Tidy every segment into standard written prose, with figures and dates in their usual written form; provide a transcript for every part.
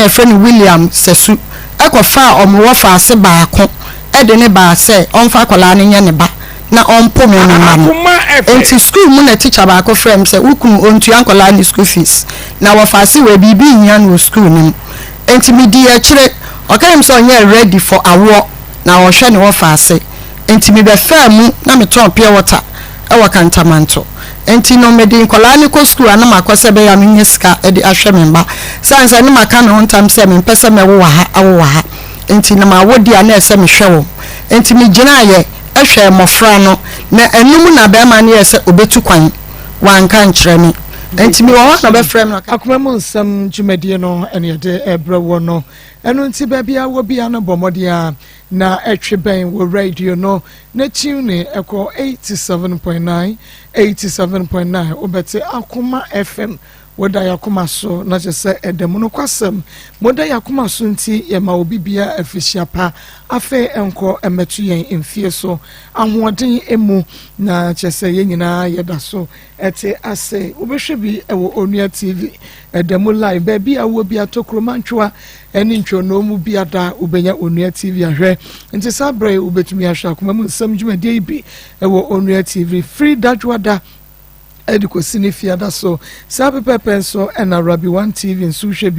yɛfrɛ no William Sasu kɔfaa wɔn wɔfaase baako de no baa sɛ ɔmfa akwadaa no nyɛ ne ba na ɔmpo me me mma no. Enti sukuu mu na tikya baako frɛɛ me sɛ, Wo kunu ɔntua nkwadaa no sukuu fees, na wɔfaase wei biribi nhia no wɔ sukuu no mu. Enti medii akyire. Ɔka kyerɛɛ me sɛ ɔnyɛɛ ready for awoɔ na ɔrehwɛ ne wɔfaase. Enti mebɛfaa mu na metɔn pure water wɔ Kantamanto. Enti no mede nkwadaa no kɔ sukuu a na makɔ sɛ ɛbɛyɛ a menya sika de ahwɛ me mma. Sane sɛ na maka me ho ntam sɛ mempɛ sɛ mɛwo wɔ ha awo wɔ ha nti na mawo deɛ a na ɛsɛ mehwɛ wɔn. Enti megyinaeɛ hwɛɛ mmɔfra no na ɛno mu na barima no yɛɛ sɛ ɔbɛtu kwan. Wanka ankyerɛ me. Enti mewɔ hɔ a na ɔbɛfrɛ me na ɔka. Akoma mu nsɛm dwumadie no na yɛde rebrɛ woɔ no. Ɛno nti baabi a wɔ biara no bɔ mmɔden ara na twe bɛn wo radio no na tune kɔ 87.9, 87.9 wobɛte Akoma FM. Woda yɛn akoma so na kyerɛ sɛ ɛda mu. Nokwasɛm, moda yɛn akoma so nti yɛma obi biara afirihyia pa. Afei nkɔ mmɛto yɛn mfie so ahoɔden mu na kyerɛ sɛ yɛn nyinaa yɛda so te ase. Wobɛhwɛ bi wɔ Onua TV ɛda mu live baabi a wowɔ bi atokuro mantwewa ne ntwonoo mu biada wobɛnya Onua TV ahwɛ. Nti saa berɛ yi wobɛtumi ahwɛ akoma mu nsɛm dwumadie yi bi wɔ Onua TV firi dadwoada de kɔsi ne fiada so. Saa pɛpɛɛpɛ nso na Rabi One TV nso wohwɛ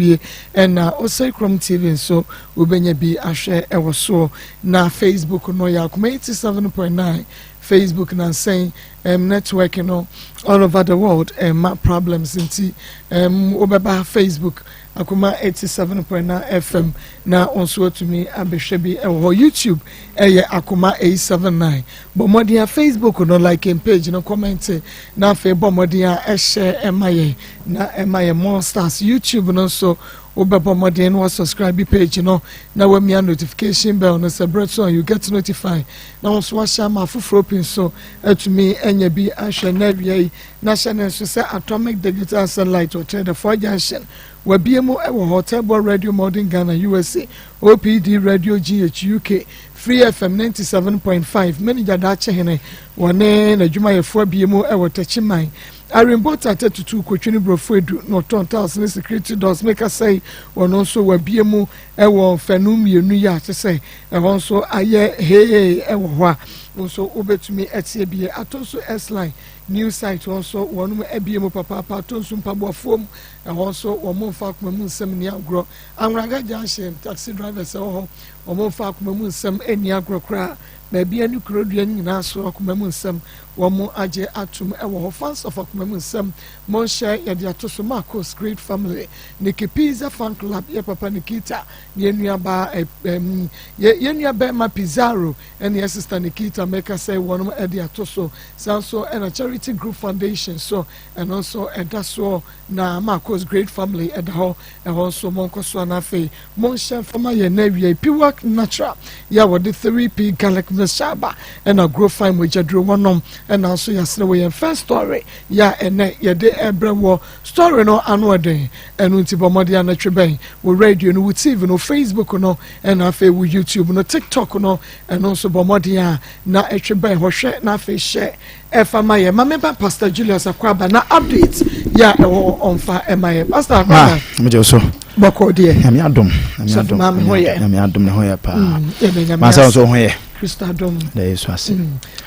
bi na Osei Krom TV nso wobɛnya bi ahwɛ wɔ soɔ. Na Facebook no yɛ Akoma 87.9 Facebook nansɛn um, network no all over the world ɛma problems nti um, wobɛba Facebook Akoma 87.9 FM na wo nso atumi abɛhwɛ bi wɔ hɔ. YouTube ɛyɛ Akoma 879. Bɔ mmɔden a Facebook no like and page no comment na afei bɔ mmɔden a ɛhyɛ ɛma yɛn na ɛma yɛn more stars. YouTube no nso wobɛbɔ mmɔden na wasubscribe page no na wamia notification bell no sɛ berɛ so a you get notified na wo nso wahyɛ ama afoforɔ pii nso atumi anya bi ahwɛ. Na awia yi na hyɛ ne nso sɛ Atomic Digital Satellite ɔkyerɛ the Four Junction wabie mu wɔ hɔ, Tɛboa Radio Modern Ghana USA, OPD Radio GH UK, Free FM 97.5 Manager Daakye Hene wɔne n'adwumayɛfoɔ abie mu wɔ Takyiman. Irene Bota Tatutu Kotwi ne Borɔfo Edu na ɔtɔn tiles ne security doors meka sɛe wɔno nso wabie mu wɔ mfɛno mmienu yi a kyɛ sɛ ɛhɔ nso ayɛ hee wɔ hɔ a wo nso wobɛtumi atie bie. Ato nso S-line New site hɔ nso wɔnom abie mu papaapa ato nso mpaboafoɔ mu ɛhɔ nso wɔn mfa akoma mu nsɛm nni agorɔ. Anwraga junction taxi drivers ɛwɔ hɔ wɔn mfa akoma mu nsɛm nni agorɔ koraa. Baabi ne kurodua no nyinaa so akoma mu nsɛm wɔn agye atom ɛwɔ hɔ. Fans of akoma mu nsɛm monhyɛ yɛde ato so. Marcos great family, Nikki Pizza fan club, yɛ papa Nikita ne yɛn nua baa ɛm yɛ yɛn nua bɛrima Pizarro ɛne yɛ sister Nikita mɛka sɛ wɔnom ɛde ato so. Saa nso ɛna Charity Group Foundation so ɛno nso ɛda soɔ na Marcos Great Family ɛda hɔ ɛhɔ nso monkɔ so ana afei monhyɛ mfama yɛn na awia. Piwak Natural yɛ a wɔde 3P garlic mixture aba ɛna Grow Fine mogyaduro wɔnom ɛna nso yɛasrɛ wɔ yɛn first story yɛ a ɛnɛ yɛde ɛbrɛ wɔ story no ano ɛden ɛno nti bɔ mmɔden anatwe bɛn wɔ radio no, wo TV no, Facebook no ɛna afei wo YouTube no, TikTok no ɛno nso bɔ mmɔden a na ɛtwe bɛn hɔ hwɛ na afei hyɛ ɛfa ma yɛ. Maame ba Pastor Julius Akwaba na update yɛ a ɛwɔ ɔnfa ɛma yɛ. Pastor Akwaba. Megye so. Bɔkɔ deɛ. Nyame adom, Nyame Sɔfo adom. Maame ho yɛ. Nyame adom ne ho yɛ paa. Yɛda Nyame Masa ase. nso ho yɛ. Kristo adom. Da Yesu ase.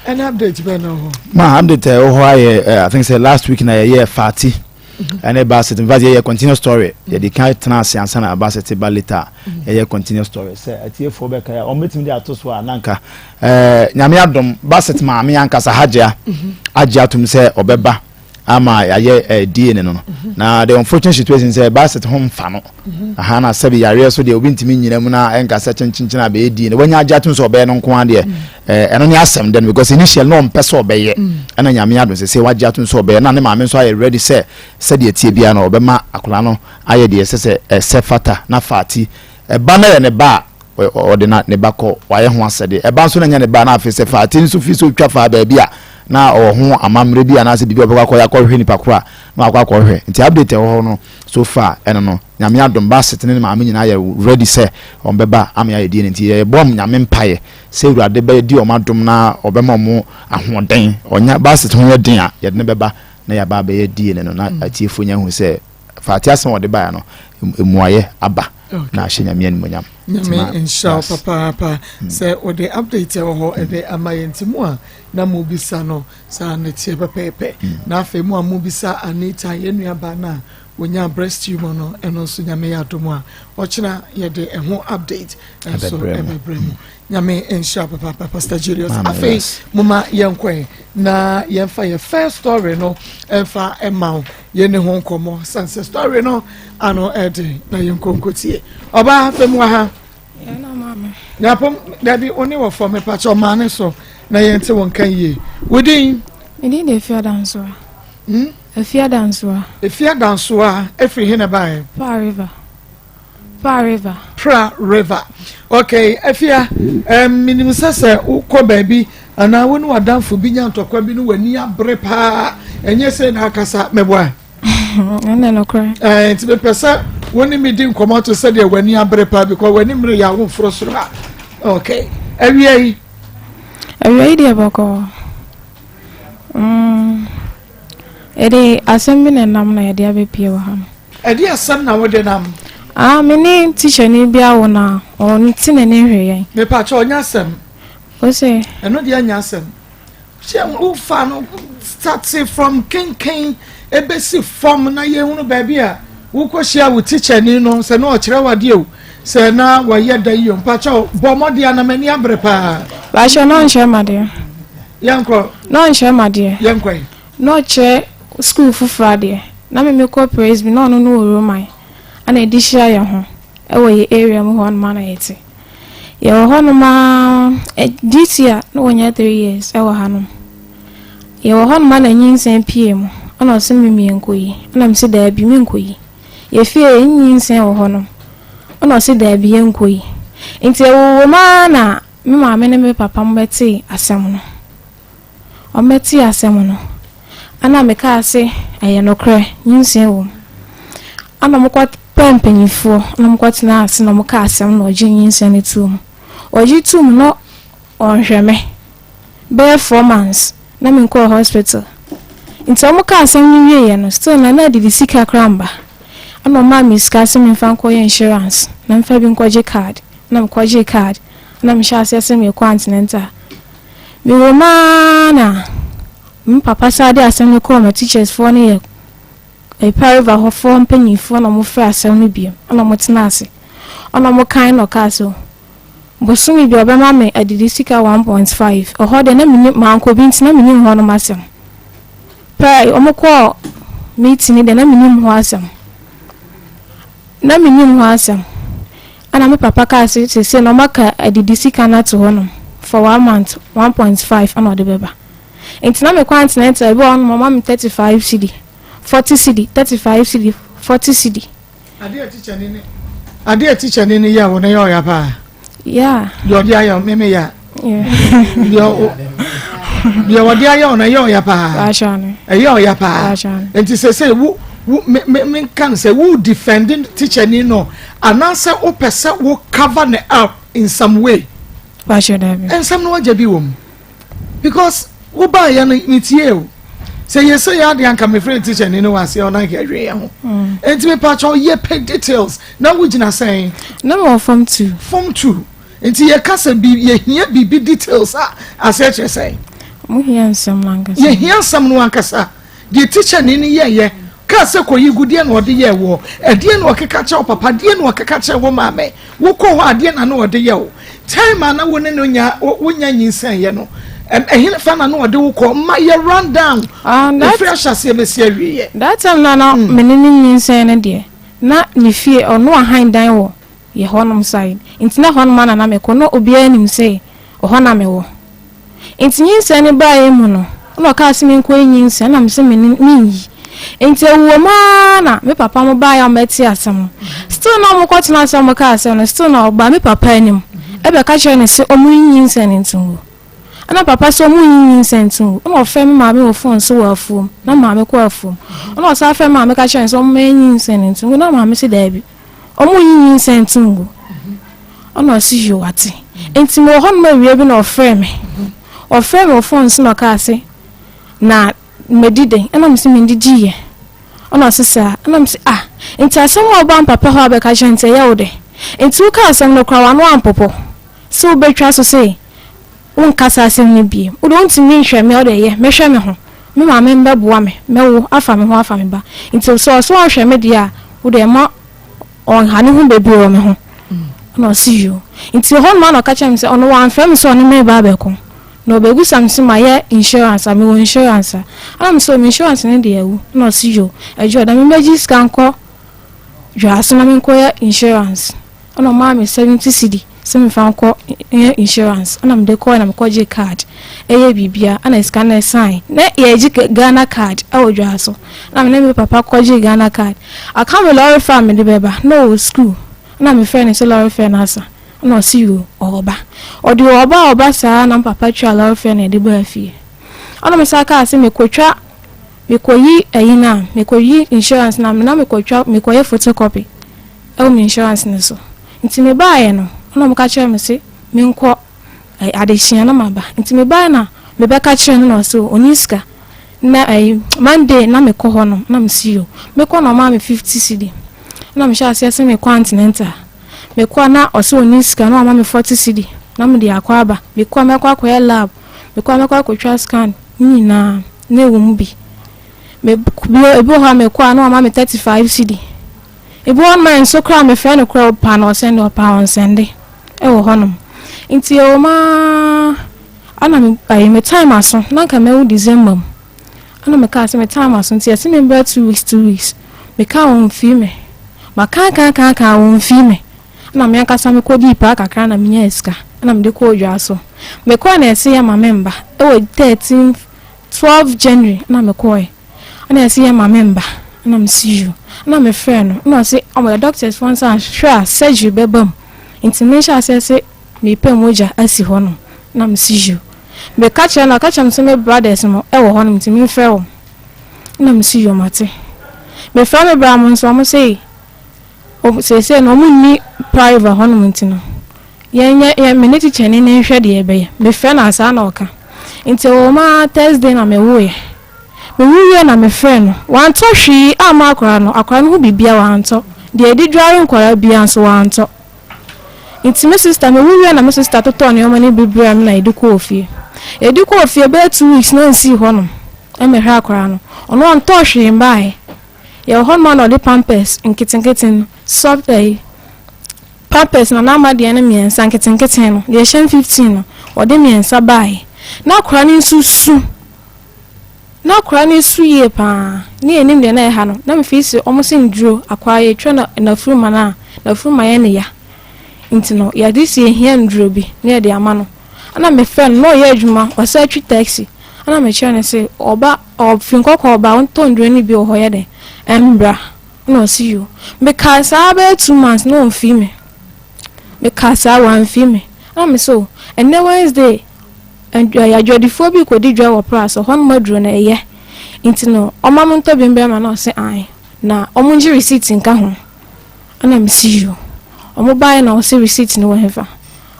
Ɛne update bɛn na wɔ hɔ? Ma update a ɛwɔ hɔ ayɛ I think sɛ last week na yɛyɛ Fati ɛne Basit. In fact, yɛyɛ continue story. Yɛde kan tena ase ansa na Basit ba later. Yɛyɛ continue story sɛ atiefoɔ bɛka yɛ wɔn bɛtumi de ato so a nanka Nyame adom Basit maame ankasa Hajia agye atom sɛ ɔbɛba ama yɛayɛ DNA no. Na the unfortunate situation sɛ Basit ho mfa no aha na sɛbi yareɛ so deɛ obi ntumi nyina mu na ɛnka sɛ kyenkyenkyen a bɛyɛ DNA wanya agye atom sɛ ɔbɛyɛ no nko adeɛ ɛno ne asɛm dɛ no because initial na ɔmpɛ sɛ ɔbɛyɛ ɛna Nyame adom sɛ wagye atom sɛ ɔbɛyɛ na ne maame nso ayɛ ready sɛ sɛdeɛ tie biara no ɔbɛma akwadaa no ayɛ deɛ ɛsɛ sɛ ɛsɛ fata na Faati ɛba no yɛ ne ba a ɔde na ne ba kɔ wayɛ ho asɛdeɛ ɛba nso na nyɛ ne ba na afei sɛ Faati nso fi so twa faa baabi a na ɔwɔ ho amammerɛ bi anaasɛ biribi a ɔbɛkɔ akɔyɛ akɔhwehwɛ nipa koro a na wakɔ akɔhwehwɛ. Nti update ɛwɔ hɔ no so far ɛno no Nyame adom Basit ne ne maame nyinaa yɛ ready sɛ wɔn bɛba ama yɛayɛ DNA. Nti yɛbɔ Nyame mpaeɛ sɛ Awurade bɛdi wɔn adom na ɔbɛma wɔn ahoɔden. Ɔnya Basit ho yɛ den a yɛde no bɛba na yɛaba abɛyɛ DNA no na atiefoɔ nya hu sɛ Faate asɛm a ɔde baeɛ no mmuaeɛ aba. na ahyɛ Nyame animuonyam. Nyame nhyira wo papaapa sɛ wode update ɛwɔ hɔ ɛde ama yɛn. Nti mu a na mobisa no saa ne teɛ pɛpɛɛpɛ. Na afei mu a mobisa Anita, yɛn nuabaa no a wɔnya breast tumor no, ɛno nso Nyame yɛ adom a, ɔkyena yɛde ɛho update nso ɛbɛbrɛ mu. Nyame nhyira papaapa, Pastor Julius. Afei moma yɛnkɔɛ na yɛmfa yɛ first story no ɛmfa ɛma wo, yɛne ho nkɔmmɔ sanse story no ano ɛde na yɛnkɔ nkɔtie. Ɔbaa fam wɔ ha nyapom dabi, wo ne wɔ fam mepakyɛ ɔmaa ne so na yɛnte wo nka yie. Wodin? Medin de Efia Dansoa. Efia Dansoa. Efia Dansoa, efiri he na baeɛ? Pra River. Pra River. Pra River. Okay, Efia, minim sɛ wokɔ baabi anaa wo ne w'adamfo bi nya ntɔkwa bi no, w'ani abere paa, ɛnyɛ sɛ na akasa mɛboa. Ɛnna nokorɛ. Nti mepɛ sɛ wo ne me di nkɔmmɔ to sɛdeɛ w'ani abere paa, because w'ani mmere yɛ awomforo soro a. Okay, awia yi? Awia yi deɛ, bɔkɔɔ. Yɛde asɛm bi na ɛnam na yɛde abɛpie wɔ ha no. Ɛde asɛm na wode nam? Ah, me ne tikyani bi awo na ɔnte n'ani nhwɛ yɛn. Mepakyɛ, ɔnyɛ asɛm. O se. Ɛno deɛ nyɛ asɛm. Hyɛ wofa no start from kenken ebesi fam na yɛhunu baabi a wokɔhyia wo tikyani no, sɛ na ɔkyerɛ wadeɛ o, sɛ na wɔyɛ da yi o. Mpakyɛ, bɔ mmɔden anam ani abere paa. Bahyɛ na ɔnkyerɛ ma deɛ. Yɛnkɔ. Na ɔnkyerɛ ma deɛ. Yɛnkɔ yi. Na ɔkyerɛ school foforɔ adeɛ. Na me mekɔ Praise bi na ɔno no wɔ Roman. Ana ɛde hyia yɛn ho ɛwɔ yɛ area mu hɔ nom ana yɛte. Yɛwɔ hɔnom a this year na wɔnya 3 years ɛwɔ hanom. Yɛwɔ hɔnom a na nyinsɛn pie mu, ɛna ɔsɛ me mmiɛnkɔ yi, ɛna me sɛ daabi, menkɔ yi. Yɛfie yɛ nyinsɛn wɔ hɔnom, ɛna ɔsɛ daabi, yɛnkɔ yi. Nti ɛwowɔ mu ara na me maame ne me papa mo bɛtee asɛm no. Ɔmmɛtee asɛm no, ɛna mekaa se ɛyɛ nokorɛ, nyinsɛn wɔ mu. Ɛna ɔmokɔ pɛ mpanyinfoɔ na ɔmokɔ tena ase na ɔmoka asɛm na ɔgye nyinsɛn no too mu. Ɔgye too mu na ɔnhwɛ me bɛyɛ 4 months na menkɔɔ hospital. Nti ɔmo ka asɛm no wieɛ no, still na adidi sika koraa mba. Ɛna ɔmaa me sika sɛ memfa nkɔyɛ insurance na mfa bi nkɔgye card, na mekɔgyee card na mehyɛ aseɛ sɛ merekɔ antenatal. Mewɔ mu ara na me papa saa de asɛm no kɔɔ ma teachers foɔ no, yɛ Pra River hɔfoɔ mpanyinfoɔ, na ɔmo frɛ asɛm no bio, ɛna ɔmo tena ase, ɛna ɔmo kan na ɔkaa so bosome bi ɔbɛma me adidi sika 1.5. Ɛhɔ deɛ na menim mankɔ bi, nti na menim hɔ nom asɛm pɛɛ. Ɔmo kɔɔ meeting deɛ, na menim ho asɛm, na menim ho asɛm. Ɛna me papa kaa sɛ sese na ɔmo aka adidi sika no ato hɔ nom for one month, 1.5 ɛna ɔde bɛba. Nti na mekɔ antenatal, ebi wɔ hɔ nom ɔma me 35 cedi, 40 cedi, 35 cedi, 40 cedi. Adeɛ tikyani ne yɛ wo no yɛ ɔya paa? Yeah. Deɛ ɔde ayɛ meme yɛ deɛ ɔde ayɛ wo no ɛyɛ ɔya paa, ɛyɛ ɔya paa. Nti sɛ wo wo me me me nka no sɛ wo defending tikyani no anaasɛ wopɛ sɛ wo cover ne up in some way? Nsɛm no wagya bi wɔ mu because wobaayɛ no metie o sɛ yɛsɛ yɛ adeɛ anka mefrɛ tikyani no wɔ aseɛ ɔna nka ɛhwɛ yɛ ho. Nti mepakyɛw, yɛ pɛ details na wogyina sɛn? Na mewɔ form two. Form two. Nti yɛka sɛ bi yɛhia biribi details a, aseɛ kyerɛ sɛn? Mo hia nsɛm no ankasa. Yɛhia nsɛm no ankasa. Deɛ tikyani no yɛyɛ kaa sɛ kɔyi gu, deɛ na ɔde yɛ wɔ ɛdeɛ na ɔkeka kyerɛ wo papa, deɛ na ɔkeka kyerɛ wo maame, wokɔ hɔ adeɛ na na ɔde yɛ wo time a na wo ne no nya wonya nyinsɛn yɛ no, ɛhene fa na na ɔde wo kɔ? Ma yɛ run down ɛfiri ahyɛseɛ bɛsi awieɛ. That time na me ne ne nyinsɛn no deɛ, na ne fie ɔno ahan dan wɔ yɛ hɔnom side, nti na hɔnom ana na mekɔ na obiara nim sɛ ɔhɔ na mewɔ. Nti nyinsɛn no baeɛ mu no, na ɔkaa sɛ menkɔ nyinsɛn, na mesɛ menyi. Nti ɛwɔ mu ara na me papa mo baeɛ a ɔmɛte asɛm no, still na ɔmo kɔtena ase, ɔmo kaa asɛm no, still na ɔbaa me papa anim ɛbɛka kyerɛ ne sɛ ɔmo yi nyinsɛn no nto ngu. Ɛna papa sɛ ɔmo yi nyinsɛn nto ngu, ɛna ɔfrɛ me maame wɔ phone so wɔ afuom, na maame kɔ afuom, ɛna ɔsan frɛ maame ka kyerɛ ne sɛ ɔmo yi nyinsɛn no nto ngu, na maame sɛ daabi, ɔmo yi nyinsɛn nto ngu. Ɔna ɔsi yi wate. Nti mewɔ hɔnom awia bi na ɔfrɛ me wɔ phone so na ɔkaa se na medi den, ɛna mesi mendidi yɛ. Ɔna ɔsi saa, ɛna mesi ah, nti asɛm a ɔba mpapa hɔ a bɛka kyerɛ nti ɛyɛ wo dɛ. Nti wokaa asɛm no koraa w'ano ampopo sɛ wobɛtwa so sɛ wonka saa asɛm no bio. Wode wontumi nhwɛ me a wode ɛyɛ mɛhwɛ me ho. Me maame mbɛboa me mɛwo afa me ho afa me ba. Nti sɛ ɔse ɔnhwɛ me deɛ a wode mma ɔnha ne ho bebree wɔ me ho. Ɛna ɔse yoo. Nti hɔ nom a na ɔka kyerɛ me sɛ ɔno wamfrɛ me sɛ ɔne me reba abɛko. Na ɔbɛbisa me sɛ mayɛ insurance a, mewɔ insurance a. Ɛna me sɛ o me insurance no deɛ awu. Ɛna ɔse yoo, ɛdwo ɔda memmɛgye sika nkɔ dwaso na menkɔyɛ insurance. Ɛna ɔmaa me 70 cedi sɛ memfa nkɔ nyɛ insurance. Ɛna mede kɔɛ na mekɔgye card ɛyɛ biribia. Ɛna sika no ɛsan. Na yɛgye Ghana card ɛwɔ dwaso. Ɛna me ne me papa kɔgye Ghana card. Aka me lorry fare a mede bɛba. Na ɔwɔ school. Ɛna mefrɛɛ no sɛ lorry fare no asa. Ɛna ɔse yoo ɔɔba. Ɔde ɔɔba a ɔba saa na me papa twaa lorry fare na yɛde baa fie. Ɛna me san kaa sɛ mekɔtwa mekɔyi ayi no a mekɔyi insurance no a na mekɔtwa mekɔyɛ photocopy ɛwɔ me insurance no so. Nti mebaeɛ no ɛna ɔmo ka kyerɛɛ me se menkɔ adekyea na maba. Nti mebaeɛ na mebɛka kyerɛɛ no na ɔse ɔnni sika. Na ɛyi Monday na mekɔ hɔ nom na mese yoo mekɔ na ɔmaa me 50 cedi. Ɛna mehyɛ aseɛ sɛ mekɔ antenatal. Mekɔ a na ɔse ɔnni sika na wama me 40 cedi na mede akɔ aba. Mekɔ a mɛkɔ akɔyɛ lab, mekɔ a mɛkɔ akɔtwa scan ne nyinaa na ɛwɔ mu bi. Me ebi wɔ hɔ a mekɔ a na wama me 35 cedi. Ebi wɔ hɔ nom a nso koraa mefrɛ no koraa ɔpa na ɔsɛnde ɔpa a ɔnsɛnde ɛwɔ hɔnom. Nti ɛwɔ mu ara ana me ayi me time aso na nka mɛwo December mu. Ɛna mekaa sɛ me time aso nti yɛse membra 2 weeks 2 weeks. Mekaa wɔmfii me. Makaakaakaakaa wɔmfii me. Ɛna me ankasa mekɔdii paa kakra na menyaa sika. Ɛna mede kɔɔ dwa so. Mekɔɔ na ɛse yɛ ma memba. Ɛwɔ 13 12 January ɛna mekɔɔɛ. Ɛna ɛse yɛ ma memba. Ɛna mese yoo. Ɛna mefrɛ no. Ɛna ɔse ɔmo yɛ doctors foɔ nsa hwɛ a surgery bɛba mu. Nti menhyɛ aseɛ sɛ mepɛ mogya asi hɔ nom. Na mese yoo. Meka kyerɛ no ɔka kyerɛ me sɛ me brothers no ɛwɔ hɔ nom nti memfrɛ wɔn. Na mese yoo mate. Mefrɛ me bra mo nso ɔmo se seesei no ɔmo nni private hɔ nom nti no yɛnyɛ yɛn me ne tikyani no nhwɛ deɛ yɛbɛyɛ. Mefrɛ no a saa na ɔka. Nti ɛwɔ mu ara Thursday na mewoeɛ. Mewo wie na mefrɛ no. Wantɔ hwee amma akwadaa no. Akwadaa no ho biribiara wantɔ. Deɛ yɛde dware nkwadaa biara nso wantɔ. Nti me sister mewo wie na me sister totɔɔ nneɛma no bi brɛɛ me na yɛde kɔɔ fie. Yɛde kɔɔ fie bɛyɛ 2 weeks na nsii hɔnom mmɛhwɛ akwadaa no. Ɔno ɔntɔɔ hwee mbaeɛ. Yɛwɔ hɔnom a na ɔde pampers nketenkete no soft ɛyi pampers na n'ama deɛ no mmiɛnsa nketenkete no deɛ ɛhyɛ 15 no ɔde mmiɛnsa baeɛ. Na akwadaa no nso su. Na akwadaa no su yie paa. Ne yɛnim deɛ na ɛha no. Na mefii sɛ ɔmo se nduro akwadaa yɛtwa na n'afuruma no a n'afuruma yɛ ne ya. Nti no yɛde si ehia nduro bi na yɛde ama no. Ɛna mefrɛ no na ɔyɛ adwuma ɔsan twi taxi. Ɛna mekyerɛ no sɛ ɔba ɔfiri nkɔkɔ ɔba ɔntɔ nduro no bi wɔ hɔ yɛ dɛ ɛmbra. Ɛna ɔse yoo. Mekaa saa bɛyɛ 2 months na ɔmfii me. Mekaa saa wamfii me. Ɛna me sɛ o ɛnnɛ Wednesday adwadifoɔ bi kɔdi dwa wɔ pra so hɔnom aduro no ɛyɛ. Nti no ɔma me ntɔ bi mbrɛ ma na ɔse ae. Na ɔmo ngye receipt nka ho. Ɛna mese yoo. Ɔmo baeɛ na ɔse receipt no wɔ hefa.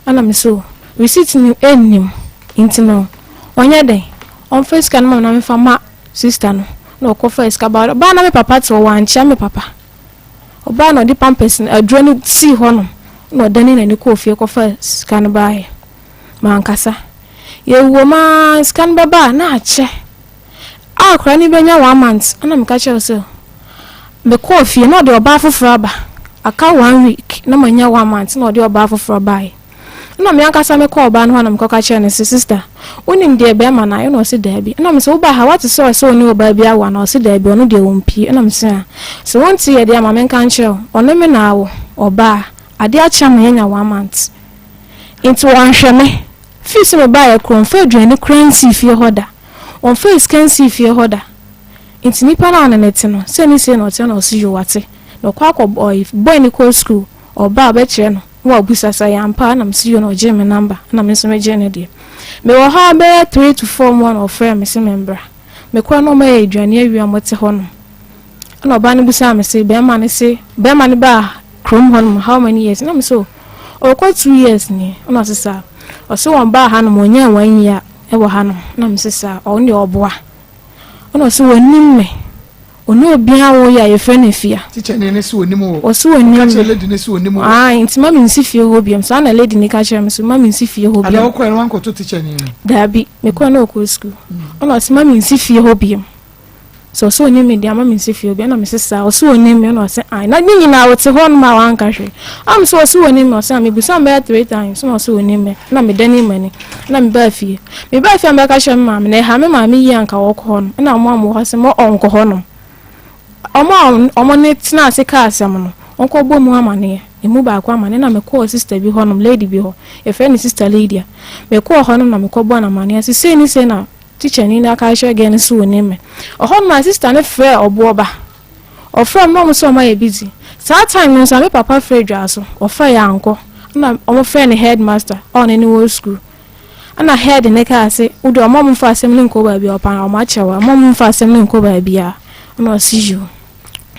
Ɛna mese o receipt no ɛnnim. Nti no ɔnyɛ dɛn ɔmfa sika no ma me na memfa ma sister no. Na ɔkɔfaa sika ba ɔbaa na me papa te hɔ wankyea me papa. Ɔbaa na ɔde pampers no aduro no sii hɔnom na ɔdane n'ani kɔɔ fie kɔfaa sika no baeɛ. Mankasa. Yɛwɔ mu ara sika no bɛba a na akyɛ. A akwadaa no bɛnya one month ɛna meka kyerɛ wo sɛ mekɔɔ fie na ɔde ɔbaa foforɔ aba. Aka one week na manya one month na ɔde ɔbaa foforɔ baeɛ. Ɛna me ankasa mekɔɔ ɔbaa no hɔ na mekɔka kyerɛ no sɛ sister wonim deɛ bɛrima no ayɛ na ɔse daabi. Ɛna me sɛ wobaa ha woate sɛ ɔsɛ ɔne ɔbaa bi awo anaa ɔse daabi ɔno deɛ ɔmpie. Ɛna me sɛ a sɛ wonte yɛ deɛ ama menka nkyerɛ wo ɔne me na awo ɔbaa adeɛ akye ama yɛanya one month. Nti wɔnhwɛ me. Fii sɛ mebaeɛ korɔ ɔmfa aduane koraa nsii fie hɔ da. Ɔmfa sika nsii fie hɔ da. Nti nipa no a ɔne ne te no sɛ ne sei na ɔte na ɔse yoo wate. Na ɔkɔ akɔ ɔyi boy no kɔɔ school ɔba a ɔbɛkyerɛ no na wabusa sɛ ɛyɛ ampa a na mese yoo na ɔgyee me number na me nso megyee ne deɛ. Mewɔ hɔ ara bɛyɛ 3 to 4 mu a na ɔfrɛɛ me se membra. Mekɔɛ na ɔmayɛ aduane awie a wɔte hɔ nom. Ɛna ɔbaa no bisaa me se bɛrima no se bɛrima no baa kurom hɔ nom how many years na me so ɔkɔ 2 years ni ɛna ɔse saa ɔse wɔn baa ha nom wɔnyaa one year ɛwɔ ha nom na me se saa ɔno deɛ ɔboa ɛna ɔse wɔnim me. Ɔne obiara wo yɛ a yɛfrɛ no Afia. Tikyani no se ɔnim wo. Ɔse ɔnim Ɔka me. kyerɛ lady no se ɔnim wo. Ae, nti ma mensi fie hɔ biom. Saa na lady no ka kyerɛ me so ma mensi fie hɔ Anaa biom. wokɔɛ no wankɔto tikyani no? Daabi, mekɔɛ na ɔkɔɔ sukuu. Ɛna ɔse ma mensi fie hɔ biom. Sɛ ɔse ɔnim me deɛ a ma mensi fie hɔ biom. Ɛna mese saa, ɔse ɔnim me? Ɛna ɔse ae. Na ne nyinaa ɔte hɔ nom a wanka hwee. Ɛna mese ɔse ɔnim me? Ɔse ae. Mebusaa no bɛyɛ three times na ɔse ɔnim me. Ɛna medanee m'ani. Ɛna mebaa fie. Mebaa fie a mebɛka kyerɛɛ me maame no, ɛha me maame yie a anka ɔkɔ hɔ nom. Ɛna wɔn a wɔwɔ hɔ se ma ɔnkɔ hɔ nom. Wɔn a wɔne no tenaa ase kaa asɛm no, wɔkɔbɔɔ mu amaneɛ. Emu baako amaneɛ. Ɛna mekɔɔ sista bi hɔ nom, lady bi hɔ. Yɛfrɛ no Sista Lydia. Mekɔɔ hɔ nom na mekɔbɔɔ no amaneɛ se sei ne sei na tikyani no aka akyerɛ girl no se ɔnim me. Ɛhɔ nom a sista no frɛɛ ɔboɔ ba. Ɔfrɛɛ me na ɔmo se ɔmo ayɛ busy. Saa time no nso a me papa frɛɛ Dwaso, ɔfrɛɛ yɛankɔ. Ɛna ɔmo frɛɛ ne headmaster a ɔne no wɔ school. Ɛna head no kaa se wode ɔmo a ɔmo mfa asɛm no nkɔ baabi a ɔpa ɔmo akyɛ wo a, ɔmo a ɔmo mfa asɛm no nkɔ baabi a. Ɛna ɔse yoo,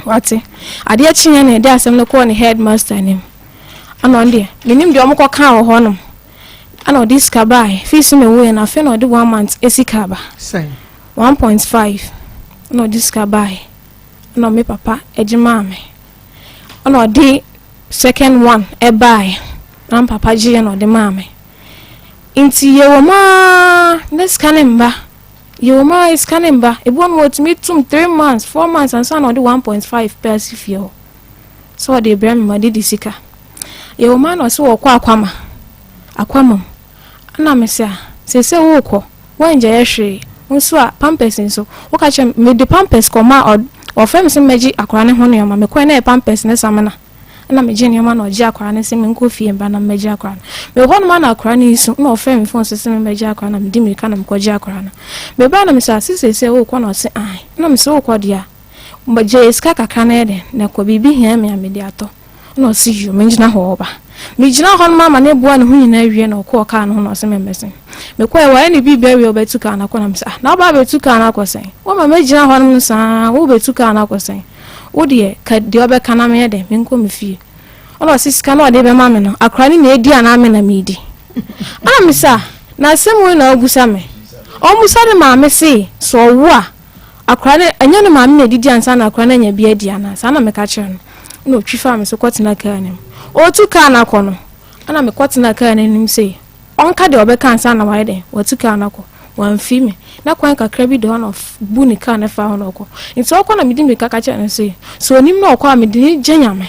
wate. Adeɛ kyeeɛ na yɛde asɛm no kɔɔ ne headmaster anim. Ɛna ɔno deɛ, mennim deɛ ɔmo kɔkaa wɔ hɔnom. Ɛna ɔde sika baaɛ. Fees no mewuiɛ no, afei na ɔde one month sika aba. Sɛn? 1.5 na ɔde sika baeɛ na me papa gye maa me ɛna ɔde second one ɛbaeɛ na me papa gyeeɛ na ɔde maa me nti yɛwɔ mu ara na sika no mba yɛwɔ mu ara sika no mba ebi wɔ no wɔtumi tum three months four months ansa na ɔde 1.5 pɛ asi fie hɔ sɛ ɔde brɛ me ma de di sika yɛwɔ mu ara na ɔsɛ wɔkɔ akwama akwama mu Ɛna mese a, seesei worekɔ, woanngyaeɛ hwee, wo nso a, pampers nso, woka kyerɛ me, mede pampers kɔmaa ɔ, ɔfrɛ me sɛ mɛgye akwadaa no ho nneɛma, mekɔɛ na ɛyɛ pampers ne samina, ɛna megye nneɛma na ɔgye akwadaa no sɛ menkɔ fie mbra na mɛgye akwadaa no. Mewɔ hɔ nom a na akwadaa no resu, ɛna ɔfrɛ me phone so sɛ memmɛgye akwadaa no, na mede mmirika na mekɔgye akwadaa no. Mebae na mese a, se seesei worekɔ na ɔse ae, ɛna mese worekɔ deɛ a, gye sika kakra na yɛ dɛn, na kɔ, biribi hia me a mede atɔ. Ɛna ɔse yoo mengyina hɔ ɔba. Megyina hɔ no ma ama ne boa ne ho nyinaa wie na ɔkɔɔ kaa no ho na ɔse memmɛsen. Mekɔɛ wayɛ ne biribi awie ɔbɛtu kaa no akɔ na mese ah na woba abɛtu kaa no akɔ sɛn? Woma mɛgyina hɔ nom saa wobɛtu kaa no akɔ sɛn? Wo deɛ ka deɛ ɔbɛka na menyɛ dɛn menkɔ me fie. Ɛna ɔse sika no ɔde bɛma me no akora no na ɛdi anaa me na medi? Ɛna mese ah na asɛm wei na wobusa me? Ɔmmusa ne maame se sɛ ɔwo a Akwadaa no, ɛnyɛ ne maame na ɛdidi ansa na akwadaa no anya bi adi anaa? Saa na meka kyerɛ no. Ɛna ɔtwi faa me so kɔtena kaa no mu. Ɔretu kaa no akɔ no, ɛna mekɔtena kaa no anim sei. Ɔnka deɛ ɔbɛka ansa na wayɛ dɛn, watu kaa no akɔ. Wamfi me. Na kwan kakra bi da hɔ na ɔbu ne kaa no faa hɔ na ɔkɔ. Nti ɔkɔ na mede mmirika ka kyerɛ no sɛ, sɛ ɔnim na ɔkɔ a mede no gya Nyame.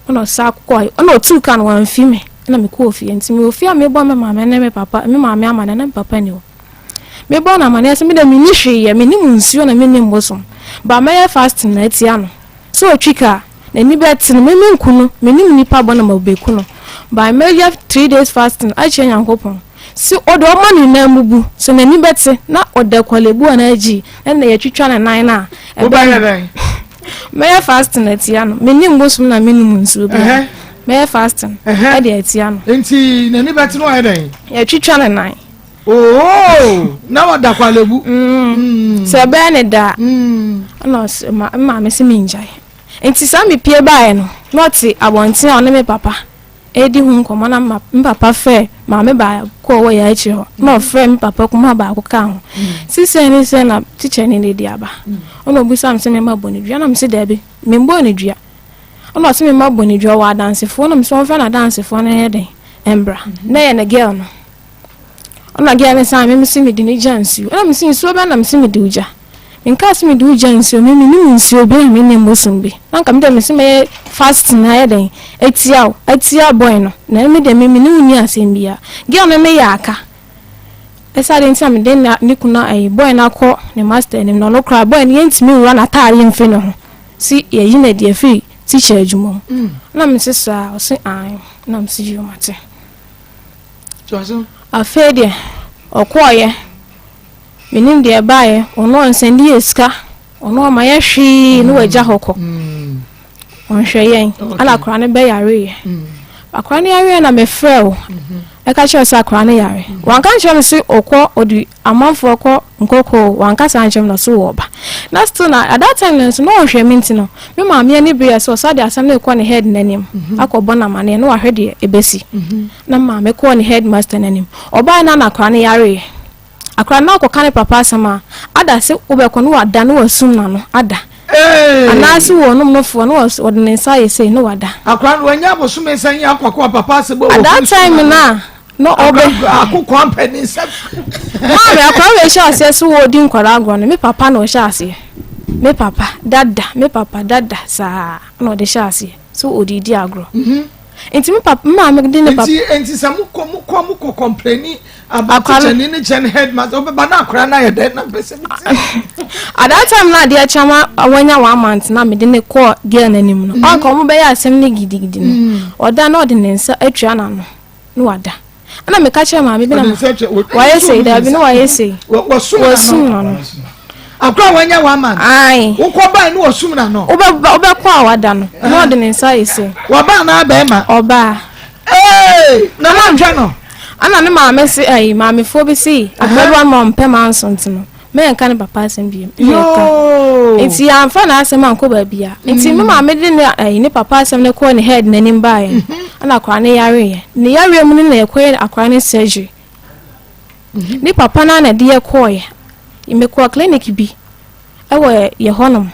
Ɛna ɔsan kɔe. Ɛna ɔtuu kaa no wamfi me. Ɛna mekɔɔ fie. Nti mewɔ fie a mebɔ me maame ne me papa, me maame amanneɛ na me papa nni hɔ. Mebɔɔ no amanneɛ sɛ me deɛ menni hwee yɛ, mennim nsuo na mennim bosom. But mɛyɛ fasting na atia no. Sɛ ɔtwi kaa, n'ani bɛte no, me menku no, mennim nnipa bɔ na mabɛku no. But mɛyɛ three days fasting akyerɛ Nyankopɔn. Se ɔde ɔma ne nan mmubu, sɛ n'ani bɛte na ɔda Korle-Bu anaa G na yɛatwitwa ne nan no a, Wobɛyɛ dɛn? Mɛyɛ fasting atia no. Mennim bosom na mennom nsuo biara. Mɛyɛ fasting ɛde atia no. Nti n'ani bɛte no ayɛ dɛn? Yɛatwitwa ne nan. Oo, na wada Korle-Bu. Sɛ ɛbɛyɛ ne da a, ɛna ɔse ma maame se mengyae. Nti saa mepie baeɛ no, na ɔte abɔnten a ɔne me papa redi ho nkɔmmɔ na me papa frɛɛ maame baako a ɔwɔ yɛn akyire hɔ na ɔfrɛɛ me papa kumaa baako kaa ho. Si sɛn ne sɛn na tikyani no de aba. Ɛna ɔbisaa me sɛ mema bɔ no dua na mese daabi, membɔɔ no dua. Ɛna ɔse mema bɔ no dua ɔwɔ adansefoɔ na mese ɔmfrɛ n'adansefoɔ no nyɛ dɛn mbra na ɛyɛ ne girl no. Ɛna girl no san me mese mede no gya nsuo. Ɛna mese nsuo bɛn na mese mede wo gya. Menkaa sɛ mede wo gya nsuo, me mennim nsuo bi a mennim bosom bi. Na nka me deɛ mese mɛyɛ fasting ayɛ dɛn atia wo, atia boy no. Na me deɛ me mene wo nni asɛm biara. Girl no meyɛ aka. Ɛsɛ adeɛ nti na mede na ne kunu ayi boy no akɔ ne master anim na ɔno koraa boy no yɛntumi nwura n'ataadeɛ mfiri ne ho. Si yɛyi no adi afiri teacher adwuma mu. Na mese saa, ɔse ae. Na mese yoo mate. Afei deɛ ɔkɔɔyɛ. Menim deɛ ɛbaeɛ, ɔno ɔnsɛnde yɛ sika, ɔno ɔma yɛ hwee ne wagya hɔ kɔ. Ɔnhwɛ yɛn, ɛna akora no bɛyareeɛ. Akora no yareɛ na mefrɛ wo, ɛka kyerɛ sɛ akora no yare. Wanka nkyerɛ me sɛ ɔkɔ, ɔde amanfoɔ kɔ nkɔkɔ, wanka saa nkyerɛ me na ɔse wɔba. Na still na at that time no nso na ɔnhwɛ me nti no, me maame ani bereɛ sɛ ɔsa de asɛm no rekɔ ne head no anim akɔbɔ no amaneɛ na wahwɛ deɛ ɛbɛsi. Na maame kɔɔ ne headmaster no anim. Ɔbaeɛ na na akora no yareeɛ. Akora no akɔka ne papa asɛm a, ada se wobɛkɔ no wada na wasum n'ano ada. Anaase wɔnom nofoɔ na ɔde ne nsa ayɛ sei na wada. Akora no wanya abosome nsa yi akɔkɔ papa ase bɔ wɔ At that time na na ɔbɛ. Akokɔ ampɛ ne nsa. Maame akora wei hyɛ aseɛ so wɔredi nkwadaa agorɔ no me papa na ɔhyɛ aseɛ. Me papa dada me papa dada saa na ɔde hyɛ aseɛ so ɔde di agorɔ. Mhm. Nti me papa me maame de ne papa. Nti nti sɛ mokɔ mokɔ mokɔ kɔmpleni aba tikyani ne kyɛn headmaster ɔbɛba na akora no ayɛ dɛn na mpɛ sɛ mete. At that time na adeɛ kyɛn ma wanya one month na mede ne kɔɔ girl n'anim no. Ɔnka ɔmo bɛyɛ asɛm no gidigidi no. Ɔda na ɔde ne nsa atua n'ano na wada. Ɛna meka kyerɛ maame bi na wayɛ sei daabi na wayɛ sei. Wɔsum n'ano. Akora wanya one month. Ayi. Wokɔ baa ne wɔsum n'ano. Wobɛkɔ a wada no na ɔde ne nsa ayɛ sei. Wɔbaa na abɛɛma. Ɔbaa. Ee na wɔntwɛ no. Ɛna ne maame se ayi maamefoɔ bi se akora bi ama ɔmpɛ maa nso nti no mɛnka ne papa asɛm bio. Yoo. Nti yɛamfa n'asɛm ankɔ baabi a. Nti me maame de ne ayi ne papa asɛm no kɔɔ ne head n'anim baeɛ no. Ɛna akora no yareeɛ. Ne yareɛ mu no na yɛkɔyɛ akora no surgery. Ne papa no ara na ɛde yɛ kɔɔeɛ. Mekɔɔ clinic bi ɛwɔ yɛ hɔnom.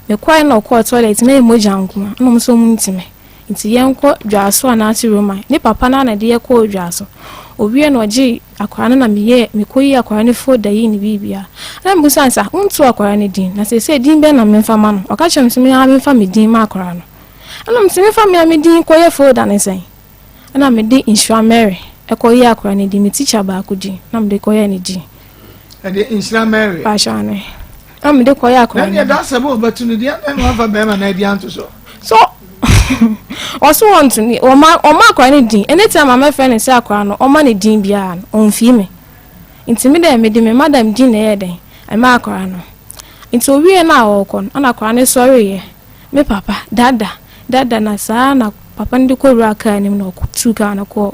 Mekɔeɛ na ɔkɔɔ toilet na ɛyɛ mogya nko ara. Ɛna ɔmo sɛ ɔmo ntumi. Nti yɛnkɔ Dwaso anaase Roman. Ne papa no ara na ɛde yɛ kɔɔ Dwaso. Owie no ɔgyee akwadaa no na meyɛɛ mekɔyii akwadaa no folder yii ne biribiara. Ɛna mebisaa no sɛ ah wontuu akwadaa no din na seesei din bɛn na memfa ma no? Ɔka kyerɛɛ me sɛ me ara memfa me din ma akwadaa no. Ɛna mese memfa me ara me din nkɔyɛ folder no sɛn? Ɛna mede Nhyira Mary ɛkɔyɛɛ akwadaa no din, me teacher baako din na mede kɔyɛɛ ne din. Ɛde Nhyira Mary. Pakyɛ ane. Na mede kɔyɛ akwadaa no. Na deɛ dasɛ bɛ ɔbɛtu no deɛ ɛna wafa bɛrima na adi anto so. So ɔso wɔn to ni ɔma ɔma akwadaa no din anytime a mɛfrɛ no sɛ akwadaa no ɔma ne din biara no ɔnfii me nti me dɛ mede me madam din na ɛyɛ dɛn ɛma akwadaa no nti owie no a ɔrekɔ no ɛna akwadaa no sɔreeɛ me papa dada dada na saa na papa no de kɔ wura kaa no mu na ɔtuu kaa no kɔɔ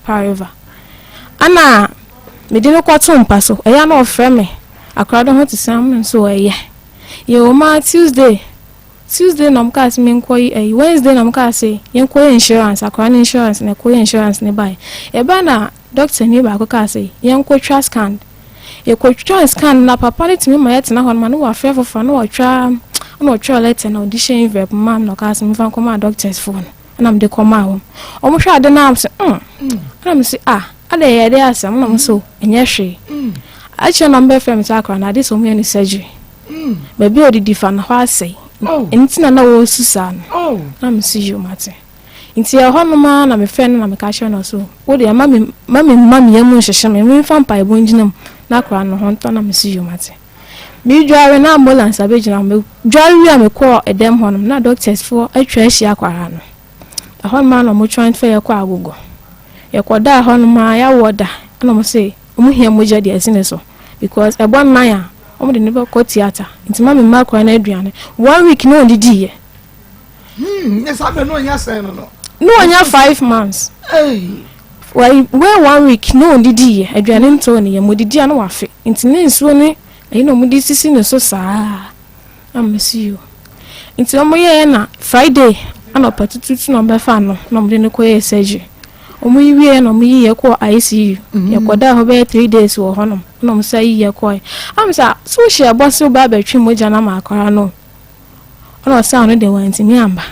Pariva. Ana mede no kɔto mpa so. Ɛyɛ a na ɔfrɛ me. Akora no ho te sɛn? Me nso ɛyɛ. Yɛwɔ mu ara Tuesday. Tuesday na wɔkaa sɛ menkɔ yi ɛyi Wednesday na wɔkaa sɛ yɛnkɔyɛ insurance akora no insurance na ɛkɔyɛ insurance ne bae. Yɛbae na doctor ni baako kaa sɛ yɛnkɔtwa scan. Yɛkɔtwa scan na papa no tumi ma yɛtena hɔ no ma no wafrɛ foforɔ na wɔtwa na ɔtwerɛ letter na ɔde hyɛ envelope maa me na ɔkaa sɛ memfa nkɔma doctors foɔ no. Ɛna mede kɔmaa wɔn. Wɔhwɛ ade no a sɛ mm. Ɛna mese ah adɛn ɛyɛ dɛ asɛm na wɔn so ɛnyɛ hwee. Akyire na wɔbɛfrɛ me sɛ akora no ade sɛ wɔyɛ no surgery. Baabi a odidi fa no hɔ asɛe. Ɛno nti na na wɔresu saa no. Na mese yoo mate. Nti ɛhɔ nom ara na mefrɛ no na meka kyerɛ no so wo deɛ ma me ma me mma me yam nhyehye me memfa mpaebɔ ngyina mu na akora no ho ntɔ na mese yoo mate. Medware na ambulance abɛgyina hɔ. Medware wie a mekɔɔ ɛdɛm hɔ nom na doctors foɔ atwa ahyia akwaraa no. Ɛhɔ nom a na wɔn transfer yɛ kɔ agogo. Yɛkɔdaa hɔ nom a yɛawɔ da ɛna wɔn se wɔn hia mogya de asi ne so because ɛbɔ nnan a wɔn de no bɛkɔ theatre nti ma me mma akwaraa no aduane. One week na ɔndidi yɛ. Hmm, ne saa bɛ no ɔnya sɛn no no. Na ɔnya 5 months. Hey. Wei one week na ɔndidi yɛ aduane ntɔɔ ne yam ɔdidi a na wafe nti ne nsuo ne ɛyi na wɔde sisi ne so saa na mesi yo nti wɔn yɛɛ na Friday anɔpa tututu na wɔbɛfa no na wɔde no kɔyɛɛ surgery wɔn yi wieɛ na wɔn yi yɛ kɔɔ ICU yɛkɔdaa hɔ bɛyɛ 3 days wɔ hɔnom na wɔn sa yi yɛ kɔɛ am sɛ so hyɛ ɛbɔ so ba abɛtwe mogya na ma akɔra no ɛna ɔsan no deɛ wantumi amba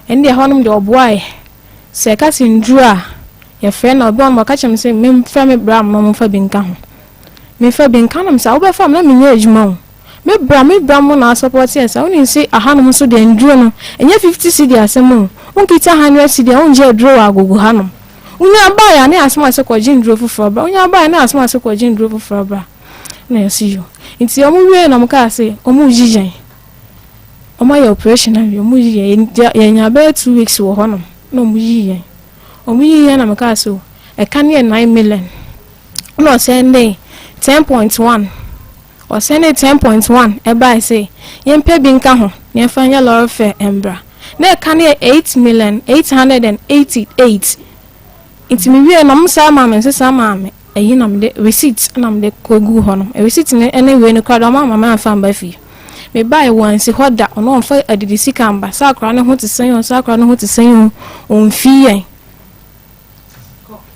ɛne deɛ hɔnom deɛ ɔboaeɛ sɛ ɛka sɛ nduru a yɛfrɛ na obi wɔn ɔka kyerɛ me sɛ memfrɛ me bra mo na ɔmfa bi nka ho memfa bi nka nom sɛ wobɛfa me na menyɛ adwuma o me bra me bra mo na asɔpɔte yɛ sɛ wonim sɛ ahanom nso deɛ nduro no ɛnyɛ 50 cedi asɛm o wonkita 100 cedi a wongye aduro wɔ agogo hanom wonya baeɛ a ne asɛm ase kɔgye nduro foforɔ bra wonya baeɛ ne asɛm ase kɔgye nduro foforɔ bra na yɛsi yo nti ɔmo wie na ɔmo kaa sɛ ɔmo yi yɛn ɔmo ayɛ operation awie ɔmo yi yɛn yɛnya bɛyɛ 2 weeks wɔ hɔnom na ɔmo yi yɛn ɔmo yi yɛn na mo kaa so ɛka ne yɛ 9 million na ɔsɛn 10.1 ɔsɛn 10.1 ɛbaa sɛ yɛmpɛ bi nka ho na yɛmfa nyɛ lorry fare mbra na ɛka ne yɛ 8,888,000 nti mi wie na ɔmo saa maa me nsesa maa me ɛyi na mede receipt na mede kɔ gu hɔ no receipt ne ɛne wei no koraa de ɔmo ama me amfa mba fie me baa wɔ ansi hɔ da ɔno ɔmfa adidi sika mba saa akora ne ho te sɛn o saa akora ne ho te sɛn o ɔmfi yɛn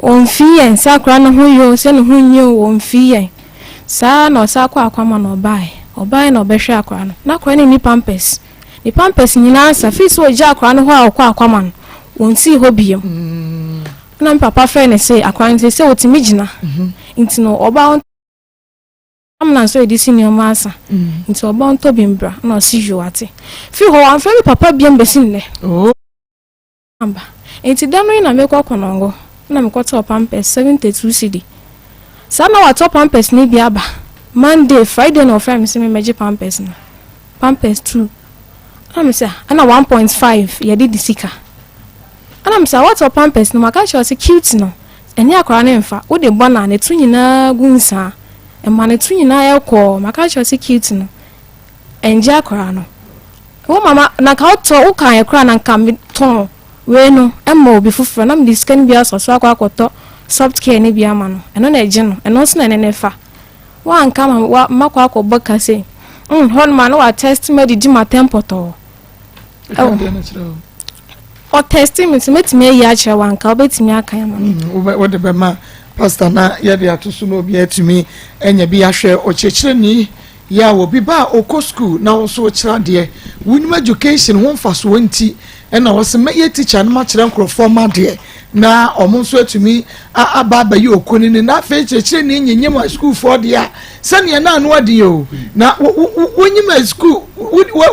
ɔmfi yɛn saa akora ne ho yɛ o sɛ ne ho nye o ɔmfi yɛn saa na ɔsa akɔ akwama na ɔbaeɛ. Ɔbaeɛ na ɔbɛhwɛ akwadaa no. Na akwadaa no nni pampers. Ne pampers nyinaa asa. Firi sɛ ɔgyaa akwadaa no hɔ a ɔkɔ akwama no, ɔnsii hɔ bio. Ɛna me papa frɛɛ no se akwadaa no seesei ɔtumi gyina. Nti no ɔba amena nso yɛde si nneɛma asa. Nti ɔba ɔntɔ bi mbra. Ɛna ɔse yoo ate. Firi hɔ wamfrɛ me papa biom bɛsi nnɛ. Aba. Enti da no yi na mekɔ Konongo na mekɔtɔɔ pampers, 72 cedi. Saa na watɔ pampers no bi aba. Monday, Friday na ɔfrɛɛ me sɛ memmɛgye pampers no. Pampers two. Ɛna me sɛ, ɛna 1.5 yɛde di sika. Ɛna me sɛ, watɔ pampers no, maka kyerɛ wo sɛ cute no, ɛne akwadaa no mfa. Wode bɔ no a, ne to nyinaa gu nsaa. Ɛma ne to nyinaa yɛ kɔɔ. Maka kyerɛ wo sɛ cute no, ɛngye akwadaa no. Wo mama na nka wotɔ wo kan koraa na nka me tɔn wei no ma obi foforɔ na mede sika no bi asɔ so akɔ akɔtɔ soft care no bi ama no ɛno na ɛgye no ɛno nso na ɛne ne fa woanka ma wa makɔ akɔbɔ ka sei mm hɔ nom a na wa test ma didi ma tɛm pɔtɔɔ ɛwɔ ɔtɛsti mi nti mɛtumi ayi akyerɛ wa nka wobɛtumi aka ama me. Mm, wode bɛma pastor na yɛde ato so na obi atumi anya bi ahwɛ ɔkyerɛkyerɛni Yaw, obi ba a ɔkɔ school na wo nso wokyerɛ adeɛ, wonim education ho mfasoɔ nti ɛna wɔse mɛyɛ teacher no makyerɛ nkorɔfoɔ madeɛ na wɔn nso atumi aba abɛyɛ okunini na afei kyerɛkyerɛni nyinyim a sukuufoɔ deɛ a sɛdeɛ na ano adeɛ o na wonyim a sukuu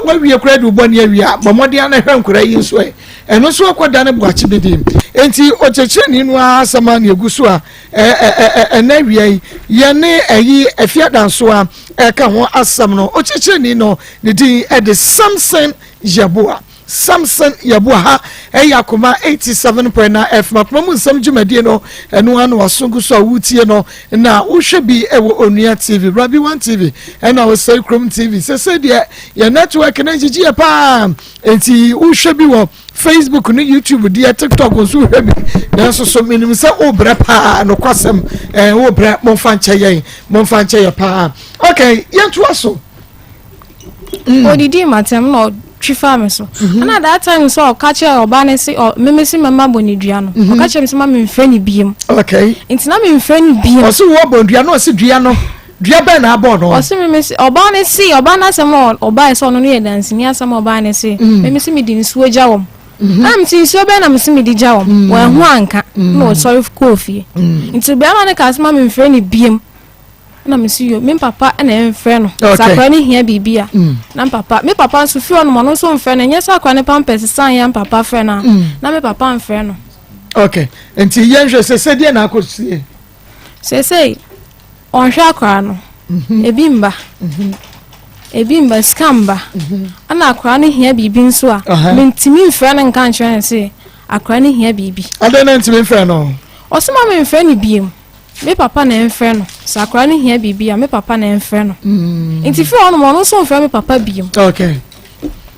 wawie koraa de wobɔ ne awie a bɔ mmɔden ana hwɛ nkwadaa yi nso ɛ ɛno nso akɔda ne boakye bi di nti ɔkyerɛkyerɛni no ara asɛm a na egu so a Ɛnnɛ awia yi, yɛne ɛyi Afie Adansoa ɛka ho asɛm no. Ɔkyerɛkyerɛni no ne din ɛde Samson Yeboah. Samson Yeboah ha ɛyɛ Akoma 87.9 FM Akoma mu nsɛm dwumadie no ɛno ano waso gu so a wotie no na wohwɛ bi ɛwɔ Onua TV, Rabi One TV ɛna Osei Krom TV. Sɛsɛ deɛ yɛ network no ngyegye yɛ paa nti wohwɛ bi wɔ Facebook ne YouTube deɛ TikTok nso hwɛ bi nanso so menim sɛ wobrɛ paa nokwasɛm ɛɛ eh, wobrɛ momfa nkyɛ yɛn momfa nkyɛ yɛ paa okay yɛntoa so. Mm. Odidi matam na ɔtwi faa me so mhm. ɛna that time nso ɔka kyerɛ ɔbaa no se meme se mɛma bɔ ne dua no mhm. ɔka kyerɛ me sɛ ma memfrɛ ne biem okay nti na memfrɛ ne biem ɔse wɔ bɔ dua no ɔse dua no Dua bɛn na abɔɔ no? Ɔse me mese ɔbaa no se ɔbaa no asɛm a ɔbae sɛ ɔno no yɛ danseni asɛm a ɔbaa no se mm. me mese mede nsuo gya wɔm mm-hmm. na mese nsuo bɛn na mese mede gya wɔm mm. wɔahu anka mm. na ɔsɔre kɔɔ fie nti bɛrima no kaa sɛ ma memfrɛ no biem na mese yo me papa na ɛmfrɛ no sɛ akora no hia biribi a na papa me papa nso fie ɔnom ɔno nso mfrɛ no ɛnyɛ sɛ akora no pampers san yɛ papa frɛ no a na me papa mfrɛ no. Ok nti yɛnhwɛ sɛ sɛdeɛ na akɔsie Seesei ɔnhwɛ akwadaa no, mhm. ebi mba, mhm. ebi mba, sika mba. Mhm. Ɛna akwadaa no hia biribi nso a, mentumi mfrɛ no nka nkyerɛ no sɛ akwadaa no hia biribi. Adɛn na ntumi mfrɛ no? Ɔsɛ ma memfrɛ no biem. Me papa na ɛmfrɛ no. Sɛ akwadaa no hia biribi a, me papa na ɛmfrɛ no. Mm. Nti firi hɔ nom ɔno nso mfrɛ me papa biem. Okay.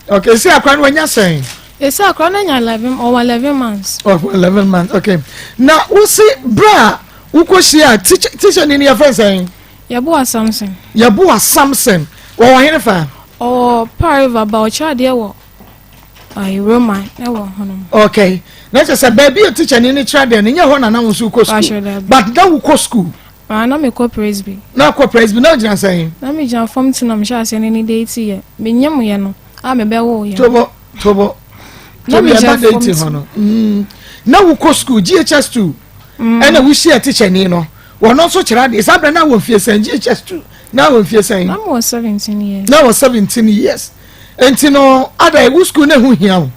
Okay, sɛ akwadaa no wanya sɛn? Ese akora no anya 11, ɔwɔ 11 months. Ɔwɔ 11 months, okay. Na wosi bere a wokɔhyia teacher teacher ni no yɛfrɛ sɛn? Yɛboa Samson. Yɛboa Samson. Wɔwɔ hene fa? Ɔwɔ Pariva ba ɔkyerɛ adeɛ wɔ ayi Roman ɛwɔ hɔnom. Okay. Na kyerɛ sɛ baabi a teacher ni no kyerɛ adeɛ no nyɛ hɔ na na wo nso wokɔ school. But na wokɔ school. Ah, na mekɔ Presby. Na kɔ Presby na wogyina sɛn? Na megyina fam ti na mehyɛ aseɛ ne ne date yɛ. Menyam yɛ no a mebɛwoo yɛ. Tobo tobo. Na megyina fam ti. Hɔ no. Mm. Na wokɔ school GHS 2. Mm. Ɛna wohyia teacher ni no. Wɔn nso kyerɛ adeɛ. Saa berɛ na wɔ mfie sɛn GHS 2. Na wɔ mfie sɛn? Na wɔ 17 years. Na wɔ 17 years. Nti no ada wo school na ɛho hia wo.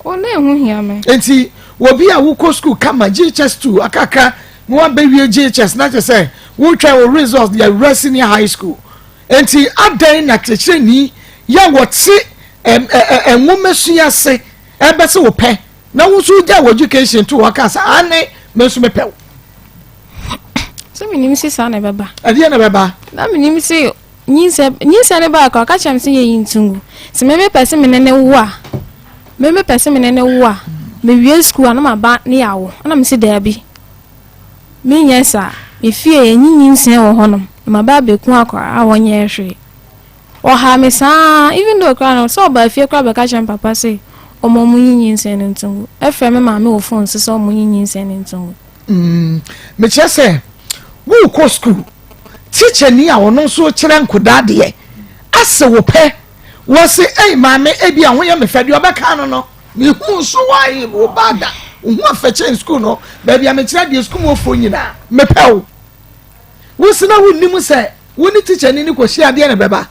O na ɛho hia me. Nti obi a wokɔ school kama GHS 2 akakra na wabɛwie JHS na kyerɛ sɛ wotwɛn wo results de awura senior high school. Enti adɛn na kyerɛkyerɛni yɛ a wɔte nwomasua ase ɛbɛse wo pɛ na wo nso wogya wɔ education to hɔ ka sɛ ane me nso mepɛ wo? Sɛ menim se saa na ɛbɛba. Ɛdeɛ na ɛbɛba? Na menim se nyinsɛ nyinsɛ ne baa kora ɔka kyerɛ me sɛ yɛyi ntungu. Sɛ me mepɛ sɛ me ne ne wo a me mepɛ sɛ me ne ne wo a mewie sukuu a na maba ne yɛawo. Ɛna me se daabi. Menyɛ saa. Me fie, yɛnnye nyinsɛn wɔ hɔnom, na maba abɛku akwadaa a ɔnyɛɛ hwee. Ɔhaa me saa ara, even though koraa no, sɛ ɔbaa fie koraa bɛka kyerɛ me papa sɛ ɔma ɔmo nyi nyinsɛn no nto ngu. Ɛfrɛ me maame wɔ phone so sɛ ɔmo nyi nyinsɛn no nto ngu. Mm, mekyerɛ sɛ, worekɔ sukuu, tikyani a ɔno nso rekyerɛ nkwadaa deɛ. ase wo pɛ, wɔse ei maame ebi a ho yɛ me fɛ deɛ ɔbɛka no no, mehu so wae wo ba da, wo ho afɛ kyɛn sukuu no, baabi a mekyerɛ deɛ sukuu mu ofoɔ nyinaa, mepɛ wo. Wosi na wonnim sɛ wo ne tikyani no kɔhyia adeɛ na ɛbɛba.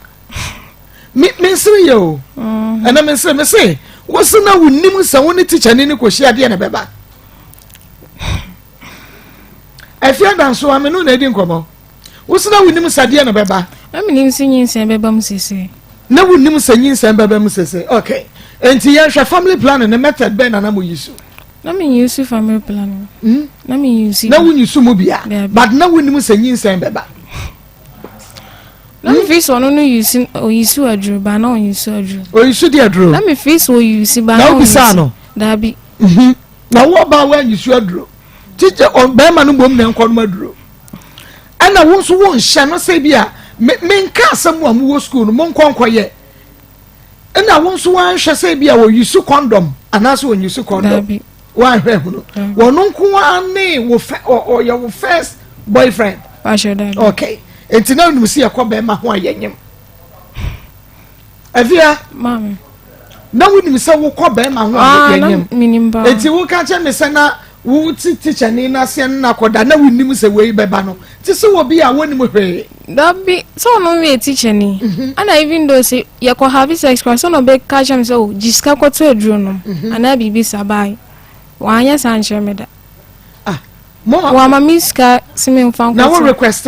Me mensere yɛ o. Mm. Ɛnɛ mensere me se wosi na wonnim sɛ wo ne tikyani no kɔhyia adeɛ na ɛbɛba. Afie adanso a me no na edi nkɔmmɔ. Wosi na wonim sɛ adeɛ na ɛbɛba. Na menim sɛ nyinsɛn bɛba mu sese. Na wonim sɛ nyinsɛn bɛba mu sese. Okay. Enti yɛnhwɛ family planning ne method bɛn na na mo yi so. Na me use family planning. Hmm? Na me use. Na wo use mu bia. But na wonim sɛ nyinsɛn bɛba. Na me fi sɛ ɔno no use ɔuse aduro ba na ɔuse aduro. Ɔuse di aduro. Na me fi sɛ ɔuse ba na ɔuse. Na wobisa no. Dabi. Mhm. Na wo ɔbaa wa use aduro. Tije bɛrima no mbom na nkɔ nom aduro. Ɛna wo nso wo nhyɛ no sɛ bi a me menka asɛm a mo wɔ school no mo nkɔ nkɔyɛ. Ɛna wo nso wanhwɛ sɛ bi a wɔyusu kɔndɔm anaasɛ wɔnyusu kɔndɔm wanhwɛ hunu wɔn nko ara ne wo fɛ ɔyɛ wo first boyfriend okay nti na onim sɛ yɛkɔ bɛrima ho a yɛnyem afia na wonim sɛ wokɔ bɛrima ho a ah, yɛnyem nti woka kyerɛ me sɛ na Wo te tikyani no aseɛ no na kɔda na wonnim sɛ wei bɛba no te sɛ obi a wonnim hwee. Dabi, sɛ ɔno yɛ tikyani mhm. Ɛna even though sɛ yɛkɔ have sex koraa sɛ na ɔbɛka kyerɛ me sɛ o oh, gye sika kɔtɔ aduro nom mhm. anaa biribi saa baae wanyɛ saa nkyerɛ me da. Ah, wama me sika sɛ memfa nkɔtɔ. Na wo request?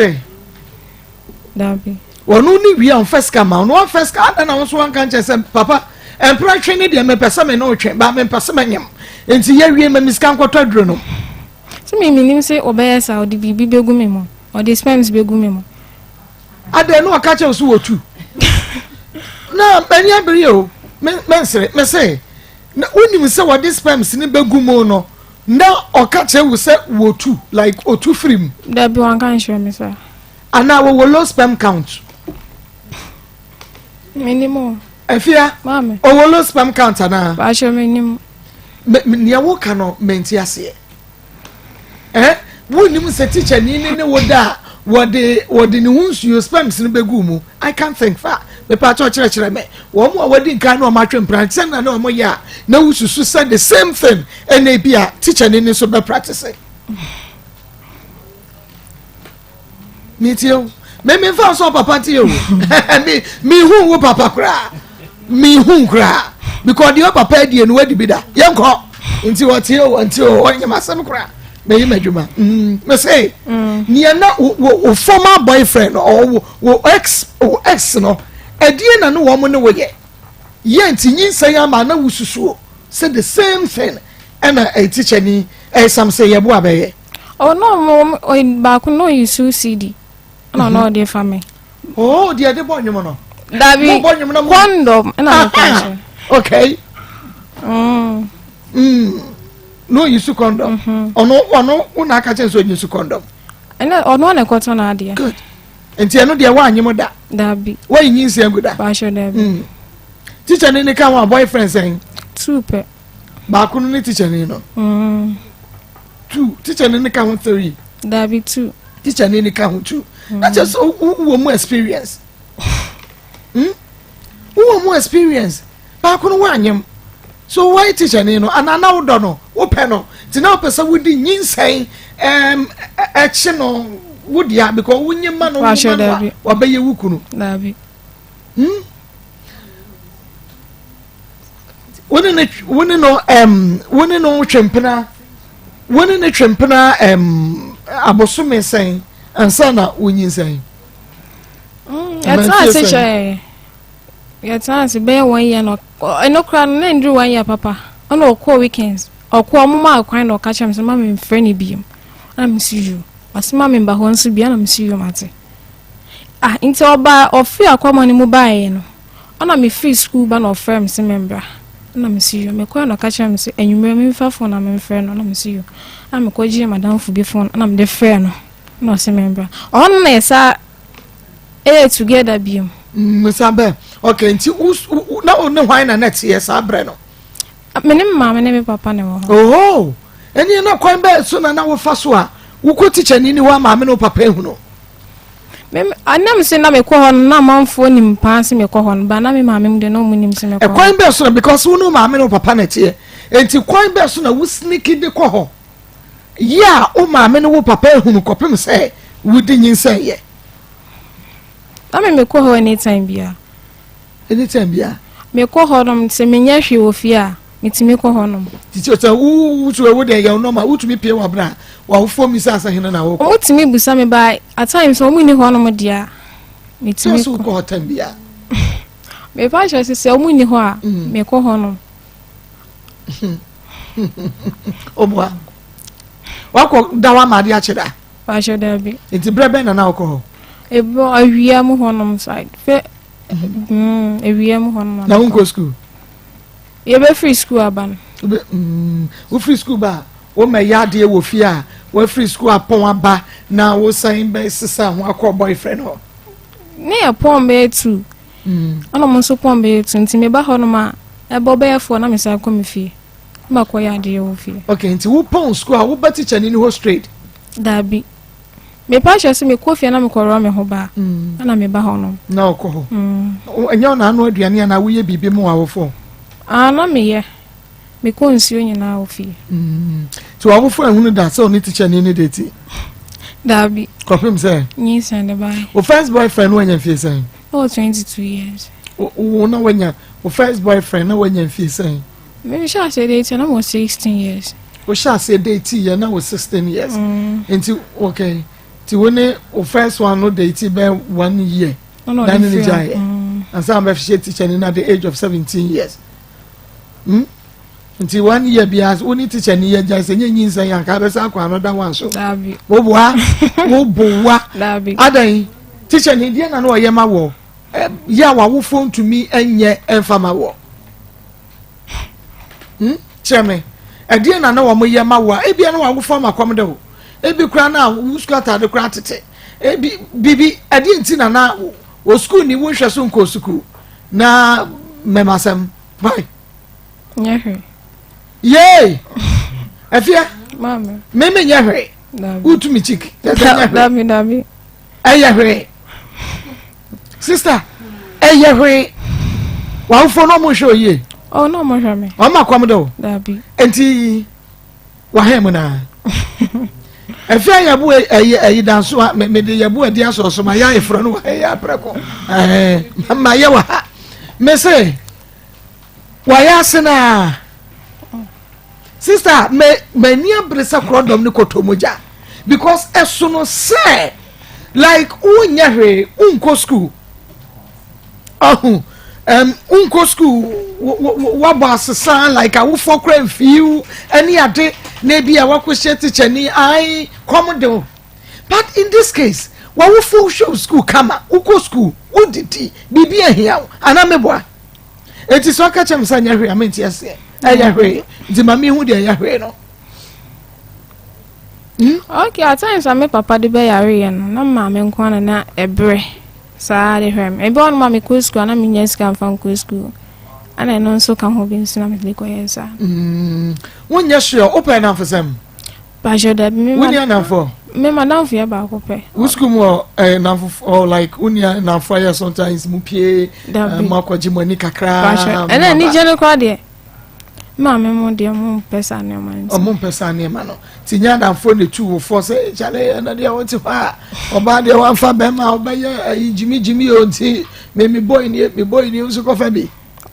Dabi. Ɔno ne wie a ɔmfa sika ma ɔno ɔmfa sika ada na wo nso wanka nkyɛ sɛ papa mpra twe ne deɛ mepɛ sɛ me ne wo twe ba mempɛ sɛ manyam nti yɛwie ma me sika nkɔtɔ aduro no. Sɛ me menim sɛ ɔbɛyɛ saa ɔde biribi bɛgu me mu ɔde sperms bɛgu me mu. Adɛn na ɔka kyerɛ wo so wɔtu na m'ani abere o mensere mese na wonim sɛ wɔde sperms no bɛgu mu no na ɔka kyerɛ wo sɛ wɔtu like ɔtu firi mu. Dabi wanka nkyerɛ me saa. Anaa wɔwɔ low sperm count. Menim o. Afia. Maame. Ɔwɔ low sperm count anaa? Baahyɛ menim. Me nea woka no mente aseɛ. Eh? Wonim sɛ teacher ni ne ne wo da a wɔde wɔde ne ho nsuo sperms no bɛgu mu. I can't think far. Mepa kyɛw kyerɛkyerɛ me. Wɔn a wɔadi nkan na wɔn atwe mpena sɛ na ne wɔn yɛ a na wosusu sɛ the same thing ɛna ebi a teacher ni ne nso bɛ practice. Metie o. Me me fa so papa tie o. Me me hu wo papa koraa. Me hu koraa. Because deɛ papa adie no wadi bi da. Yɛnkɔ. Nti wɔtie o, wɔntie o, wɔnyɛ m'asɛm koraa. Meyi m'adwuma. Mm, me se, mm. nea na wo wo former boyfriend or wo wo ex wo ex no, ɛdeɛ na ne wɔn ne wo yɛ. Yɛ nti nyinsɛn ama na wususuo sɛ the same thing ɛna ɛtikyɛ ni ɛsam sɛ yɛbo abɛyɛ. Oh no mo ɔyi baako no ɔyi su CD ɛna ɔno ɔde fa mi. Oh deɛ ɛde bɔ nnwom no. Dabi kɔndɔm ɛna mo ka kyerɛ. Okay. Mm. Mm. No ɔyi su kɔndɔm. Mm-hmm. Ɔno ɔno wo na aka kyerɛ sɛ ɔyi su kɔndɔm. Ɛna ɔno na ɛkɔtɔ n'adeɛ. Good. Nti ɛno deɛ woanye mo da. Dabi. Woayi nyinsɛn gu da. Bahyɛ dabi. Mm. Teacher ni ne ka ho a boyfriend sɛn. Two pɛ. Baako no ne teacher ni no. Mm. Two teacher ni ne ka ho three. Dabi two. Teacher ni ne ka ho two. Mm. Na kyerɛ sɛ wowɔ mu experience. Hmm? Wowɔ mu experience. Baako no woanyem. So why teacher ni no anaa na wodɔ no wopɛ no nti na wopɛ sɛ wodi nyinsɛn ɛm ɛkye no wo dea because wonyem ma no wo ma no a wabɛyɛ wo kunu. Dabi. Hmm? Wo ne ne wo ne no ɛm wo ne no twe mpena wo ne ne twe mpena ɛm abosome sɛn ansa na wonyinsɛn. Mm, yɛtena ase kyɛɛ yɛtena ase bɛyɛ one year na ɛno koraa no na nduru one year papa ɛna ɔkɔɔ weekends ɔkɔɔ ɔmo maa kwan na ɔka kyerɛ me sɛ ma me mfrɛ ne biem ɛna me si yio ɔsi ma me mba hɔ nso bia ɛna me si yio mate ah nti ɔbaa ɔfiri akwama no mu baeɛ no Ɔna me firi sukuu ba na ɔfrɛ me se me mbra ɛna me se yo me kɔɛ na ɔka kyerɛ me se anwummerɛ me nfa phone na me nfrɛ no ɛna me se yo ɛna me kɔ gyee madamfo bi phone ɛna me de frɛ no ɛna ɔse me mbra ɔhɔ no na yɛ saa ɛyɛ together biom. Mm, saa bɛ okay nti wo na wo ne hwan na na ɛteɛ saa berɛ no? Me ne me maame ne me papa na ɛwɔ hɔ. Oho, ɛneɛ na kwan bɛɛ so na na wofa so a wokɔ tikyani ni hɔ a maame ne wo papa ehunu? Me nam se na mekɔ hɔ no na amanfoɔ nim paa se mekɔ hɔ no ba na me maame mu de na ɔmo nim se mekɔ hɔ. Ɛkwan bɛɛ so na because wo ne wo maame ne wo papa na ɛteɛ nti kwan bɛɛ so na wo sneaky de kɔ hɔ yɛ a wo maame ne wo papa ehunu kɔpem sɛ wodi nyinsɛn yɛ. Na me mekɔ hɔ anytime bia. Anytime bia. Mekɔ hɔ nom sɛ menyɛ hwee wɔ fie a metumi kɔ hɔ nom. Titi sɛ wo wo wo deɛ yɛ normal wotumi pie wɔ abira w'awofoɔ mmisa sɛ hene na wokɔ. Wɔn tumi bisa me ba at times wɔn nni hɔ nom deɛ a metumi kɔ. Sɛ wokɔ hɔ time bia. Mepa kyerɛ sɛ sɛ wɔn nni hɔ a mekɔ hɔ nom. Oboa wakɔ da wa ma ade akye da. Pakyɛ daabi. Nti berɛ bɛn na na wokɔ hɔ? Ebɔ awia mu hɔ nom side fɛ awia mu hɔ nom. Na wonkɔ sukuu? Yɛbɛfiri sukuu aba no. Wofiri sukuu ba a womɛyɛ adeɛ wɔ fie a wafiri sukuu apɔn aba na wosan bɛsesa ho akɔ boyfriend hɔ. Ne yɛ pɔn bɛyɛ tu. Ɛna ɔmo nso pɔn bɛyɛ tu nti meba hɔ nom a ɛbɔ bɛyɛ foɔ na mesan kɔ me fie. Na makɔ yɛ adeɛ wɔ fie. Okay nti wopɔn sukuu a woba teacher ni hɔ straight? Daabi. Mepa kyerɛ sɛ mekɔ fie na mekɔrɔ me ho ba a ɛna meba hɔ nom. Na ɔkɔ hɔ. Ɛnyɛ ɔna ano aduane anaa woyɛ biribi ma w'awofoɔ? Ah na meyɛ. Mekɔ nsuo nyinaa wɔ fie. Nti w'awofo ahunu da sɛ ɔne teacher ni ne date? Daabi. Kɔpem sɛ? Nyinsɛn de bae. Wo first boyfriend no wanya mfie sɛn? Na wɔ 22 years. Wo na wanya wo first boyfriend na wanya mfie sɛn? Mehyɛ aseɛ date na wɔ 16 years. Wohyɛ aseɛ date yɛ na wɔ 16 years. Nti okay. Nti wo ne wo first one no date bɛn one year. Na ne ne gyaeɛ. Ansa bɛhyɛ teacher ni na the age of 17 years. Hmm? Nti one year biara wo ne teacher ni yɛ gyae sɛ nyɛ nyinsɛn yɛ anka bɛsa akɔ another one so. Daabi. Woboa woboa. Daabi. Adan teacher ni deɛ na no ɔyɛ ma wɔ yɛ a w'awofoɔ ntumi nyɛ mfa ma wɔ. Hmm? Kyerɛ me. Ɛdeɛ na na wɔn yɛ ma wɔ a ebia na w'awofoɔ ama kɔm de wo. Ebi koraa na wo sukuu ataade koraa tete. Ebi bibi ɛdeɛ nti na na wɔ sukuu ni wo nhwɛ so nkɔ sukuu na mmɛmasɛm. Why? Nyɛ hwee. Yay! Afia. Maame. Me me nyɛ hwee. Wotu me cheek. Dabi dabi. Ɛyɛ hwee. Sister, ɛyɛ hwee. W'awofoɔ no ɔmo nhwɛ oyie. Oh, no ɔmo hwɛ me. Ɔmo akɔm de o. Dabi. Nti wahɛn mu naa. Afia yɛbo ɛyɛ ɛyi danso a me de yɛbo adi asɔsɔ ma yɛ ayeforo no wɔ ha yɛ aprɛko. Ɛɛ ma yɛ wɔ ha. Me se. Wayɛ ase naa. Sister, me m'ani abere sɛ korɔdɔm ne kɔtɔ mogya because ɛso no sɛ like wonyɛ hwee wonkɔ school ɔho um, wonkɔ school wabɔ asesa like awofoɔ kora mfiw ɛne ade na ebi a wakɔhyia teacher ni ae kɔm de wo but in this case wawofoɔ hwɛ school kama wokɔ school wodidi biribi ahia wo anaa meboa Eti sɛ ɔka kyerɛ me sɛ nyɛ hwee a mente aseɛ. Ɛyɛ hwee. Nti ma mehu deɛ ɛyɛ hwee no. Hmm? Okay, at times a me papa de bɛyareɛ no, na maame nko ara na ɛbrɛ saa de hwɛ me. Ebi wɔ no ma mekɔ sukuu a na menya sika mfa nkɔ sukuu. Ɛna ɛno nso ka ho bi nso na mede kɔyɛ saa. Mm. Wonyɛ sure, wopɛ nnamfosɛm? Pakyɛ dabi me ma. Wonni anamfo? Me madamfo yɛ baako pɛ. Wo sukuu mu wɔ ɛɛ namfo ɔ like wonni anamfo ayɛ sometimes mu pie Dabi. Mo akɔgye mo ani kakra. Pakyɛ ɛna anigye no koraa deɛ maame mo deɛ mo mpɛ saa nneɛma no. Ɔmo mpɛ saa nneɛma no ti nyɛ adamfo na etu wo fɔ sɛ kyale ɛna deɛ wɔn ti hɔ a ɔbaa deɛ wɔnfa bɛrima a ɔbɛyɛ ɛyi gyimi gyimi o nti me me boy nie me boy nie nso kɔfɛ bi.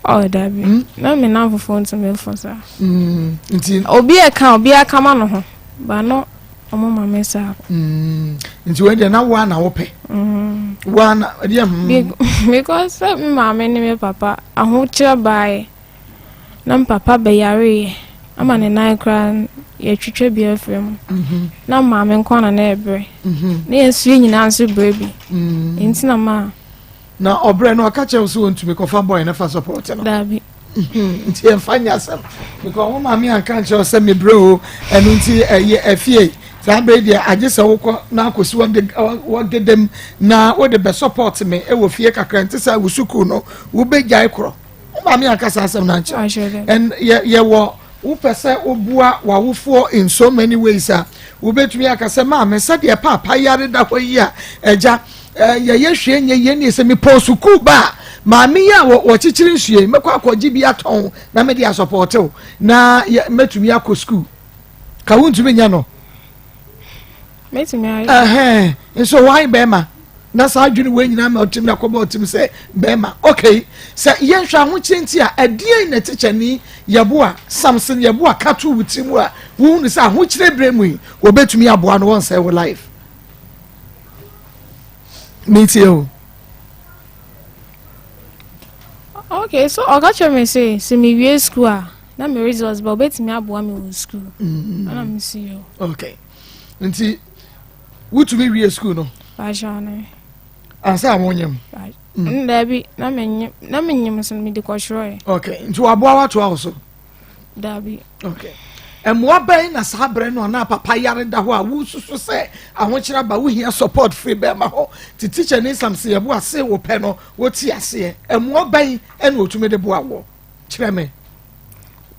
Oh, dabi. Hmm? Na me namfofo ntumi mfo saa. Hmm, nti. Obi ɛka obi aka ma no ho. Ba no ɔmo ma me saa. Hmm, nti wei deɛ na woa na wopɛ. Woa na ɛdeɛ hmm. Because sɛ me maame ne me papa ahokyerɛ baeɛ na me papa bɛyareeɛ ama ne nan koraa yɛtwitwa bi afiri mu. Mhm. Na maame nko na na ɛbrɛ. Mhm. Na yɛn nso yɛn nyinaa nso brɛ bi. Nti na maa. Na ɔbrɛ no ɔka kyerɛ wo sɛ wɔntumi kɔfa boy no fa support no. Daabi. Nti ɛmfa nyɛ asɛm because wo maame anka nkyerɛ wo sɛ mebrɛ o ɛno nti ɛyɛ afie saa bere deɛ agye sɛ wokɔ na akɔsi wɔgedem na wode bɛ support me ɛwɔ fie kakra nti sɛ wo sukuu no wobɛgyae korɔ wo maame anka saa asɛm no ankyerɛ and yɛwɔ wopɛ sɛ woboa w'awofoɔ in so many ways a wobɛtumi aka sɛ maame sɛdeɛ paapa yare da hɔ yi a agya. Yɛyɛ hwee nyɛ yie ne sɛ mepɔn sukuu ba a, maame yi a wɔkyekyere nsuo yi, mɛkɔ akɔgye bi atɔn na mede asɔpɔɔte wo na mɛtumi akɔ sukuu. Ka wontumi nyɛ no. Mɛtumi ayɛ. Ɛhɛn, nso wɔn bɛrima na saa adwene wei nyinaa ma ɔtim na kɔbɔ ɔtim sɛ bɛrima. Okay, sɛ yɛnhwɛ ahokyere nti a, ɛdeɛn na tikyani Yeboah, Samson Yeboah ka to wo tirim a wohunu sɛ ahokyere berɛ mu yi wɔbɛtumi aboa no wɔnsɛe wo life? Metie o. Okay, so ɔka kyerɛ me sɛ sɛ mewie school a na me results ba obetumi aboa me wɔ school. Mm. Ɛna me si yo. Okay. Nti wotumi wie school no? Bahyɛ ne. Ansa a wonyem? Mm. Dabi, na menyem na menyem so mede kɔtwerɛɛ. Okay, nti waboa watoa wo so? Dabi. Okay. Mmoa bɛn na saa berɛ no anaa papa yare da hɔ a wosusu sɛ ahokyerɛ aba wohia support firi bɛrima hɔ te teacher ne nsam sɛ yɛbo ase wo pɛ no wote aseɛ mmoa bɛn ɛna otumi de boa wɔ kyerɛ me.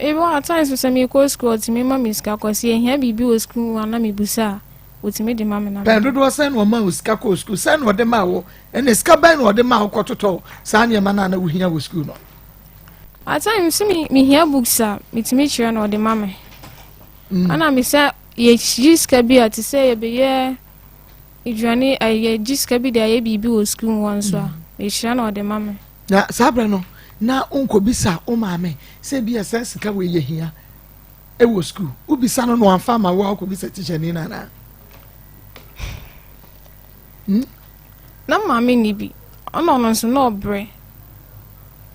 Ebi wɔ at times sɛ mekɔ sukuu ɔtumi ma me sika kɔ sɛ yɛhia biribi wɔ sukuu mu a na mebusa a ɔtumi de ma me na Pɛn dodoɔ sɛn na ɔma wo sika kɔɔ sukuu sɛn na ɔde maa wo ɛna sika bɛn na ɔde maa wo kɔtotɔ saa nneɛma no a na wohia wɔ sukuu no. At times sɛ me mehia books a metumi kyerɛ na ɔde ma me. Mm. Ɛna me sɛ yɛgye sika bi a te sɛ yɛbɛyɛ aduane yɛgye sika bi de ayɛ biribi wɔ sukuu mu hɔ nso a mm. mekyerɛ na ɔde ma me. Na saa berɛ no na wonkɔbisa wo maame sɛ bi a saa sika wei yɛ hia wɔ sukuu wobisa no na wamfa ama wo a wokɔbisa tikyani no anaa? Hmm? Na maame nni bi ɔna ɔno nso na ɔbrɛ.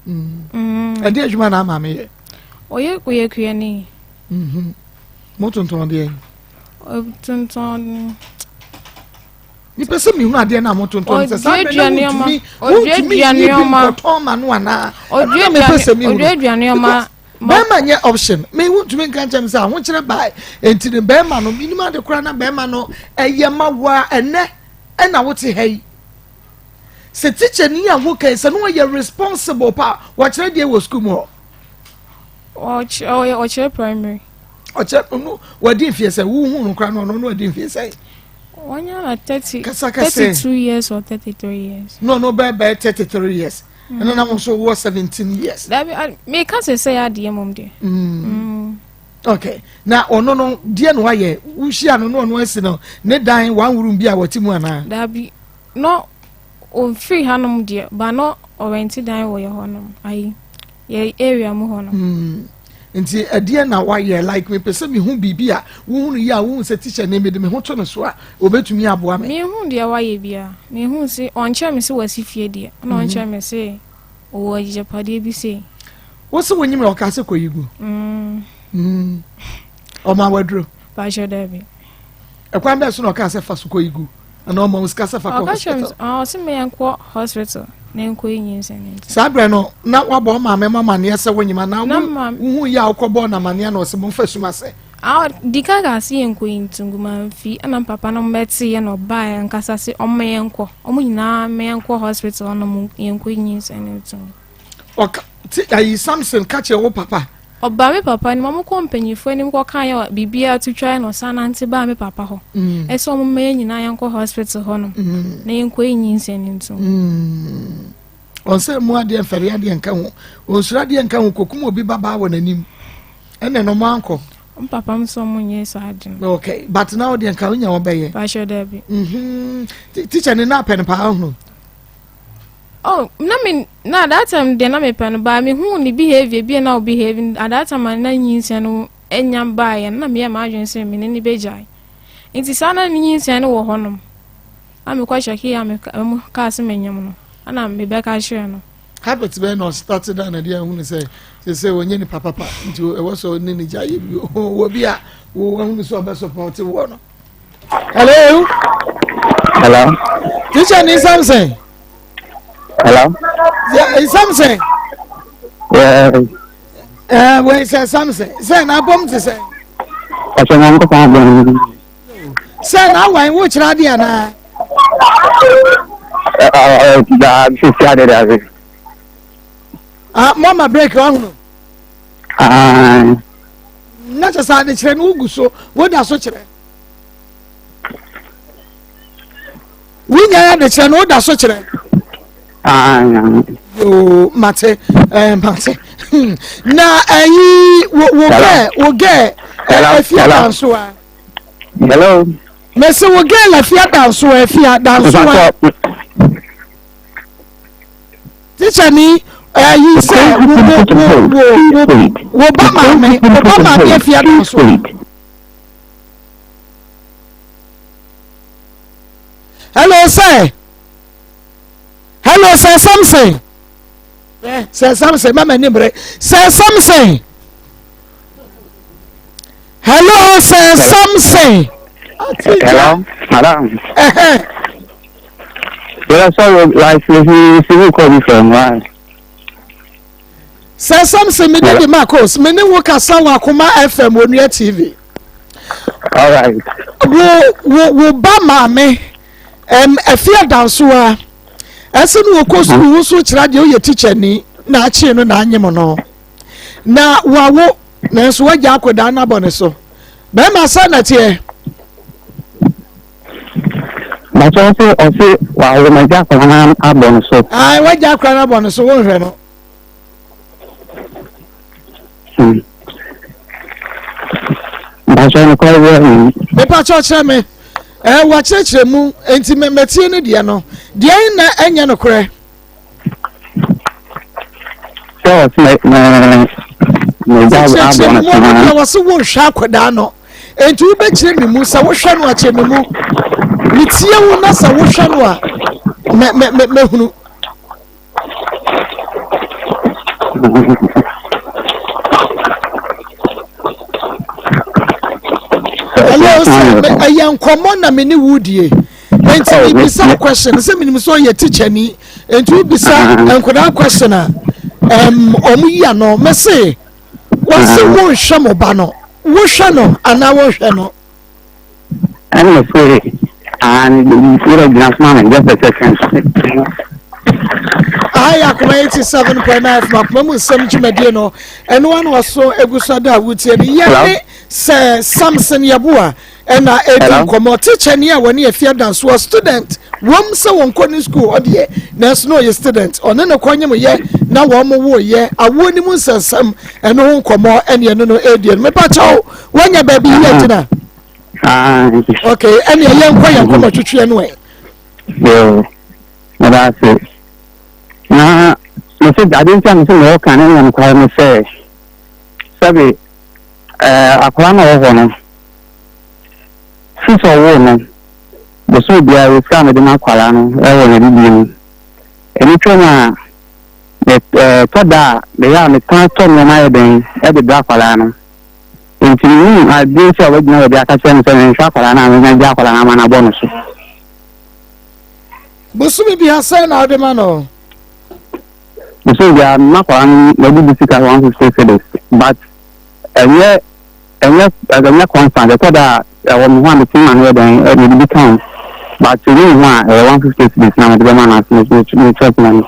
Hmm. Hmm. Ɛde adwuma na maame yɛ? Ɔyɛ ɔyɛ kuani. Mhm. Motontɔn deɛ? Ɔtontɔn. Mepɛ sɛ mehunu adeɛ no a motontɔn sɛ saa bɛ na wontumi wontumi yi bi nkɔtɔn ma no anaa ɛno na mepɛ sɛ mehunu. Ɔduadua nneɛma. Bɛrima nyɛ option me wontumi nka nkyɛn sɛ ahokyerɛ baa nti ne bɛrima no menim ade koraa na bɛrima no ɛyɛ ma woa ɛnɛ ɛna wote ha yi sɛ teacher ni a woka sɛ no ɔyɛ responsible pa wɔkyerɛ deɛ wɔ school mu hɔ ɔkyerɛ ɔkyerɛ primary ɔkyerɛ no wɔadi mfeɛ sɛ wohu no koraa no ɔno no ɔdi mfeɛ sɛ wɔnyɛ na 30 32 years or 33 years no no bɛɛ 33 years ɛno na mo nso wɔ 17 years. Dabi meka sɛ sɛ yɛ adeɛ mom deɛ. Mm. mm. Okay na ɔno no deɛ na wayɛ wohyia no na ɔno asi no ne dan one room bi a wɔte mu anaa. Dabi no ɔmfiri hanom deɛ ba no ɔrɛnti dan wɔ yɛ hɔnom ayi yɛ area mu hɔ no. Mm. Nti ɛdeɛ na wayɛ like mepɛ sɛ mehu biribi a wohunu yi a wohu sɛ teacher ne mede me ho to no so a obɛtumi aboa me. Mehu deɛ wayɛ biara mehu se ɔnkyerɛ me se wasi fie deɛ ɛna mhm. ɔnkyerɛ me se ɔwɔ agyapadeɛ bi sei. Wo se wonyim na ɔka sɛ kɔyi gu. Mm. Mm. Ɔma waduro. Pakyɛ daabi. Ɛkwan bɛɛ so na ɔka sɛ fa so kɔyi gu. Ana ɔma wo sika sɛ fa kɔ hospital? Ɔse me yɛnkɔ hospital na yɛnkɔ yi nyinsɛn no nti. Saa berɛ no na wabɔ wo maame mo amaneɛ sɛ wonyim anaa wohu yɛ a wokɔbɔɔ no amaneɛ na ɔse momfa sum ase? Di kan kaa se yɛnkɔ yi nti ngu mamfi ɛna papa no mbɛteeɛ na ɔbaeɛ ankasa se ɔmma yɛnkɔ ɔmo nyinaa mma yɛnkɔ hospital na ɔmo yɛnkɔ yi nyinsɛn no nti. Ɔka ti ayi Samson ka kyerɛ wo papa. Ɔbaa me papa anim, wɔkɔɔ mpanyimfoɔ anim kɔkaeɛ a biribiara to twaeɛ na ɔsan nante baa me papa hɔ. Mm. Ɛsɛ wɔn mma yɛn nyinaa yɛnkɔ hospital hɔ nom mm. na yɛnkɔ yi nyinsɛn no ntom. Mm. Ɔnsɛ mu adeɛ mfɛre adeɛ nka ho, ɔnsuro adeɛ nka ho, kɔkum obi babaa wɔ n'anim. Ɛnna no mo ankɔ. M papa m sɛ ɔmo nyɛ saa ade no. Okay, but na ɔdeɛ nka wonya wɔbɛyɛ. Pahyɛ daabi. Mhm. Teacher ne na apɛ no paa ho. Oh, na me na at that time deɛ na mepɛ no baa mehu ne behavior bi a na ɔbehave at that time a na nyinsɛn no anya baeɛ no na meyɛ m'adwene sɛ me ne ne bɛgyae nti saa na ne nyinsɛn no wɔ hɔnom a mekɔ hyɛke a mekaa sɛ menyam no ana mebɛka kyerɛ no habit bɛn na ɔstate da na deɛ ahunu sɛ sɛ sɛ wɔnyɛ nipa papa nti ɛwɔ sɛ ɔne ne gya yɛ bi wɔ bi a wɔahunu sɛ ɔbɛsɔpɔte wɔ no Hello. Hello. Teacher ni Samson. Hello. Yeah, Samson. Yeah. Eh, wait, sir Samson. Sir, na bom te sɛ. Ɔsɛ na nkɔfɔ abɛn. Sir, na wan wo kyerɛ ade ana? Eh, eh, da sisi ade da. Ah, mama break wa hunu. Ah. Na kyerɛ sɛ adekyerɛ no wogu so woda so kyerɛ. Wonyae adekyerɛ no woda so kyerɛ? Yoo mate ɛɛ eh, mate hmm. na ɛyi eh, wo wo gɛ wo gɛ efia dansoa. Hello. Mesi wo gɛ lafia dansoa efia dansoa. Teacher ni ɛyi eh, sɛ wo wo wo wo wo ba maame wo ba maame efia dansoa. Hello sir. Hello sir Samson. Eh, sir Samson, mama ni mbre. Sir Samson. Hello sir Samson. Hello, madam. Yeah, sorry, like he he call me from why? Sir Samson, me de Marcos, me ne wo kasa wɔ Akoma FM Onua TV. All right. Wo wo wo ba maame ɛm ɛfi adansoa ɛsɛ no wɔkɔ sukuu wo nso kyerɛ adeɛ woyɛ tikya ni na akyee no na anyem no na wawo nanso wagya akwadaa no abɔ ne so bɛrima sɛ na teɛ. Bàtɛ ɔsɛ ɔsɛ wawo na gya akwadaa no abɔ ne so. Ayi wagya akwadaa no abɔ ne so wɔnhwɛ no. Hmm. Mpakyɛ nokware bi ayi. Mepakyɛ ɔkyerɛ me. Ɛɛ eh, wakyerɛkyerɛ mu nti mɛtie ne deɛ no. Deɛ na ɛnyɛ nokorɛ. Sɛ ɔsɛ mɛ mɛ mɛ gya abɔ no mu ɔno deɛ wɔse wonhwɛ akwadaa no. Nti wobɛkyerɛ me mu sɛ wohwɛ no akyerɛ me mu. Metie wo na sɛ wohwɛ no a mɛ mɛ mɛ mɛhunu. Hello sir, ɛyɛ nkɔmmɔ na me ne wo die. Nti oh, mebisa question sɛ menim sɛ ɔyɛ teacher ni. Nti wobisa uh-huh. nkwadaa question a ɔmo yi ano. Mese wɔse uh-huh. wonhwɛ mo ba no. Wohwɛ no anaa wonhwɛ no? Ɛna ɔse aane wura gyina so ma me just a second. Aha yɛ Akoma 87.9 FM akoma mu nsɛm dwumadie no ɛno ano ɔso egu so ada a wotie no yɛne sɛ Samson Yeboah ɛna ɛdi nkɔmmɔ tikyani a wɔne afie adansoɔ student wɔm sɛ wɔn kɔ ne school hɔ deɛ nanso na ɔyɛ student ɔne ne kɔ nyem yɛ na wɔn mo wo yɛ awoɔ ne mu nsɛnsɛm ɛno ho nkɔmmɔ ɛne ɛno no ɛdi ɛno mepa kyɛw Wanya baabi yi agyina. Ok, ɛne ɛyɛ nkɔ yɛn nkɔmɔ twitwiɛ no ɛ. Yoo, meda ase. Na mese ade nti a mese mewɔ kan ne nyɛ nokware ne sɛ sɛbe ɛɛ akwadaa na ɔwɔ hɔ no fi sɛ ɔwoo no bosome biara wɔ sika a mede ma akwadaa no ɛwɔ n'adidie mu. Ɛno twam a ɛtɔ da a meyɛ a mesan tɔ nneɛma yɛ dɛn ɛde brɛ akwadaa no. Enti minnim adwene sɛ ɔbɛgyina baabi aka kyerɛ me sɛ menhwɛ akwadaa no a menya gye akwadaa no ama no abɔ no so. Bosome biara sɛn na wode ma no? Bosome biara mema akwadaa no n'adidi sika 150 cedis but ɛnyɛ ɛnyɛ ɛnyɛ constant ɛtɔ da a ɛwɔ me ho a metumi ma no yɛ dɛn mede bi ka ho but ɛni me ho a ɛyɛ 150 cedis na mede bɛma no ase me church money.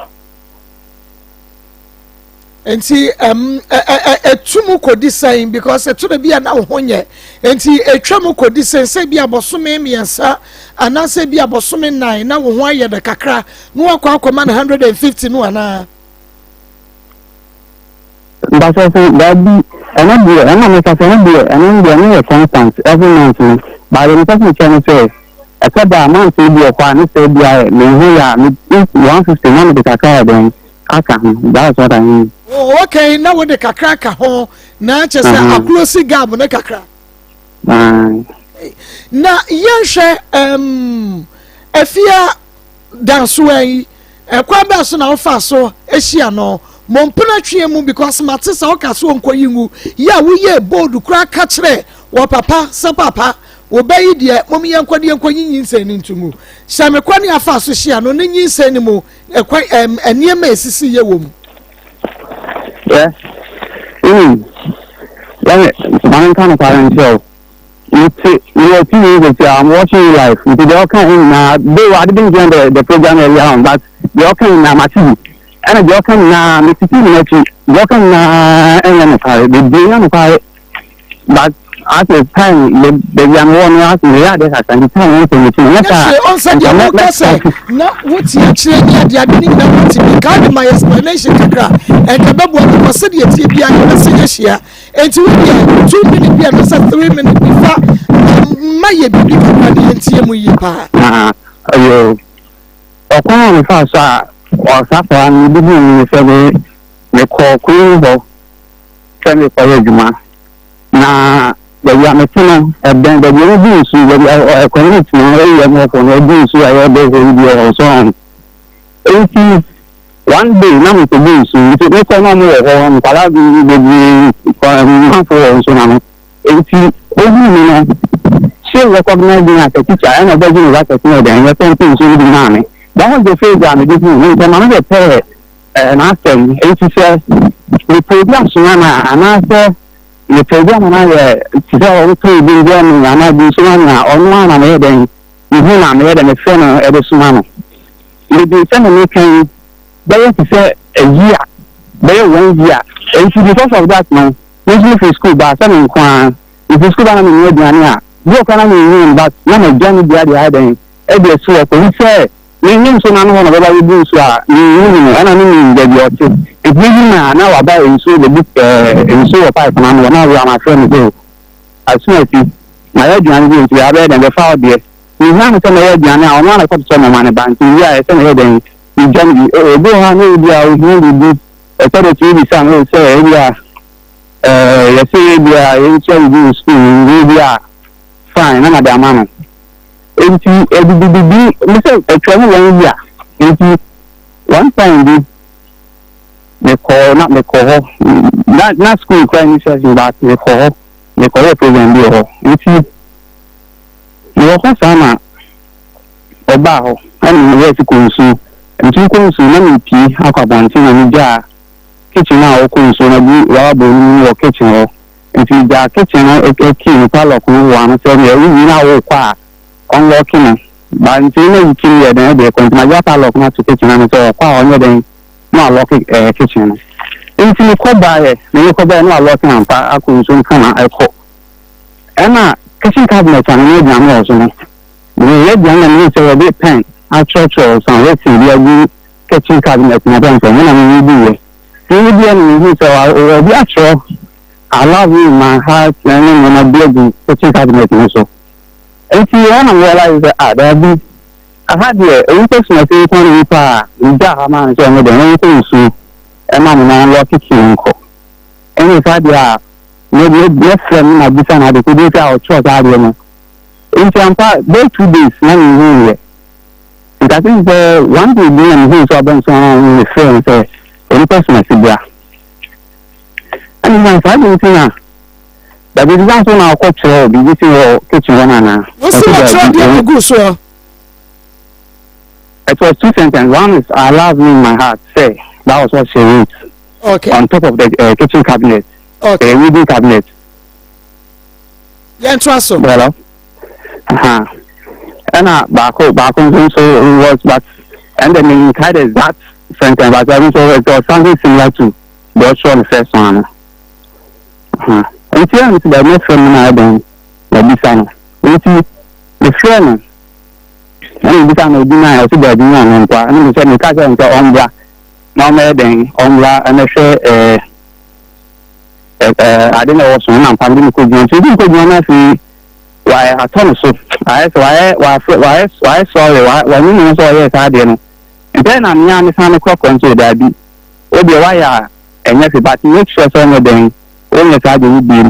Nti ɛm ɛ ɛ ɛtu mu kɔdi sɛn because ɛto da bi a na wo ho nyɛ nti ɛtwa mu kɔdi sɛn sɛ bi abɔsome mmiɛnsa anaasɛ bi abɔsome nnan na wo ho ayɛ dɛ kakra na wakɔ akɔma no 150 no anaa. Mpakyɛw sɛ daabi ɛno deɛ ɛno na meka sɛ ɛno deɛ ɛno deɛ ɛno yɛ constant every month no but deɛ mepɛ sɛ mekyerɛ ne sɛ ɛtɔ da a month no bi wɔ hɔ a ne sɛ bi a me ho yɛ a me 150 na mede kakra yɛ dɛn aka ho that's what I mean. Oh okay na wode kakra ka ho na kyɛ sɛ uh-huh. aklosi gap ne kakra. Na yɛnhwɛ um, afia dansoa yi ɛkwan bɛɛ so na wofa so ahyia no mo mpena twe mu because mate sɛ woka so nkɔ yi ngu yɛ a woyɛ bold koraa ka kyerɛ wɔ papa sɛ papa wɔbɛyi deɛ mom yɛnkɔ de yɛnkɔ yi nyinsɛn no nto mu hyɛ me kwan afa so hyia no ne nyinsɛn no mu ɛkwan ɛm nneɛma a esisi yɛ wɔ mu. Yɛ mm let me maame nka nokware nkyerɛ wo mete mewɔ TV yi sɛsi a I'm watching you live nti deɛ ɔka yi nyinaa though I didn't join the the program earlier on but deɛ ɔka nyinaa mate bi ɛna deɛ ɔka nyinaa mete TV no akyi deɛ ɔka nyinaa ɛnyɛ nokware bebree nyɛ nokware but. Ase time me baabi a mewɔ no ase meyɛ adeɛ kakra nti time no sɛ metumi nyɛ saa. Ɛhwɛ ɔnsɛ deɛ woka sɛ na wote akyire ne adeɛ ade ne nyinaa wote bi ka de ma yɛ explanation kakra ɛnka bɛboa because sɛdeɛ tie biara yɛbɛsɛ yɛhyia enti wo deɛ 2 minute bi anaasɛ 3 minute bi fa ma yɛ biribi kakra ne yɛntie mu yie paa. Na ɔyɛ ɔkwan a mefa so a ɔsafra no bi hu mi sɛ me mekɔ kuro hɔ sɛ mekɔyɛ adwuma na baabi a mete no ɛbɛn baabi a wɔbu nsu, baabi a community no area mu hɔfo no ɛbu nsu a yɛbɛ hɔ yi bi wɔ hɔ so ɔn. Nti one day na mekɔbu nsu, nti mekɔ na ɔmo wɔ hɔ, nkwadaa bi bebree mmanfo wɔ nsu na no. Nti ohuu me no, she recognized me as a teacher ɛna ɔbɛgye me bucket na ɔde ɛnyɛ pɔmpe nsu no bi maa me. That was the phase a mede huu no, nti ɛma me bɛpɛɛ n'asɛm. Nti sɛ mepɛ obi asoma no a, anaasɛ mepɛ obi ama no ayɛ te sɛ ɔretɔ obi brɛ me anaa bi nsoma me a, ɔno ara na meyɛ dɛn, mehu na meyɛ dɛn, mefrɛ no ɛde soma no. Mede sɛ na meka yi bɛyɛ te sɛ a year, bɛyɛ one year. Nti because of that no, me nso mefiri school ba sɛ me nko ara, mefiri school ba na menoa aduane a, bi wɔ koraa na menwie no but na magya ne dua de ayɛ dɛn, ɛde asi hɔ kɔsi sɛ me ne nsuo no ano hɔ na ɔbɛba abɛbu nsuo a, menhunu no, ɛna mennim baabi a ɔte. Nti mehu no a, na waba nsuo bɛbu ɛɛ nsuo wɔ pipe no ano hɔ, na ɔwura no afrɛ me sɛ o, Asuasi, mayɛ aduane bi nti abɛyɛ dɛn, bɛfa wo deɛ. Mehia no sɛ mɛyɛ aduane a, ɔno ara na ɛkɔtotɔ nneɛma no ba, nti mewie a, ɛsɛ sɛ meyɛ dɛn, megya no bi. O, ebi wɔ hɔ a na ebi a ohia biribi, ɛsɛ dɛ tumi bisa no sɛ ebi a ɛɛ yɛsɛ ebi a yɛntua biribi wɔ sukuu mu, ebi a fine, na made ama no. Enti adidididi ne sɛ atwa mu wɔn yia. Enti one time bi mekɔɔ na mekɔ hɔ na na school kura ni session but mekɔ hɔ mekɔyɛ program bi wɔ hɔ. Nti mewɔ hɔ saa na ɔbaa hɔ ɛna meyɛɛ sɛ kɔ nsuo. Nti mekɔ nsuo na mepie akɔ abɔnten na megyaa kitchen a ɔkɔ nsuo na gu rubber bowl no mu wɔ kitchen hɔ. Nti gyaa kitchen no key no padlock no wɔ ano sɛ nea wowie na wokɔ a ɔnlɔke no ba. Nti na yi key no yɛ dɛn ɛde kɔ, nti magya padlock no ato kitchen ano sɛ ɔkɔ a ɔnyɛ dɛn na walɔke ɛɛ kitchen no. Nti mekɔ baeɛ na mekɔ baeɛ na walɔke ampa akɔ nsuo no kama ɛkɔ. Ɛna kitchen cabinet a meyɛ aduane wɔ so no, meyɛ aduane na mehu sɛ wɔde pen atwerɛtwerɛ some written bi agu kitchen cabinet no sɛ nsɛ ɛna meyi bi yɛ meyi bi yɛ na mehu sɛ wɔde atwerɛ "I love you my heart" na ne nneɛma bi agu kitchen cabinet no so. Nti ɛhɔ na merealise sɛ ah, daabi, aha deɛ onipa sumasɛ nko na nipa a megya ha maa no sɛ ɔnyɛ dɛn ɔnkɔ nsuo ɛma me na ɔlɔke key no nkɔ. Ɛne saa deɛ a mɛfrɛ no na bisa no ade kodeɛ sɛ a ɔtwerɛ saa adeɛ no. Nti ampa bɛyɛ 2 days na menhuu yɛ. Nti I think sɛ one day bi na mehuu sɛ ɔbɛn so a mefrɛ no sɛ onipa sumasɛ bra. Ɛne na saa de nti na dabi bi nso na ɔkɔ kyerɛ biribi si wɔ kitchen hɔ nana. Wosi wɔtwerɛ deɛ gugu soɔ. It was two sentences. One is "I love you in my heart." Say that was what she wrote. On top of the kitchen cabinet. The wooden cabinet. Yɛn to aso. Hello. Ɛna baako baako nso nso was, but and then inside is that sentence, but I nso it was something similar to the ɔtwerɛ the first one no. Nti ɛna nti baabi mɛfrɛ no na ɛdɛn na bisa no. Nti mefrɛ no ɛna bisa no obi na ɔsi baabi nyɛ ɔno nkwa, ɛna mesɛ meka kyerɛ no sɛ ɔmbra na ɔmɛyɛ dɛn, ɔmbra ɛmɛhwɛ ɛɛ ɛɛ ade na ɛwɔ so na mpa mede no kɔ gyina. Nti obi nkɔ gyina na afei wayɛ atɔ no so ayɛ sɛ wayɛ wafrɛ wayɛ wayɛ sɔre wanu ne ho sɛ ɔyɛɛ saa adeɛ no. Nti ɛna mmea me san me korɔkorɔ nso daabi, o deɛ wayɛ a ɛnyɛ hwee, but make sure sɛ ɔnyɛ dɛn wonyɛ saa adeɛ no bio.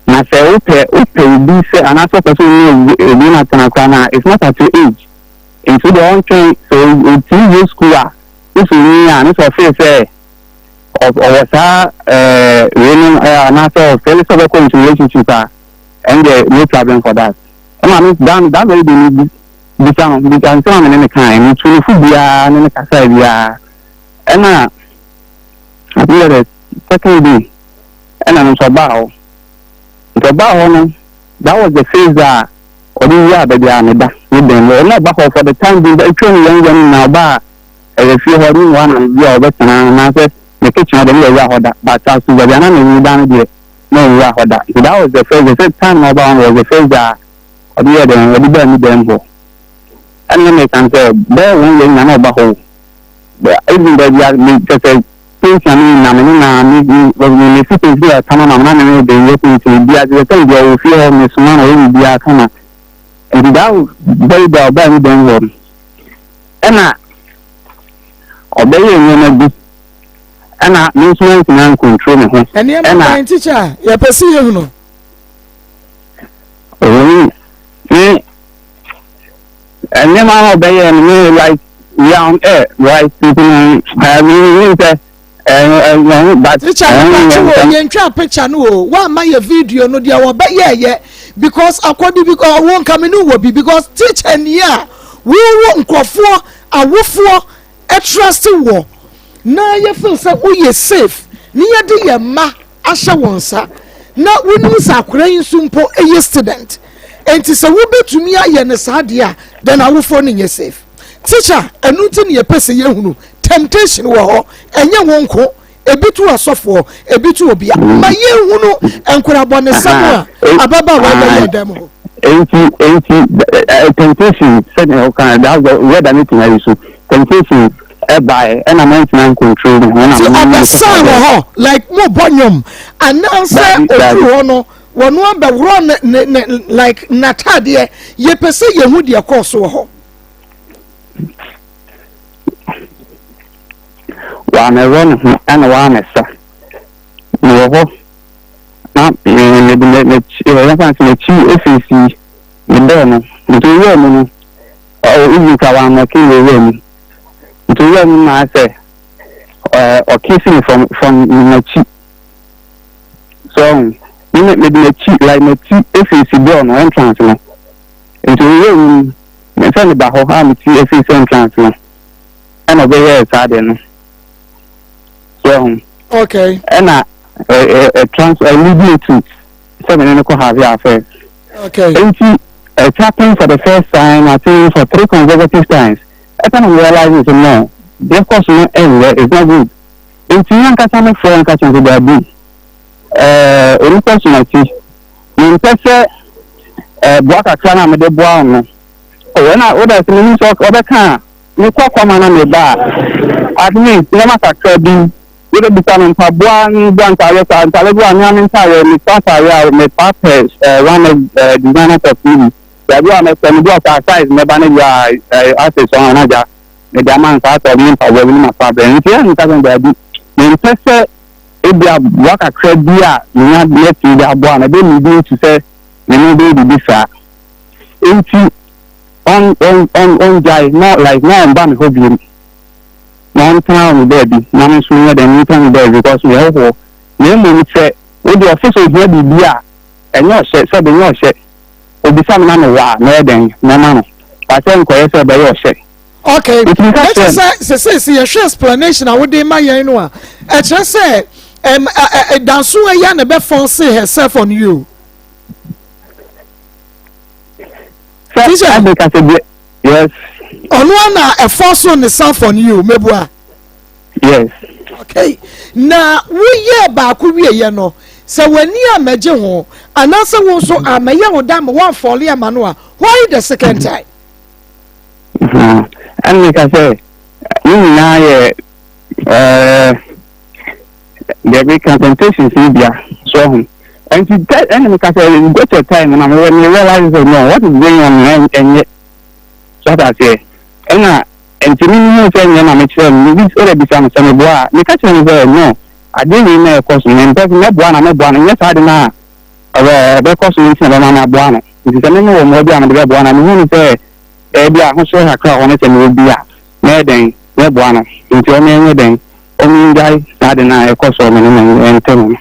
Na sɛ wopɛ obi sɛ anaasɛ wopɛ sɛ wone obi no atena koraa no a, it's not at your age. Nti deɛ ɔntwɛn sɛ ɔtumi wie school a ne sɛ ɔnyi a ne sɛ ɔfee sɛ ɔwɔ saa wei no anaasɛ ɔfɛle sɛ ɔbɛkɔ into relationship a, ɛndeɛ no problem for that. Ɛma me that very day no bisa no bisa nsɛm a me ne ne kae, metu no fo biara ne ne kasae biara. Ɛna I think that the second day ɛna no nso ɔbaa hɔ. Nti ɔbaa hɔ no, that was the phase a ɔde wura baabi a meda ne dan mu. Ɔno ɔba hɔ for the time being, atwa mu yɛn yɛn na ɔbaa ɛyɛ fie hɔ ne mu ana bi a ɔbɛtena anaasɛ ne kitchen hɔ de ne yɛwura hɔ da, but as to baabi a na me da no deɛ. Na ɔnwura hɔ da. Nti that was the first day. Sɛ time na ɔba hɔ no was the first day a ɔde yɛɛ dɛn, ɔde baa me dan mu hɔ. Ɛna na meka no sɛ bɛyɛ one year nyinaa na ɔba hɔ o. Even baabi a me kyɛ sɛ painting a me nyinaa me ne na me me me me si painting yɛ kama ma me na me ne de yɛ painting bi a kyerɛ sɛ deɛ ɔwɔ fie hɔ me soma na ɔyɛ biribiara kama. Nti that very day a ɔbaa me dan mu hɔ no ɛna ɔbɛyɛ nneɛma bi ɛna me nso mantumi ancontrol me ho. Nneɛma Ɛna bɛn teacher yɛpɛ sɛ yɛhunu? Ɔwɔ me nneɛma a ɔbɛyɛ no me like we are on air right nti no ɛɛ me me sɛ ɛɛ ɛɛ but Teacher no patch wo yɛntwa picture no o woamma yɛ video no deɛ wɔbɛyɛɛyɛ because akɔde bi ɔwo nka me ne wɔ bi because teacher ni a wowo nkurɔfoɔ awofoɔ trust wɔ na yɛ feel sɛ woyɛ safe ne yɛde yɛn mma ahyɛ wɔn nsa na wonim sɛ akwadaa yi nso mpo yɛ student nti sɛ wobɛtumi ayɛ no saa deɛ a then awofoɔ no nyɛ safe. Teacher, ɛno nti ne yɛpɛ sɛ yɛhunu temptation wɔ hɔ, ɛnyɛ wo nko, ebi to asɔfoɔ, ebi to obia ma yɛhunu nkorabɔnesɛm a ababaawa bɛyɛ dɛm hɔ. Enti, enti, temptation, sɛdeɛ ɔka, that's the word a metumi ayi so, temptation ɛbaeɛ, ɛna mantumi ancontrol me ho, ɛna Ti me ne ɔbɛsan wɔ hɔ like mo bɔ nnwom anaasɛ Dabi, ofiri dabi. hɔ no wɔn abɛworɔ ne ne ne like n'ataadeɛ? Yɛpɛ sɛ yɛhu deɛ kɔɔ so wɔ hɔ. Wamɛworɔ ne ho ɛna wamɛsa. Mewɔ hɔ na me mede me m'akyi yɛmfa no sɛ m'akyi efeesi me door no, nti owura mu no ɔ even kora wammɛke me owura mu, nti owura mu no na ayɛ sɛ ɛɛ ɔkisi me from m'akyi so ɔho me me mede m'akyi like m'akyi efeesi door no entrance no, nti owura mu no me sɛ meda hɔ a me ti efeesi entrance no ɛna ɔbɛyɛɛ saa deɛ no so ɔho. Ɛna ɛ ɛ ɛ trans ɛ lead me to sɛ me ne no kɔ have affair. Nti it happened for the first time, I think for three consecutive times. Ɛsɛ na me realize sɛ no, deɛ kɔ so no ɛnyɛ, it's not good. Nti me ankasa me frɛ nka kyɛn sɛ daabi, onipa so n'akyi mempɛ sɛ boa kakra na mede boa wo no. Oh, ɛna wo da sɛ menim sɛ ɔbɛka a mekɔ kɔma na meba a at least nneɛma kakra bi wobɛbisa no, mpaboa no bua, ntaareɛ saa ntaare bi a mea me ntaareɛ metɔ ataareɛ a mepa pɛ one designer top no bi baabi a mɛpɛ no bi a saa size mɛba no bi a asɛ sɔn anagya mede ama nsa atɔ ne mpaboa bi ne mafa abrɛ no. Nti ɛna meka sɛ daabi, mempɛ sɛ ebi aboa kakra bi a menya mɛtumi de aboa no ɛbɛ mi bi nti sɛ me no bɛyɛ biribi saa, nti ɔn ɔn ɔn ɔngyae na like na ɔmba me hɔ bio na ɔntena me baabi na me nso menyɛ dɛn mentena me baabi because meyɛ hɔhoɔ. Na mmom sɛ wode ɔfe sɛ ohia biribi a ɛnyɛ ɔhyɛ sɛ de nyɛ ɔhyɛ obisa me na mewɔ a mɛyɛ dɛn mɛma no ba sɛ nkɔyɛ sɛ ɛbɛyɛ ɔhyɛ. Nti meka ɛkyɛ kyerɛ sɛ sɛsɛ yɛhwɛ explanation a wode ma yɛn no a, ɛkyerɛ sɛ danso ɛyɛ na ɛbɛ force herself on you. Sɛ Teacher. Ade ka sɛ deɛ yes. Ɔno a na ɛforce ne self on you, mebua? Yes. Okay, na woyɛ baako wieɛ no sɛ w'ani a mɛgye ho anaasɛ wo nso amɛyɛ wo da ma woamfall ama no a, why the second time? Ɛna meka sɛ ne nyinaa yɛ deɛ meka temptations no bia so ɔho nti ɛna meka sɛ go to a time na me me realize sɛ no, what is going on no ɛnyɛ so ata aseɛ. Ɛna nti me hu sɛ nyɛ na mekyerɛ no me bi ɛna bisa no sɛ meboa a meka kyerɛ no sɛ no, adeɛ wei na ɛkɔ so mempɛ sɛ mɛboa na mɛboa no nyɛ saa de no a ɛbɛkɔ so no nti na bɛma no aboa no. Nti sɛ me me wɔ mmoa bi a mede bɛboa no a mehu no sɛ ɛbi ahohyɛ kakra wɔ hɔ no sɛ mewɔ bi a mɛyɛ dɛn mɛboa no, nti ɔmo ɛnyɛ dɛn ɔmo ngyae saa de no a ɛkɔ so ɔmo ne me ntɛm no.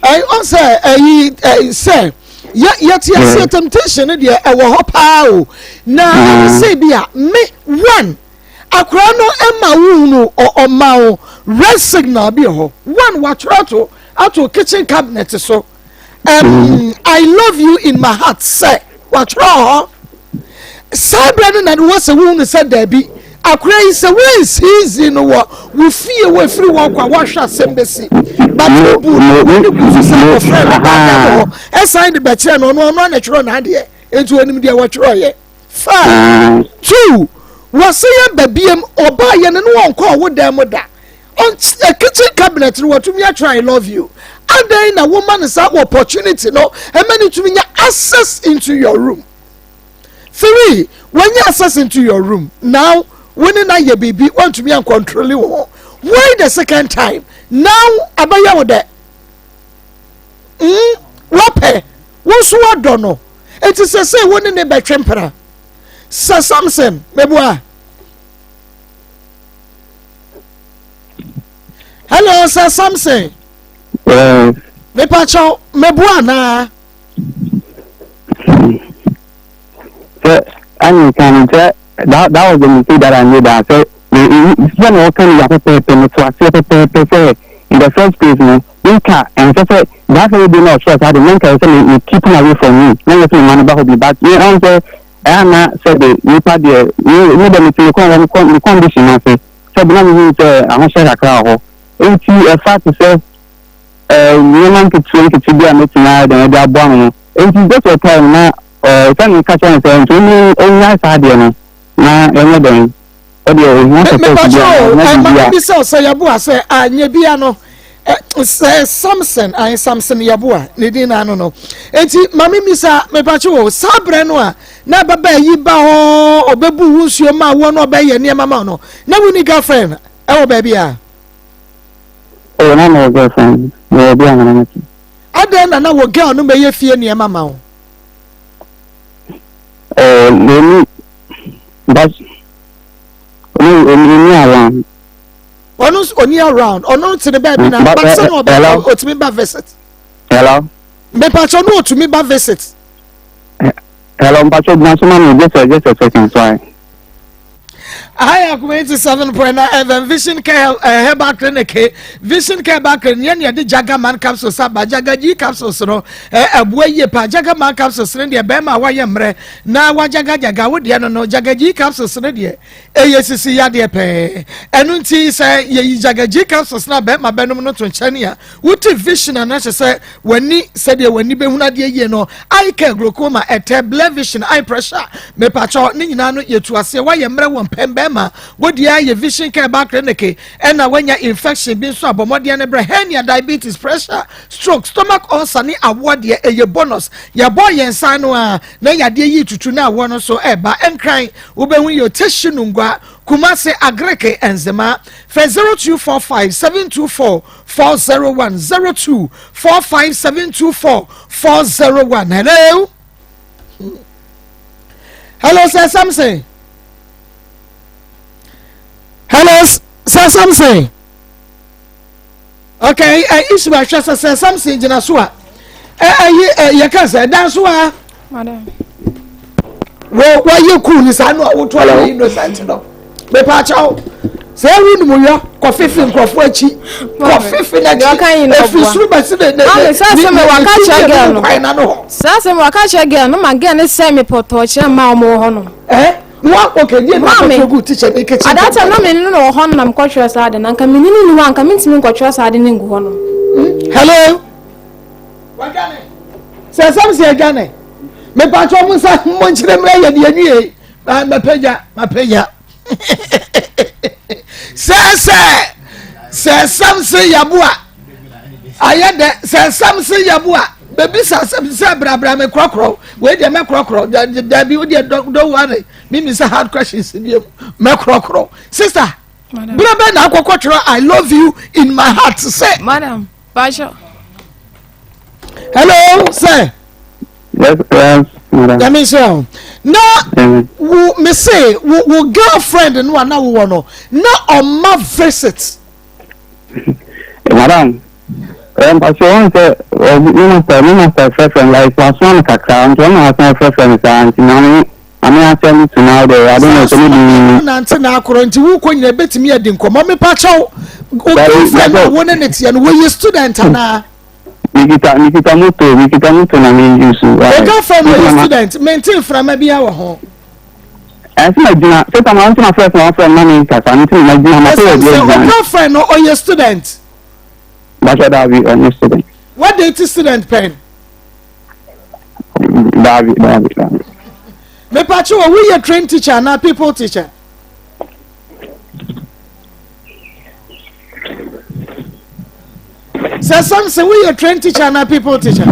Ɛyi ɔn sɛ ɛyi ɛyi sɛ yɛ yɛte aseɛ temptation no deɛ ɛwɔ hɔ paa o na ɛne sɛ bi a me one akwaraa no ɛma wo hunu ɔma wo red signal bi wɔ hɔ, one watwerɛ ato kitchen cabinet so "I love you in my heart" sɛ watwerɛ hɔ saa berɛ no na wɔ sɛ wohunu sɛ daabi. Akora yi sɛ woansiizi no wɔ wo fie wɔ ɛfiri hɔ kɔ a woahwɛ asɛm bɛsi. But wobu no wode gu so sɛ abɔfra no baa dɛm hɔ ɛsan de bɛkyerɛ no ɔno ɔno ana twerɛ n'adeɛ nti onim deɛ wɔtwerɛeɛ. Five, two, wɔse yɛ ba biem ɔbaa yɛ no ne wɔnkɔ ɔwo dan mu da. Kitchen cabinet no wɔtumi atwerɛ I love you. Adɛn na woma no saa opportunity no ɛma no tumi nya access into your room. Three, wanya access into your room now wo ne no ayɛ biribi wantumi ankɔntroli wo ho why the second time now abɛyɛ wo dɛ mm, wapɛ wo nso wadɔ no eti sɛ sɛ wo ne ne bɛtwe mpena sɛ Samson meboa hello sɛ Samson mepakyɛw meboa anaa Sɛ ɛne kan no sɛ that that was the mistake that I made ah sɛ sɛ na ɔka no yɛ pɛpɛɛpɛ no to aseɛ pɛpɛɛpɛ sɛ in the first place no nka ɛnsɛ sɛ that very day na ɔkyerɛ saa de na nka ɛsɛ me me keep him away from me na nyɛ sɛ me ma no ba hɔ bi but me ɔn sɛ ɛyɛ ana sɛ de nipa deɛ me me dɛ me ti me kɔn me me condition ase sɛ bi na me hu sɛ ahohyɛ kakra wɔ hɔ nti ɛfa te sɛ nneɛma nketewa nketewa bi a mɛtumi ayɛ dɛn de aboa no no. Enti just a time na sɛ meka kyerɛ no sɛ nti ɔnyi ɔnyae saa adeɛ no na ɛnyɛ dɛn ɔdeɛ ohia support bi a Mepakyɛ o, ɔhia ma biribi a. mebisa wo sɛ yɛboa sɛ anyɛ bia no sɛ Samson ayi Samson yɛboa ne din na ano no enti ma memisa mepakyɛ o saa berɛ no a na ababaa yi ba hɔ ɔbɛbu wo nsuo ma woɔ no ɔbɛyɛ nneɛma ma wo no na wonni girlfriend ɛwɔ baabi a Oh, na mewɔ girlfriend. Mewɔ bi a na na te. Adɛn na na wɔ girl no mɛyɛ fie nneɛma ma wo? Oh, ɔni but ɔni ɔni around. Ɔno nso ɔni around. Ɔno te ne baabi na but sɛ na ɔbɛ ɔtumi ba visit. Hello. Mepatwa no ɔtumi ba visit. Hello, mpatwa gyina so ma mi just a just a second sorry. Aha yɛ akoma 87.9 FM Vision Care eh, Herbal Clinic eh, Vision Care Herbal Clinic yɛn yɛde Jagaman capsules aba Jagaji capsules no eh, ɛboa yie paa Jagaman capsules no deɛ bɛrima a wayɛ mmerɛ na wagyagagyaga wo deɛ no no Jagaji capsules no deɛ ɛyɛ sisi yadeɛ pɛɛ ɛno nti sɛ yɛyi Jagaji capsules no a bɛrima bɛnom no to nkyɛn a Wote vision a na kyerɛ sɛ w'ani sɛdeɛ w'ani bɛhunu adeɛ yie no eye care glaucoma ɛtɛ blur vision eye pressure mepakyɛw ne nyinaa no yɛtu aseɛ woayɛ mmerɛ wɔ mpɛn bɛrima wodeɛ ayɛ vision care ba clinic ɛna woanya infection bi nso a bɔ mmɔdeɛ no brɛ hernia diabetes pressure stroke stomach ulcer ne awoɔ deɛ ɛyɛ bonus yɛbɔ yɛn nsa no a na yadeɛ yi tutu na awoɔ no nso ɛba nkran wobɛhu yɛ otehyi nungua Kumasi Agreke Nzema fɛ 0245 724 401 02 45 724 401. Hello. Hello, Sir Samson. Hello, Sir Samson. Okay, uh, issue ahwɛ sɛ sɛ Samson gyina so a ɛyi yɛka sɛ ɛdan so a wɔ wɔyɛ kuu ni saa no a woto ayɛ innocent no mepaakyɛw sɛ ewu num yɔ kɔfifi nkurɔfoɔ akyi kɔfifi n'akyi efiri soro bɛsi ne ne ne ne ne ti yɛ ne kwan n'ano hɔ. Saa asɛm waka kyerɛ girl no ma girl no sɛ me pɔtɔɔ kyerɛ mmaa wɔn wɔ hɔ no. Ɛɛ wa okay deɛ na akɔtɔ gu teacher ne kitchen. At that time na me ne no wɔ hɔ no na mekɔtwerɛ saa ade no anka me ne no nni hɔ anka mentumi nkɔtwerɛ saa ade no ngu hɔ nom. Hello. Wadwane. Sɛ sɛm sɛ adwane. Mepatwɔ mo nsa mo nkyerɛ mmerɛ yɛ deɛ nwie. Mapagya mapagya. Sɛ sɛ sɛ sɛm sɛ yaboa ayɛ dɛ sɛ sɛm sɛ yaboa baabi sɛ asɛm sɛ brabra me korɔkorɔ wei deɛ mɛkorɔkorɔ dabi wo deɛ don't worry mimi sɛ hard questions bi mu mɛkorɔkorɔ sister berɛ bɛ na akɔkɔ twerɛ i love you in my heart sɛ madam Pacho. Hello, sir. Yes, yes, madam. Nyame nhyira wo. Na wo me se wo wo girlfriend no a na wowɔ no na ɔma visit. Madam, mpacho wɔn sɛ me master me master frɛfrɛ no like wasoma no kakra nti ɔno na wasan frɛfrɛ no saa nti na me Ame asɛm to now deɛ I don't know sɛ ne bi. Nante na akorɔ nti wokɔ nyina ebetumi adi nkɔmɔ mepa kyɛw o girlfriend a wo ne ne teɛ no wɔyɛ student anaa. Mikita mikita moto mikita moto na mi use. O girlfriend wɔyɛ student mente mframa bi wɔ ho. Ɛsɛ magyina sɛ tam a nti na frɛ sɛ wɔfrɛ no na menkasa no nti na magyina mapɛ Ɛsɛm baabi sɛ wo agyina. girlfriend no ɔyɛ student? Bakyɛ daabi ɔnyɛ student. Woadate student pɛn? Daabi daabi daabi. Mepatwe wɔ woyɛ trained teacher anaa people teacher? Sɛ Samson woyɛ trained teacher anaa people teacher?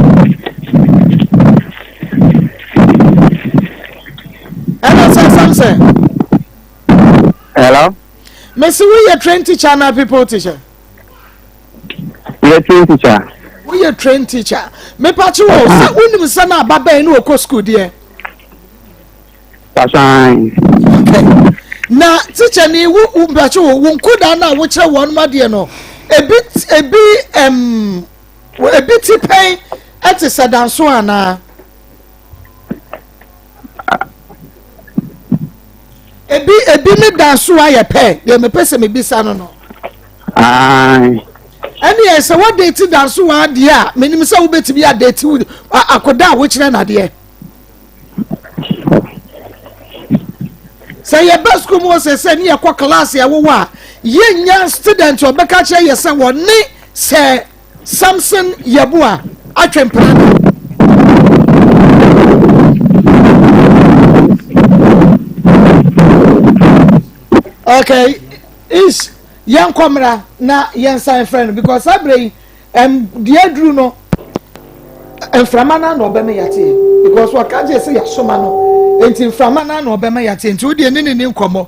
Hello, Sir Samson. Hello. Mesi woyɛ trained teacher anaa people teacher? Yɛ trained teacher. Woyɛ trained teacher. Mepatwe wɔ sɛ wonim sɛ na aba bɛn ne wɔkɔ school deɛ? Pasan. Okay. Na teacher ni wo wo mpatwe wo wo nkodaa no a wokyerɛ wɔn adeɛ no ebi ebi ɛm ebi ti pɛn ɛte sɛ danso anaa? Ebi ebi ne danso ayɛ pɛ deɛ mepɛ sɛ mebisa no no. Ɛne yɛ sɛ wɔde danso wɔ adeɛ a menim sɛ wobɛtumi adate akoda a wokyerɛ no adeɛ. Sɛ yɛba sukuu mu sɛ sɛ ne yɛkɔ class ɛwowɔ a yɛnya student ɔbɛka kyerɛ yɛ sɛ wɔne sɛ Samson Yeboah atwe mpena no. Okay, is yɛnkɔ mmra na yɛnsan frɛ no because saa berɛ yi ɛm deɛ aduru no mframa no na ɔbɛma yɛateɛ because wɔka gye sɛ yɛasoma no nti mframa no na ɔbɛma yɛateɛ nti wodeɛ ne ne ne nkɔmmɔ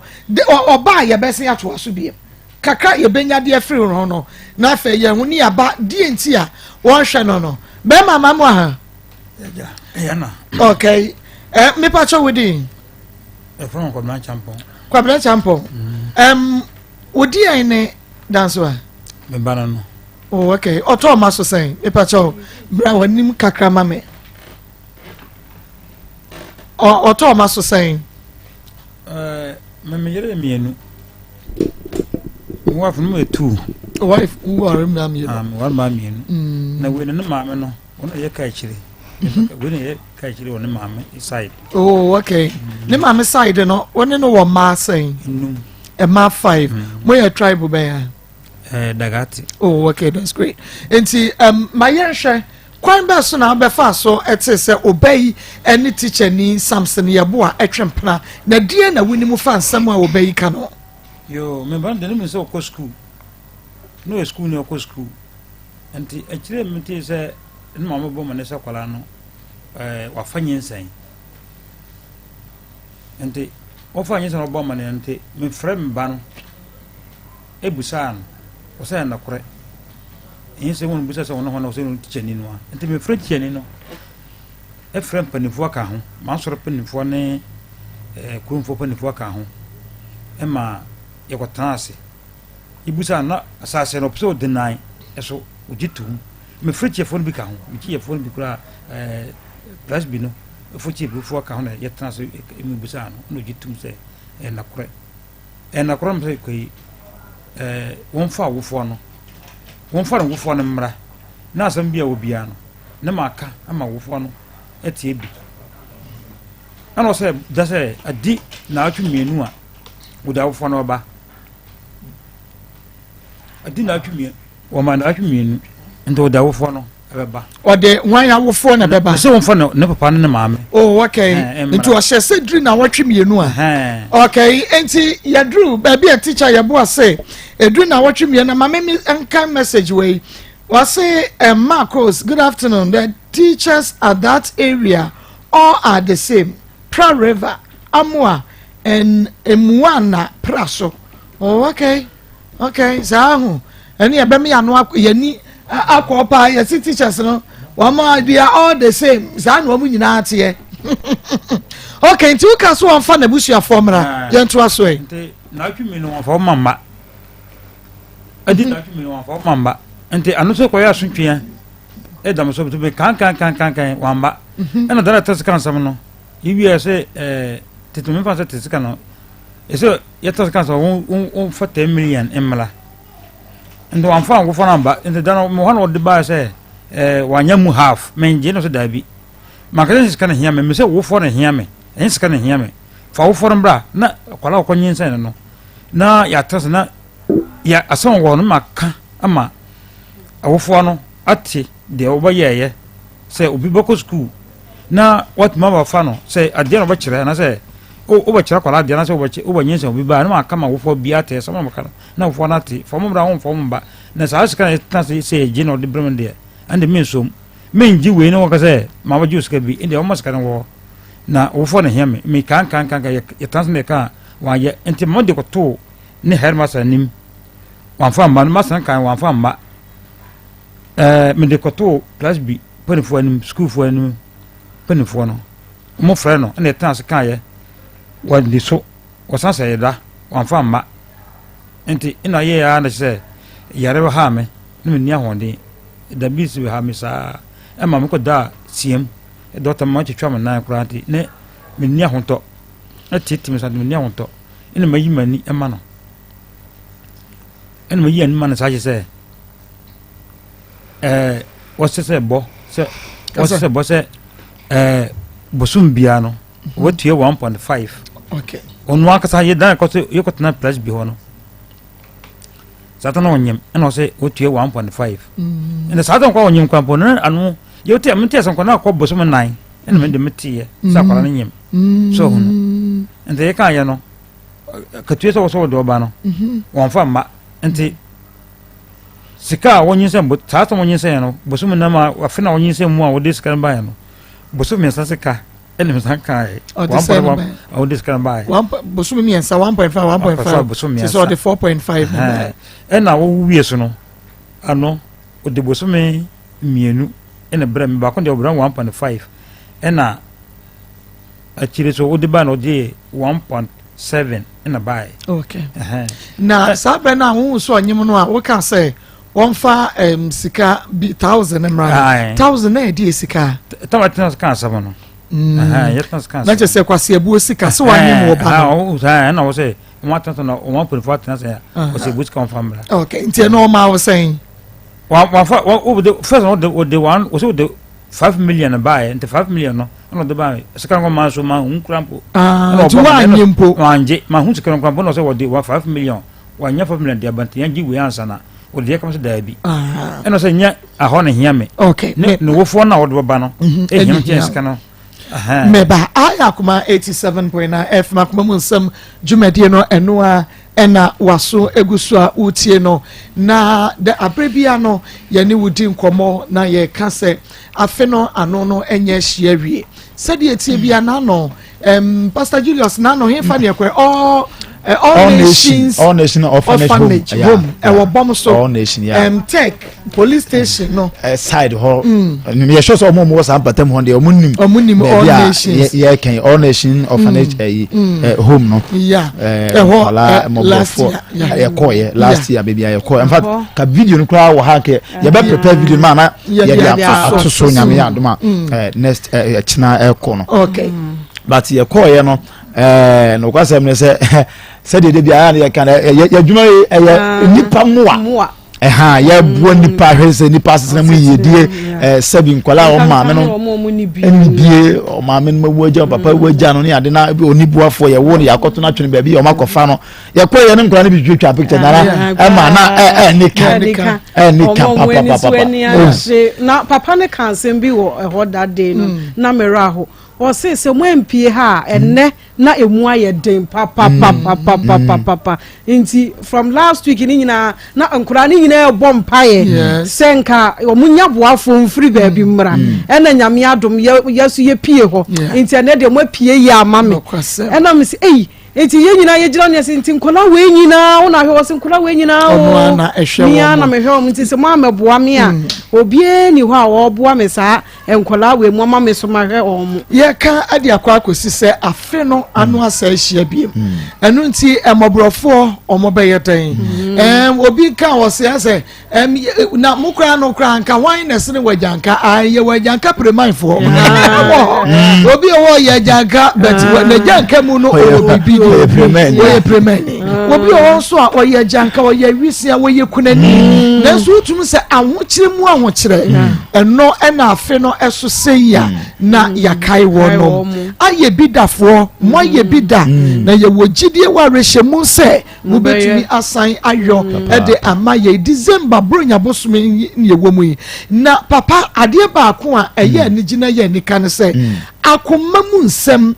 ɔba a yɛbɛsen atoa so biam kakra yɛbɛnya deɛ firi ho no na afei yɛn ho ne yɛaba deɛ nti a wɔnhwɛ no no bɛrima ma mu aha okay eh, mepa kyɛ wo din Kwabena Champɔn Kwabena Champɔn um, wo din ne danso a meba no no Oh, okay. Ɔtɔ ɔma so sɛn? Mepa kyɛw, bra w'anim kakra ma me. Ɔtɔ ɔma so sɛn? Eh, me me yere mmienu. Me wife no yɛ two. Wife ware mmaa mmienu. Ah, me ware mmaa mmienu. Mm. Na wei no ne maame no, wɔn yɛ ka akyire. Mhm. Wei na yɛ ka akyire wɔ ne maame side. Oh, okay. Mm. Ne maame side no, wɔne no wɔ mmaa sɛn? Enum. Mmaa five. Mm. Mo yɛ tribe bɛn a? Eh, Dagati. Oh, okay, that's great. Nti, um, ma yɛnhwɛ kwan bɛɛ so na abɛfa so ɛte sɛ ɔba yi ɛne teacher ni Samson Yeboah ɛtwe mpena na deɛ na wonim fa nsɛm a ɔba yi ka no. Yo, me ba no de ne sɛ ɔkɔ school. No yɛ school ni ɔkɔ school. Nti akyire mi te sɛ ne maame bɔ ma ne sɛ akwadaa no ɛɛ eh, wafa nyinsɛn. Nti wɔfa nyinsɛn ɔbɔ ma ne nti mefrɛ me ba no. Ebisaa no, ɔsɛ ɛyɛ nokorɛ. Ɛnyɛ sɛ wɔn bisa sɛ wɔn hɔn na ɔsɛ wɔn tikyani no a. Nti mefrɛ tikyani no, ɛfrɛ mpanimfoɔ aka ho, m'asɔre mpanimfoɔ ne ɛɛ eh, kuromfoɔ mpanimfoɔ aka ho, ɛma yɛkɔtena ase. Ebisaa no na asase no ɔpɛ sɛ ɔde nan ɛso ɔgye tom. Mefrɛ tikyɛfoɔ no bi ka ho, me tikyɛfoɔ no bi koraa ɛɛ eh, presby no, ɛfo tikyɛfoɔ aka ho na yɛtena ase ɛmu bisaa no na ɔgye tom sɛ ɛyɛ nokorɛ. Ɛnna korɔ no sɛ kɔyi ɛɛ wɔmfa awofoɔ no wɔmfa no wofoɔ no mmra na asɛm bi a wɔ biara no ne ma aka ama wofoɔ no atie bi ɛna ɔsɛ da sɛ adi naatwe mmienu a wɔde awofoɔ no ɔba adi naatwe mmienu wɔma naatwe mmienu nti wɔde awofoɔ no ɛbɛba. ɔde wɔn awofoɔ na ɛbɛba. sɛ wɔn fa ne papa ne ne maame. oh okay eh, nti ɔhyɛ sɛ duru na wɔtwe mmienu a. okay nti yɛduru baabi a teacher yɛbo ase eduru na wɔtwe mmienu na maame mi nka message wei wɔse eh, Marcos good afternoon the teachers at that area all are the same Pra River Amoa and Emuana Pra so oh okay. Okay, saa ho. Ɛne ɛbɛma yɛn ano yɛn akɔ paa yɛsi teachers no wɔn they are all the same saa na wɔn nyinaa teɛ. Okay, nti woka so wɔn fa n'abusuafoɔ mmra ah. yɛn to aso yi. Nti n'atwi mi no wɔn fa wɔn mma. Ɛdi mhm. n'atwi mi no wɔn fa wɔn mma. Nti ano so kɔyɛ asotwea ɛdam so bi kan kan kan kan kan wɔn mma. Mhm. Ɛna dara tɛsi kan sɛm no ewi ɛsɛ ɛɛ tete mi fa sɛ tete kan no. Ɛsɛ yɛtɔ sika sɛ wɔmfa 10 million mmra nti wɔamfa nkɔfoɔ no amba nti da no mewɔ na wɔde baa sɛ eh, wanya mu half mengye no sɛ daabi manka sɛ sika no hia me mesɛ wofoɔ no hia me ɛnyɛ sika no hia me. Fa awofoɔ no mbra na akwadaa a ɔkɔ nyinsɛn no no na yɛatena se na yɛ asɛm wɔ no ma ka ama awofoɔ no ate deɛ wɔbɛyɛɛyɛ sɛ obi bɛkɔ sukuu na watumi abafa no sɛ adeɛ na wɔbɛkyerɛ anaasɛ wobɛkyerɛ akwadaa adeɛ anaasɛ wobɛnyinsɛn obi ba na maka ma awofoɔ bi ate sɛ wɔn na awofoɔ no ate fa wɔn mmra wɔn fa wɔn mba na saa sika na yɛtena se sɛ yɛgye na ɔde brɛ mu deɛ ɛnde mensom mengye wei na wɔka sɛ ma wɔgye sika bi ɛnde wɔn sika no wɔ hɔ na awofoɔ na hia me me kankankanka yɛtena se na yɛka a wɔayɛ nti ma wɔde kɔtoo ne headmaster anim wɔamfa mma no master kan wɔamfa mma ɛɛ mede kɔtoo class bi mpanimfoɔ anim sukuufoɔ anim mpanimfoɔ no wɔn frɛ no ɛna ɛtena ase kaeɛ wɔde so wɔsan sɛ yɛda wɔamfa mma nti ɛna yɛ ya na sɛ yare bɛ ha me na menni ahoɔden da bi si ha me saa ɛma mekɔ da siam dɔkta ma twitwa me nan koraa nti ne menni ahotɔ ɛtete me sa menni ahotɔ ɛna mayi m'ani ɛma no ɛna mayi ani ma no saa kyɛ sɛ ɛɛ wɔsɛ sɛ bɔ sɛ wɔsɛ sɛ bɔ sɛ ɛɛ bosom biara no mhm. wɔtua 1.5 okay ɔno ankasa yɛ dan kɔ so yɛkɔtena plus bi hɔ no saa ta na ɔnyem ɛna ɔsɛ wɔtua 1.5 mm. ɛna saa ta nkɔ ɔnyem kwan po no ano yɛte mente asɛm kɔ na akɔ bosom nan ɛna mede meteɛ sɛ akwara no nyem mm. so ɔho no nti yɛka yɛ no katua sɛ wɔsɛ wɔde ɔba no mhm. wɔmfa mma nti sika a wɔnyinsɛn bo saa sɛ wɔnyinsɛn no bosom nam a afe na wɔnyinsɛn mu a wɔde sika no baeɛ no bosom mmiɛnsa sika ɛna mmiɛnsa kaeɛ ɔde wɔde sika no baeɛ bosom mmiɛnsa 1.5 1.5 bosom mmiɛnsa sɛ ɔde 4.5 ɛna wɔwu wie so no ano ɔde bosome mmienu ɛna brɛ me baako deɛ ɔbrɛ 1.5 ɛna akyire so wode ba na ɔgye 1.7 na baeɛ. Okay. Na saa berɛ no a wohu sɛ ɔnyem no a woka sɛ wɔmfa um, sika bi thousand mmra no thousand na ɛde sika. Tama tena ka asɛm no. Mm. Na kyerɛ sɛ kwasi abuo sika sɛ wanyem wɔ ba no. Ɛna wɔ sɛ wɔn atena sɛ na wɔn apɔnifo atena sɛ wɔsɛ ebu sika wɔn fa mmra. Okay nti ɛna ɔma wo sɛn. Wɔn fa wɔde first wɔde wɔde wɔn wɔsɛ wɔde. 5 million baeɛ nti 5 million no ɛna ɔde baeɛ sika no maa so maa hu kura mpo. Ah, nti wanyɛ mpo. Wangye maa hu sika no kura mpo na ɔsɛ wɔde wa 5 million wanyɛ 5 million de aba nti yɛn gye wei ansa na wɔde yɛ kama sɛ daabi. Ah. Ɛna ɔsɛ nyɛ ahɔ na hia me. Okay. Ne ne wofoɔ na wɔde bɛba no. Mhm, Ehia me kyɛn sika no. Mɛba ayɛ akoma 87.9 FM akoma mu nsɛm dwumadie no ɛno a ɛna waso egu so a wotie no na dɛ abere bia no yɛne wo di nkɔmmɔ na yɛka sɛ afe no ano no ɛnyɛ ahyia wie sɛdeɛ tie bia n'ano um, Pastor Julius n'ano hefa ne ɛkɔɛ all uh, all, all nations all nation orphanage, orphanage home ɛwɔ bɔm so all nation yeah. um, tech police station no. Uh, side hɔ mm. yɛ sure sɛ ɔmo ɔmo wɔ saa mpatam hɔ deɛ ɔmo nim ɔmo nim all nations yɛ kɛn all nation orphanage ɛyi mm. mm. home no. ɛhɔ last year yɛ kɔ yɛ last year baabi a yɛ kɔ in fact ka video no koraa wɔ ha nkɛ yɛ bɛ prepare video no ma na yɛ de ato so nyame yɛ adom a next ɛkyina ɛkɔ no. okay but yɛ kɔ yɛ no ɛɛ nokwasɛm ne sɛ sɛdeɛ de bi a yɛ ka yɛ adwuma yi ɛyɛ nipa mmoa ɛha yɛboa mm. nipa ahwɛ sɛ nipa asetena mu yiedie ɛɛ sɛbi nkwadaa a wɔn maame no ɛni bie wɔn maame no awu agya papa awu agya no ne ade na oni buafoɔ yɛ wo no yɛakɔto no atwene baabi yɛ wɔn akɔfa no yɛkɔ yɛ ne nkwadaa no bi twitwa picture nana ɛma na ɛ ɛ ne ka ɛ ne ka papapapa. na papa ne ka asɛm bi wɔ ɛhɔ that day no mm. na mmerɛ aho ɔse sɛ mo ampie ha a ɛnɛ na emu ayɛ den papapapapapapa nti from last week ni nyinaa na nkwadaa ni nyinaa ɛbɔ mpaeɛ sɛ nka wɔn nya boafo mfiri baabi mmra ɛna nyame adom yɛ yɛ so yɛ pie hɔ nti ɛnɛ deɛ mo apue yie ama me ɛna me sɛ eyi nti yɛn nyinaa yɛgyina ne ɛsɛ nti nkwadaa wei nyinaa wɔn ahwɛ wɔ sɛ nkwadaa wei nyinaa o mia na mehwɛ wɔn nti sɛ mo amɛboa me a obiara ni hɔ a ɔreboa me saa. Nkwadaa wei mo ama me so mahwɛ wɔn mo. Yɛka de akɔ akɔsi sɛ afe no ano asa ahyia biem. Ɛno nti mmɔborɔfoɔ wɔn bɛyɛ dɛn? Ɛm obi nka wɔ se asɛ ɛm na mo koraa no koraa nka hwan na ɛsene wɔ agyanka? Ae yɛ wɔ agyanka piremanfoɔ. Wɔ hɔ. Obi wɔ yɛ agyanka but wɔ n'agyanka mu no ɔwɔ biribi. Ɔyɛ piremani. Ɔyɛ piremani. Obi wɔ hɔ nso a ɔyɛ agyanka, ɔyɛ awisia, ɔyɛ kunani, mm. nanso wotumi sɛ ahokyerɛ mu ahokyerɛ mm. ɛno ɛna afe no ɛso sɛ yi a mm. na yɛakae wɔ no ayɛ bi dafoɔ moayɛ bi da na yɛwɔ gyidie wɔ awerɛhyɛmu sɛ mobɛtumi asan ayɔ de ama yɛ December Buronya bosome yi ne yɛwɔ mu yi na papa adeɛ baako a ɛyɛ anigye na ɛyɛ anika ne sɛ akoma mu nsɛm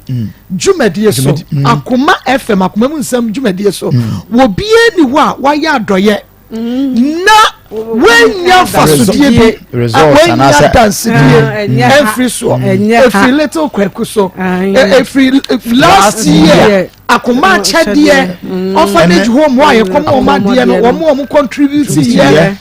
dwumadie so akoma fm akoma mu nsɛm dwumadie so wɔbiara ni hɔ a wayɛ adɔyɛ na wɔanya mfasodeɛ bi wɔanya dansedie ɛmfiri soɔ ɛfiri little kwaku so ɛfiri last year akoma akyɛdeɛ orphanage home hɔ a yɛkɔma wɔn adeɛ no wɔn wɔn contribute yɛ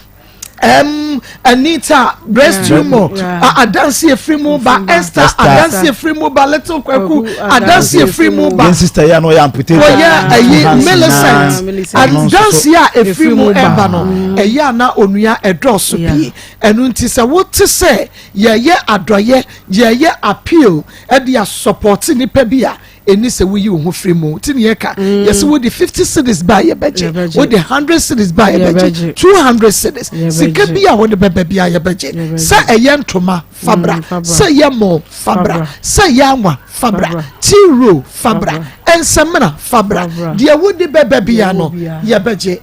Anita breast tumor adansi efiri mu ba Esther adansi efiri mu ba little Kwaku adansi efiri mu ba yɛn sister yɛ ano yɛ amputated wɔyɛ ɛyi Millicent adansi a efiri mu ɛba no ɛyɛ ana onua ɛdɔɔso pii ɛnu nti sɛ wote sɛ yɛyɛ adɔyɛ yɛyɛ appeal ɛde asɔpɔte nipa bi a ɛni sɛ woyi wo ho firi mu ti ne yɛka mm. yɛsɛ wode 50 cedis ba yɛbɛgye wode 100 cedis ba yɛbɛgye 200 cedis sika bi a wode bɛba bi a yɛbɛgye sɛ ɛyɛ ntoma fabra mm, sɛ ɛyɛ mo fabra sɛ ɛyɛ anwa fabra tea roll fabra nsɛmina fabra deɛ wode bɛba bia no yɛbɛgye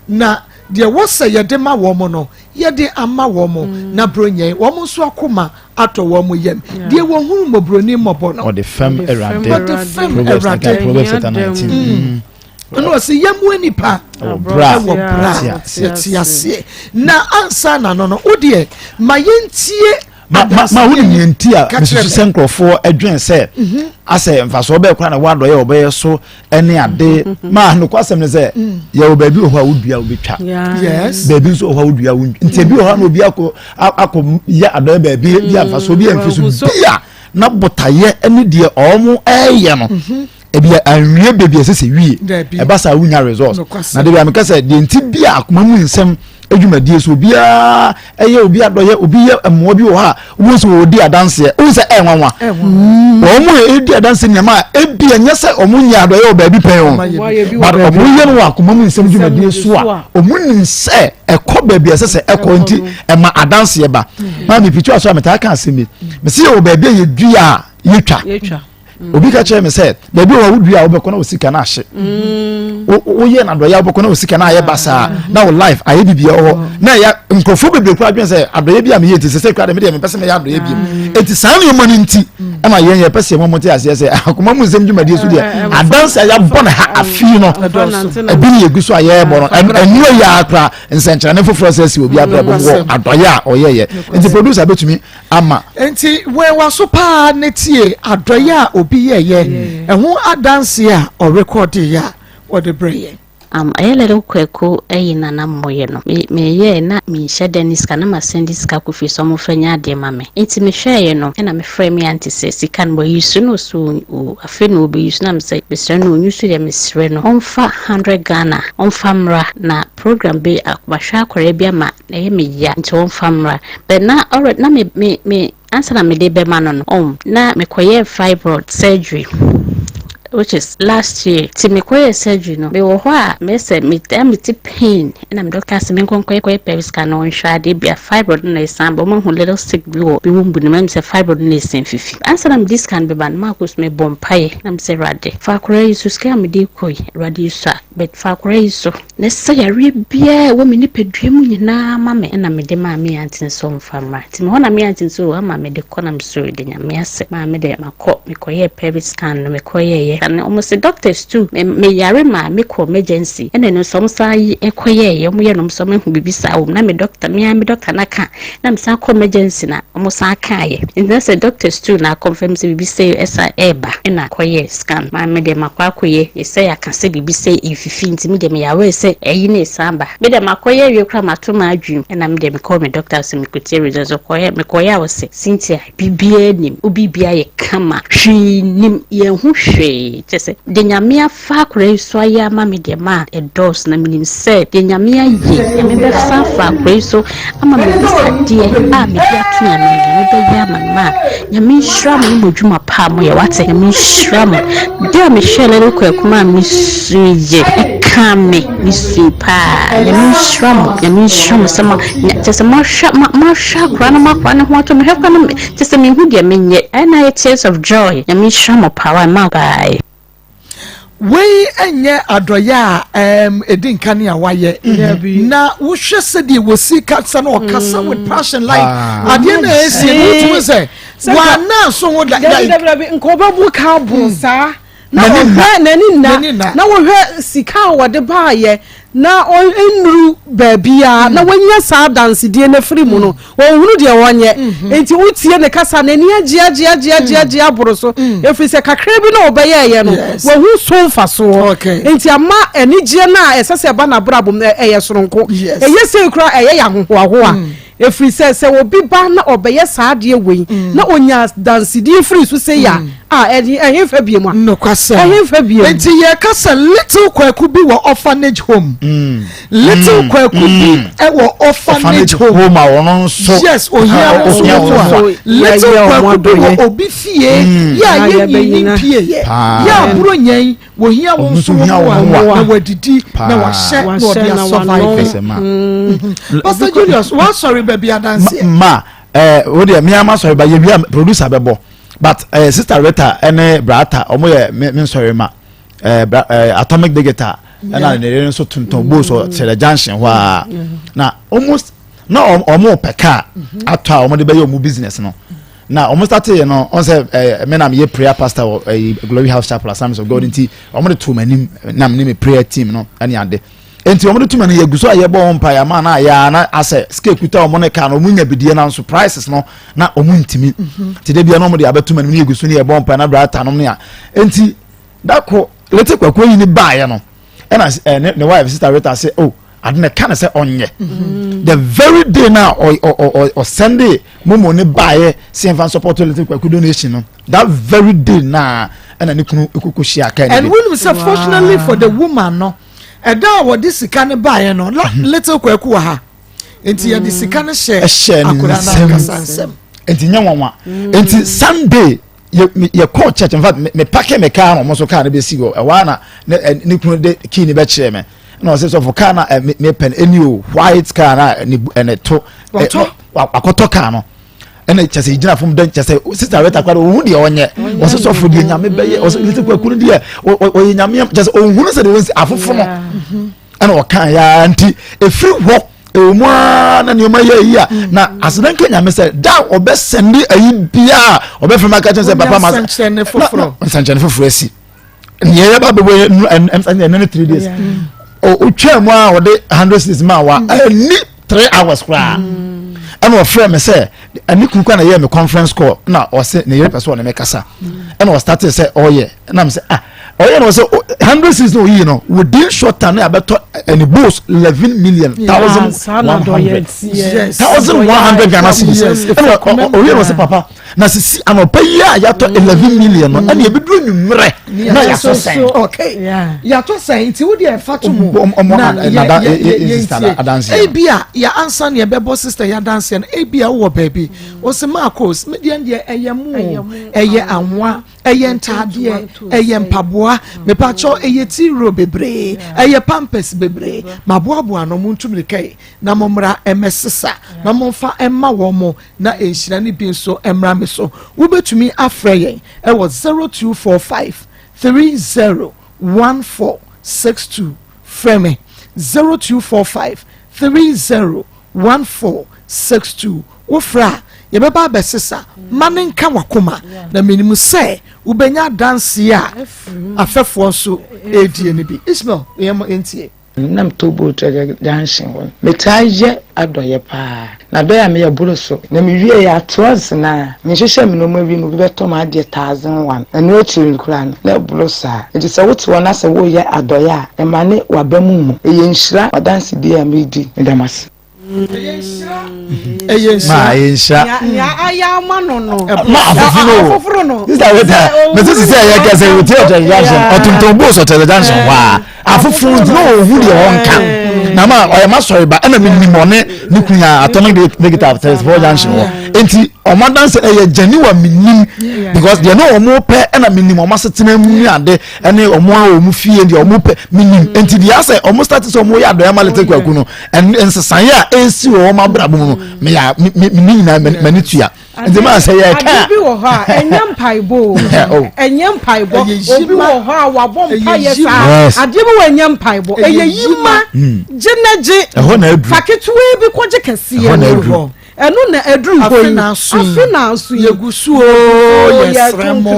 Na deɛ ɛwɔ sɛ yɛde ma wɔn no, yɛde ama wɔn, mm. na buronyɛn wɔn nso akoma atɔ wɔn yam. Deɛ wɔhunu mmɔborɔni mmɔbɔ no, ɔde fam Awurade. Ɔde fam Awurade. Proverbs chapter 19. Mm. Ɛna ɔsɛ yɛmmoa nipa ɛwɔ bra yɛte aseɛ na ansa na no no wo deɛ ma yɛntie ma ma ma wo nea nti a mesusu sɛ nkurɔfoɔ adwene sɛ mhm. asɛ mfasoɔ bɛyɛ koraa na woadɔyɛ wɔbɛyɛ so ne ade mhm. ma nokwasɛm ne sɛ mm. yɛwɔ baabi wɔ hɔ a wodua wobɛtwa baabi nso wɔ hɔ a wodua wontwa nti ebi wɔ hɔ a na obi akɔ akɔ yɛ adɔyɛ baabi bi a mfasoɔ bi amfi so bi a na botaeɛ ne deɛ ɔmo ɛyɛ no mhm. ebi anwie baabi ɛsɛ sɛ wie ɛba saa wonya results na de bi a meka sɛ deɛ nti bi a akoma mu nsɛm adwumadie so obiara ɛyɛ obi adɔyɛ obi yɛ mmoa bi wɔ hɔ a wɔn nso wɔdi adanseɛ wɔn sɛ ɛyɛ nwanwa wɔn mu ɛdi adanseɛ nneɛma a ebi ɛnyɛ sɛ wɔn nyɛ adɔyɛ wɔ baabi pɛn o but wɔn yɛ no wɔ akoma mu nsɛm dwumadie so a wɔn nim sɛ ɛkɔ baabi ɛsɛ sɛ ɛkɔ nti ɛma adanseɛ ba maame pitu aso a metaa ka asɛm yi mesi yɛ wɔ baabi a yɛdua a yɛtwa. obi ka kyerɛ me sɛ baabi wɔ wodua a wobɛkɔ na wo sika no ahye mm. woyɛ nadɔyɛ a wobɛkɔ na wo sika no ayɛ basaa mm. na wo life ayɛ bibia wɔ hɔ mm. na ɛyɛ nkurɔfoɔ bebree koraa dwen sɛ adɔyɛ bi a meyɛ nti sɛ sɛ koraa de medeɛ mepɛ sɛ mɛyɛ adɔyɛ biom ɛnti saa nneɛma no nti ɛma yɛn yɛpɛ sɛ yɛmɔ te aseɛ sɛ akoma mu nsɛm dwumadie so deɛ adanse a yɛabɔ no ha afii no ɛbi ne yɛgu so a yɛrebɔ no ɛnua yɛ a koraa nsɛnkyerɛnne foforɔ sɛ si obi abrabɔ mu wɔ adɔyɛ a ɔyɛyɛ nti producer bɛtumi ama. Enti wɛn w'aso paa na tie adɔeɛ a obi yɛeɛ, ɛho adanseɛ a ɔrekɔɔdeeɛ a ɔde brɛɛ yɛn. Um ɛyɛ little kwaku ayi na na moyɛ no me meyɛɛ na menhyɛ da ni sika na masan de sika kɔ fie sɛ ɔmfa nyɛ adeɛ ma me nti mehwɛɛyɛ no ɛna mefrɛɛ me aunty sɛ sika no wayi so na ɔse o afei na ɔbɛyi so na mesɛ mesrɛ no ɔnyi so deɛ mesrɛ no ɔmfa hundred Ghana ɔmfa mmra na program bi mahwɛ akwadaa bi ama ɛyɛ me ya nti ɔmfa mmra but na already na me me me ansa na mede bɛma no no ɔn na mekɔyɛɛ fibroid surgery which is last year ti mekɔyɛɛ surgery no mewɔ hɔ a mɛsɛ me na mete pain ɛna me doctor sɛ menkɔ nkɔyɛ pelvic scan na ɔnhwɛ adeɛ bi a fibroid no na ɛsan ba ɔma hu little stick bi wɔ me womb no mu ɛna mesɛ fibroid no na ɛsan fifi ansa na mede scan bɛba no maakɔ so mebɔ mpaeɛ na mesɛ awurade fa akwadaa yi so sika a mede kɔ yi awurade yi so a but fa akwadaa yi so Na sa yareɛ biara a ɛwɔ me nipadua mu nyinaa ma me. Ɛna mede maa me aunty no sɛ ɔmfa mmra. Nti mehɔ na me aunty no sɛ oo ama mede kɔ na mesɔre da Nyame ase. Maa me deɛ makɔ, mekɔyɛɛ pelvic scan no mekɔyɛeɛ. Na wɔn se doctors too, me meyare maa mekɔ emergency. Ɛna ɛno nso wɔn san yi kɔyɛeɛ, wɔn yɛ no wɔn nso wɔn ahu biribi saa wɔ mu. Na me doctor, me ara me doctor no aka, na mesan kɔ emergency na wɔn san kaeɛ. Nti na sɛ doctors too na akɔnfɛm sɛ biribi sei ɛsan ɛɛba. Ɛna kɔyɛɛ scan. Maa me deɛ makɔ akɔyɛ, sɛ yɛaka sɛ biribi sei ɛrefifi nti me deɛ meyɛ aware sɛ ɛyi no resan ba. Me deɛ makɔyɛ awie koraa mato m'adwene mu ɛna me deɛ mekɔɔ me doctor sɛ mekɔtie results ɔkɔyɛ mekɔyɛ a ɔse Cynthia biribiara nnim wo biribiara yɛ kama hwee nnim yɛnhu hwee kyerɛ sɛ deɛ Nyame afa akwadaa yi so ayɛ ama me deɛ ma ɛdɔɔso na menim sɛ deɛ Nyame ayɛ Nyame bɛfa afa akwadaa yi so ama me abisadeɛ a mede ato Nyame no, Nyame bɛyɛ ama me ma Nyame nhyira mo ne mo adwuma pa a moyɛ wate Nyame nhyira mo da a mehwɛɛ Little Kwaku maa me suiɛ. Ɛkaa me, me sui paa. Nyame nhyira mo, Nyame nhyira mo sɛ mo, kyerɛ sɛ moahwɛ, moahwɛ akwadaa no, mo akwadaa no ho atɔ, mehwɛ koraa na kyerɛ sɛ menhu deɛ menyɛ. Ɛyɛ na ayɛ tears of joy. Nyame nhyira mo paa, wai ma bye. Wei nyɛ adɔeɛ a ɛɛm ɛdi nka ne a wayɛ mhm. na wohwɛ sɛdeɛ wɔsi kasa no ɔkasa with mm. passion like ah. adeɛ na ɛsie no wotumi sɛ wɔana so ho da dabi dabi nka ɔbɛbu ka bo mm. saa na ɔhwɛ n'ani nna na wɔhwɛ sika a wɔde baayɛ na ɔnnuru baabiara na wanya saa adansedie no afiri mu no, ɔnhunu deɛ ɔnyɛ. Nti wotie ne kasa, n'ani agye agye agye agye agye aboro so, ɛfiri sɛ kakra bi na ɔbɛyɛeɛ no, wahu so mfasoɔ. Nti ama anigyeɛ no a ɛsɛ sɛ ɛba n'abrabɔ mu no, ɛyɛ soronko. Ɛyɛ sei koraa a, ɛyɛ yɛ ahohoahoa. Ɛfiri sɛ, sɛ obi ba na ɔbɛyɛ saa adeɛ wei, na ɔnya adansedie firi so sei a, a, ɛhe, ɛhefa biom a? Nokwasɛm. Ɛhefa biom? Enti yɛka sɛ little Kwaku bi wɔ orphanage home. Little Kwaku bi wɔ orphanage home. Home a ɔno nso. Yes, ohia wo nso wo a. Little Kwaku bi wɔ obi fie yɛ a yɛnyi ne mpie yɛ. Yɛ a buro nyɛn. Wɔhia wo nso wo mmoa na wadidi na wahyɛ na ɔde asurvive. Mm. Pastor Julius, wasɔre baabi adanseɛ. Ma eh, wo deɛ mea ma sɔre ba yɛwia producer bɛbɔ but eh, sister Rita ne Brata ɔmo yɛ me nsɔre ma eh, bra, eh, Atomic Digital ɛna ne yere nso tontɔn bowls wɔ Kyerɛ junction hɔ a na almost na ɔmo pɛ kaa atɔ a ɔmo de bɛyɛ ɔmo business no. Na wɔn start yɛ no wɔn sɛ ɛɛ me na meyɛ prayer pastor wɔ ɛyi Glory House Chapel Assemblies of God nti wɔn de to m'anim na me ne me prayer team no ɛne ade nti wɔn de to m'anim yɛ gu so a yɛbɔ wɔn mpa yɛ ama na yɛ na asɛ sika ekuta wɔn ne kaa no wɔn nya bidie na nso prices no na wɔn ntumi mhm. ti de bia na wɔn de abɛto m'anim ne yɛ gu so ne yɛ bɔ mpa na brata nom ne a nti dako lete kwakuo yi ne baayɛ no ɛna ɛɛ ne ne wife sister Rita sɛ oh. ade na ɛka ne sɛ ɔnyɛ mm. the very day na ɔsɛnde momo ne baayɛ sɛ nfa support little kwaku donation no that very day na ɛna ne kunu ekoko hyia kaa ne bi. and wunim sɛ fortunately for the woman no ɛda a wɔde sika ne baayɛ no mhm. little kwaku wɔ ha nti yɛde sika no hyɛ akwadaa no ankasa nsam. nti nyɛ nwanwa nti sunday yɛ yɛ kɔɔ church in fact me pake me car na ɔmo nso car no bɛ si hɔ ɛhɔ ara na ne ɛ ne kunu de key ne bɛ kyerɛ me ɛna ɔsɛ sɔfo car na ɛ me me pɛ no ɛni o white car na ne ɛna to ɛ wakɔtɔ car no ɛna kyɛ sɛ egyina fam dɛ kyɛ sɛ sista rita kora ohun deɛ ɔnyɛ ɔsɛ sɔfo deɛ nyame bɛyɛ ɔsɛ liti kwaku no deɛ ɔyɛ nyame kyɛ sɛ ohun sɛ deɛ wɔsi afofo no. ɛna ɔka ya nti efiri hɔ ɛwɔ mu ara na nneɛma yɛ ayi a mm. na aseda nka nyame sɛ da ɔbɛsɛnde ayi biara ɔbɛfrɛ mu aka kyerɛ sɛ papa ma nsɛnkyerɛnne foforɔ nsɛnkyerɛnne foforɔ asi nea yɛba bɛbɔ yɛ ɛnɛ ne three days otwa mu a ɔde hundred six ma wa ɛni three hours koraa mm. ɛna ɔfrɛ me sɛ ɛne kunu kwan na yɛ me conference call na ɔsɛ ne yere pɛ sɛ ɔne me kasa ɛna ɔstarte sɛ ɔyɛ ɛna me sɛ ah ɔyɛ na ɔsɛ hundred six na oyi no within short time na abɛtɔ ɛne bowls eleven million thousand one hundred thousand one hundred Ghana cedis ɛna ɔyɛ na ɔsɛ papa na sisi anɔpa yi a yɛatɔ eleven million no ɛna ebi duro nwummerɛ na yɛatɔ sɛn. okay yɛatɔ sɛn nti wo deɛ ɛfa to mu na yɛ yɛ yɛ ntie ebi a yɛ ansa na yɛbɛbɔ sister yɛ adanseɛ no ebi a wowɔ baabi ɔsɛ maakos me deɛ deɛ ɛyɛ mu ɛyɛ anwa. Ɛyɛ ntaadeɛ, ɛyɛ mpaboa, mepakyɛw ɛyɛ tea roll bebree, ɛyɛ pampers bebree. Maboaboa ano, montu mmirika yi na mommra mmɛsesa na momfa mma wɔn na nhyira no bi nso mmra me so. Wobɛtumi afrɛ yɛn wɔ 0245 30 1462. Frɛ me 0245 30 1462 Wofrɛ a, yɛbɛba abɛsesa. Ma no nka w'akoma, na menim sɛ wobɛnya adanseɛ a afɛfoɔ nso redie no bi. Ismail, yɛntie. Na metɔ boat wɔ junction hɔ no, metaa yɛ adɔeɛ paa. Na adɔeɛ a meyɛ boro so. Na mewieeɛ a, towards no a, mehyehyɛɛ me nnoɔma wie no, obi bɛtɔ m'adeɛ 1001. Ɛno akyiri no koraa no, na ɛboro saa. Enti sɛ wote hɔ na sɛ woreyɛ adɔeɛ a, mma ne w'aba mu mmu. Ɛyɛ nhyira, w'adansedie a meredi. Meda mo ase. Ɛyɛ nhyira. Ɛyɛ nhyira. Ma ɛyɛ nhyira. Nea ayɛ ama no no. Ma afoforo no. Afoforo no. Sista Rita, mɛ sisi sɛ ɛyɛ kɛse o ti ɔtɛ junction ɔtontɔn bowls ɔtɛ junction hɔ a afoforo nti na ohun deɛ ɔnka na ma ɔyɛ ma sɔre ba ɛna mi nim ɔne ne kun yɛ atomic negative thirty four junction hɔ. Nti ɔmo adanse ɛyɛ genuine a menim because deɛ na ɔmo pɛ ɛna menim ɔmo asetena mu ne ade ɛne ɔmo a ɔmo fie deɛ ɔmo pɛ menim. Mm. Nti deɛ asɛ ɔmo start sɛ ɔmo yɛ adɔyɛ ama Little Kwaku no ɛn nsesaeɛ a ɛnsi wɔ ɔmo abrabɔ mu no meyɛ me me ne nyinaa m'ani tua. Nti maa sɛ yɛ ka. Ade bi wɔ hɔ a ɛnyɛ mpaebɔ o oh. Ɛnyɛ mpaebɔ. Obi wɔ hɔ a wabɔ mpaeɛ saa. Adeɛ bi wɔ ɛnyɛ mpaebɔ, ɛyɛ yima hmm. gye na gye. Ɛhɔ na aduru. Fa ketewa bi kɔgye kɛseɛ no. Ɛno na aduru hɔ yi. Afe na aso yi. Yɛgu so o, yɛsrɛ mo.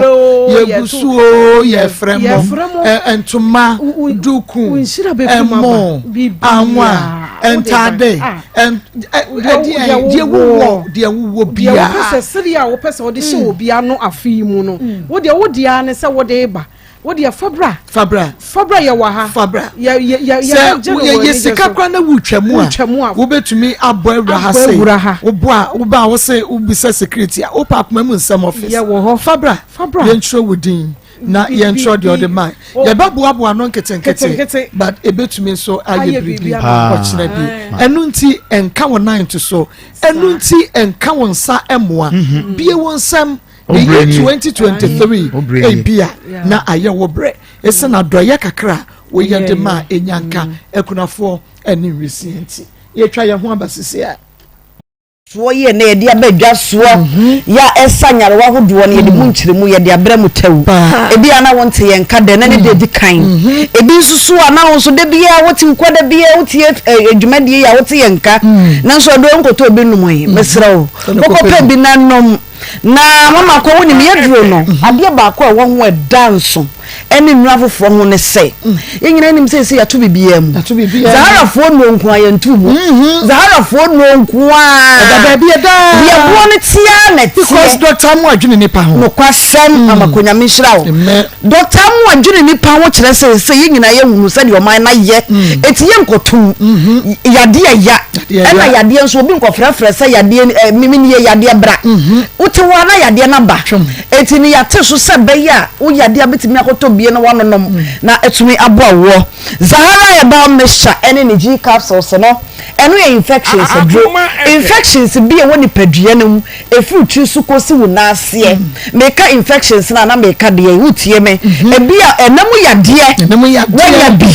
Yɛgu so o, yɛfrɛ mo. Ntoma, duku, ɛmo, anwa, ntaade, ɛdeɛ deɛ wowɔ, deɛ wowɔ biara. Deɛ wopɛ sɛ sereɛ a wopɛ sɛ wode hyɛ obi ano afe yi mu no, wo deɛ wo deɛ ara ne sɛ wode ba. Wo deɛ fa bra. Fa bra. Fa bra yɛ wɔ ha. Fa bra. Yɛ yɛ yɛ yɛ gye no wɔ anigye so. Sɛ yɛ sika kora na wotwa mu a. Wotwa mu a. Wobɛtumi abɔ awura ha sei. Abɔ awura ha. Wobɔ a woba a wose wobisa security a wopɛ akoma mu nsɛm office. Yɛ wɔ hɔ. Fa bra. Fa bra. Yɛntwerɛ wo din na yɛntwerɛ deɛ ɔde ma. Yɛbɛboaboa ano nketenkete but ebɛtumi nso ayɛ biribi ɔkyena bi. Ɛno nti nka wo nan to so. Ɛno nti nka wo nsa mmoa. Mhm. Bie wo nsam. The year 2023 ebia na ayɛ wo brɛ ɛsɛ na adɔeɛ kakra a woyɛ de ma ɛnya nka akunafoɔ ne nwisiaa nti. Yɛtwa yɛn ho aba sisi a. Soɔ yi ɛnɛ yɛde aba dwa soɔ mhm. yɛ a ɛsa nyarewa ahodoɔ no yɛde mu mm. nkyerɛmu yɛde abrɛ mu tɛw ebi a na wonte yɛn nka dɛ na ne de di kan mhm. ebi nso so a na wo nso da biara wote nkɔ da biara wotie eh, eh, dwumadie yi a wote yɛn nka mm. nanso ɔdɔ nkɔtɔ obi nom yi mesrɛ wo kɔkɔpɛ bi na nom. Na mama kɔ wonim yɛduro no adeɛ baako a ɛwɔ ho ɛda nso ɛne nnuro afoforɔ ho ne sɛ yɛn nyinaa nim sɛ ɛsɛ yɛato biribiara mu Zaharafoɔ nnuro nko a yɛnto mu Zaharafoɔ nnuro nko a ɛda baabi ɛda deɛ boɔ no tea na ɛteɛ because dɔkta mu adwene nipa ho nokwasɛm amako nyame nhyira wo Dɔkta Amoah dwene nnipa ho kyerɛ sɛ sɛ yɛn nyinaa yɛhunu sɛdeɛ ɔman no ayɛ mm. eti yɛnkɔtom mm-hmm. yadeɛ ya ɛna yadeɛ nso obi nkɔfrɛfrɛ sɛ yadeɛ eh, mimi nie yadeɛ bra mm-hmm. wote hɔ a na yadeɛ no aba eti no yɛate so sɛ bɛyɛ a wo yadeɛ abɛtumi akɔtɔ bie na wanonom mm. na ɛtumi aboa woɔ Zahara herbal mixture ɛne ne G capsules no ɛno yɛ infections aduro infections bi a ɛwɔ nipadua no mu Ɛfiri tiri so kɔsi wo nan aseɛ. Meka infections no a na meka deɛ wotie me. Mhm. Ebi a ɛna mu yadeɛ. Ɛna mu yadeɛ. Wanya bi.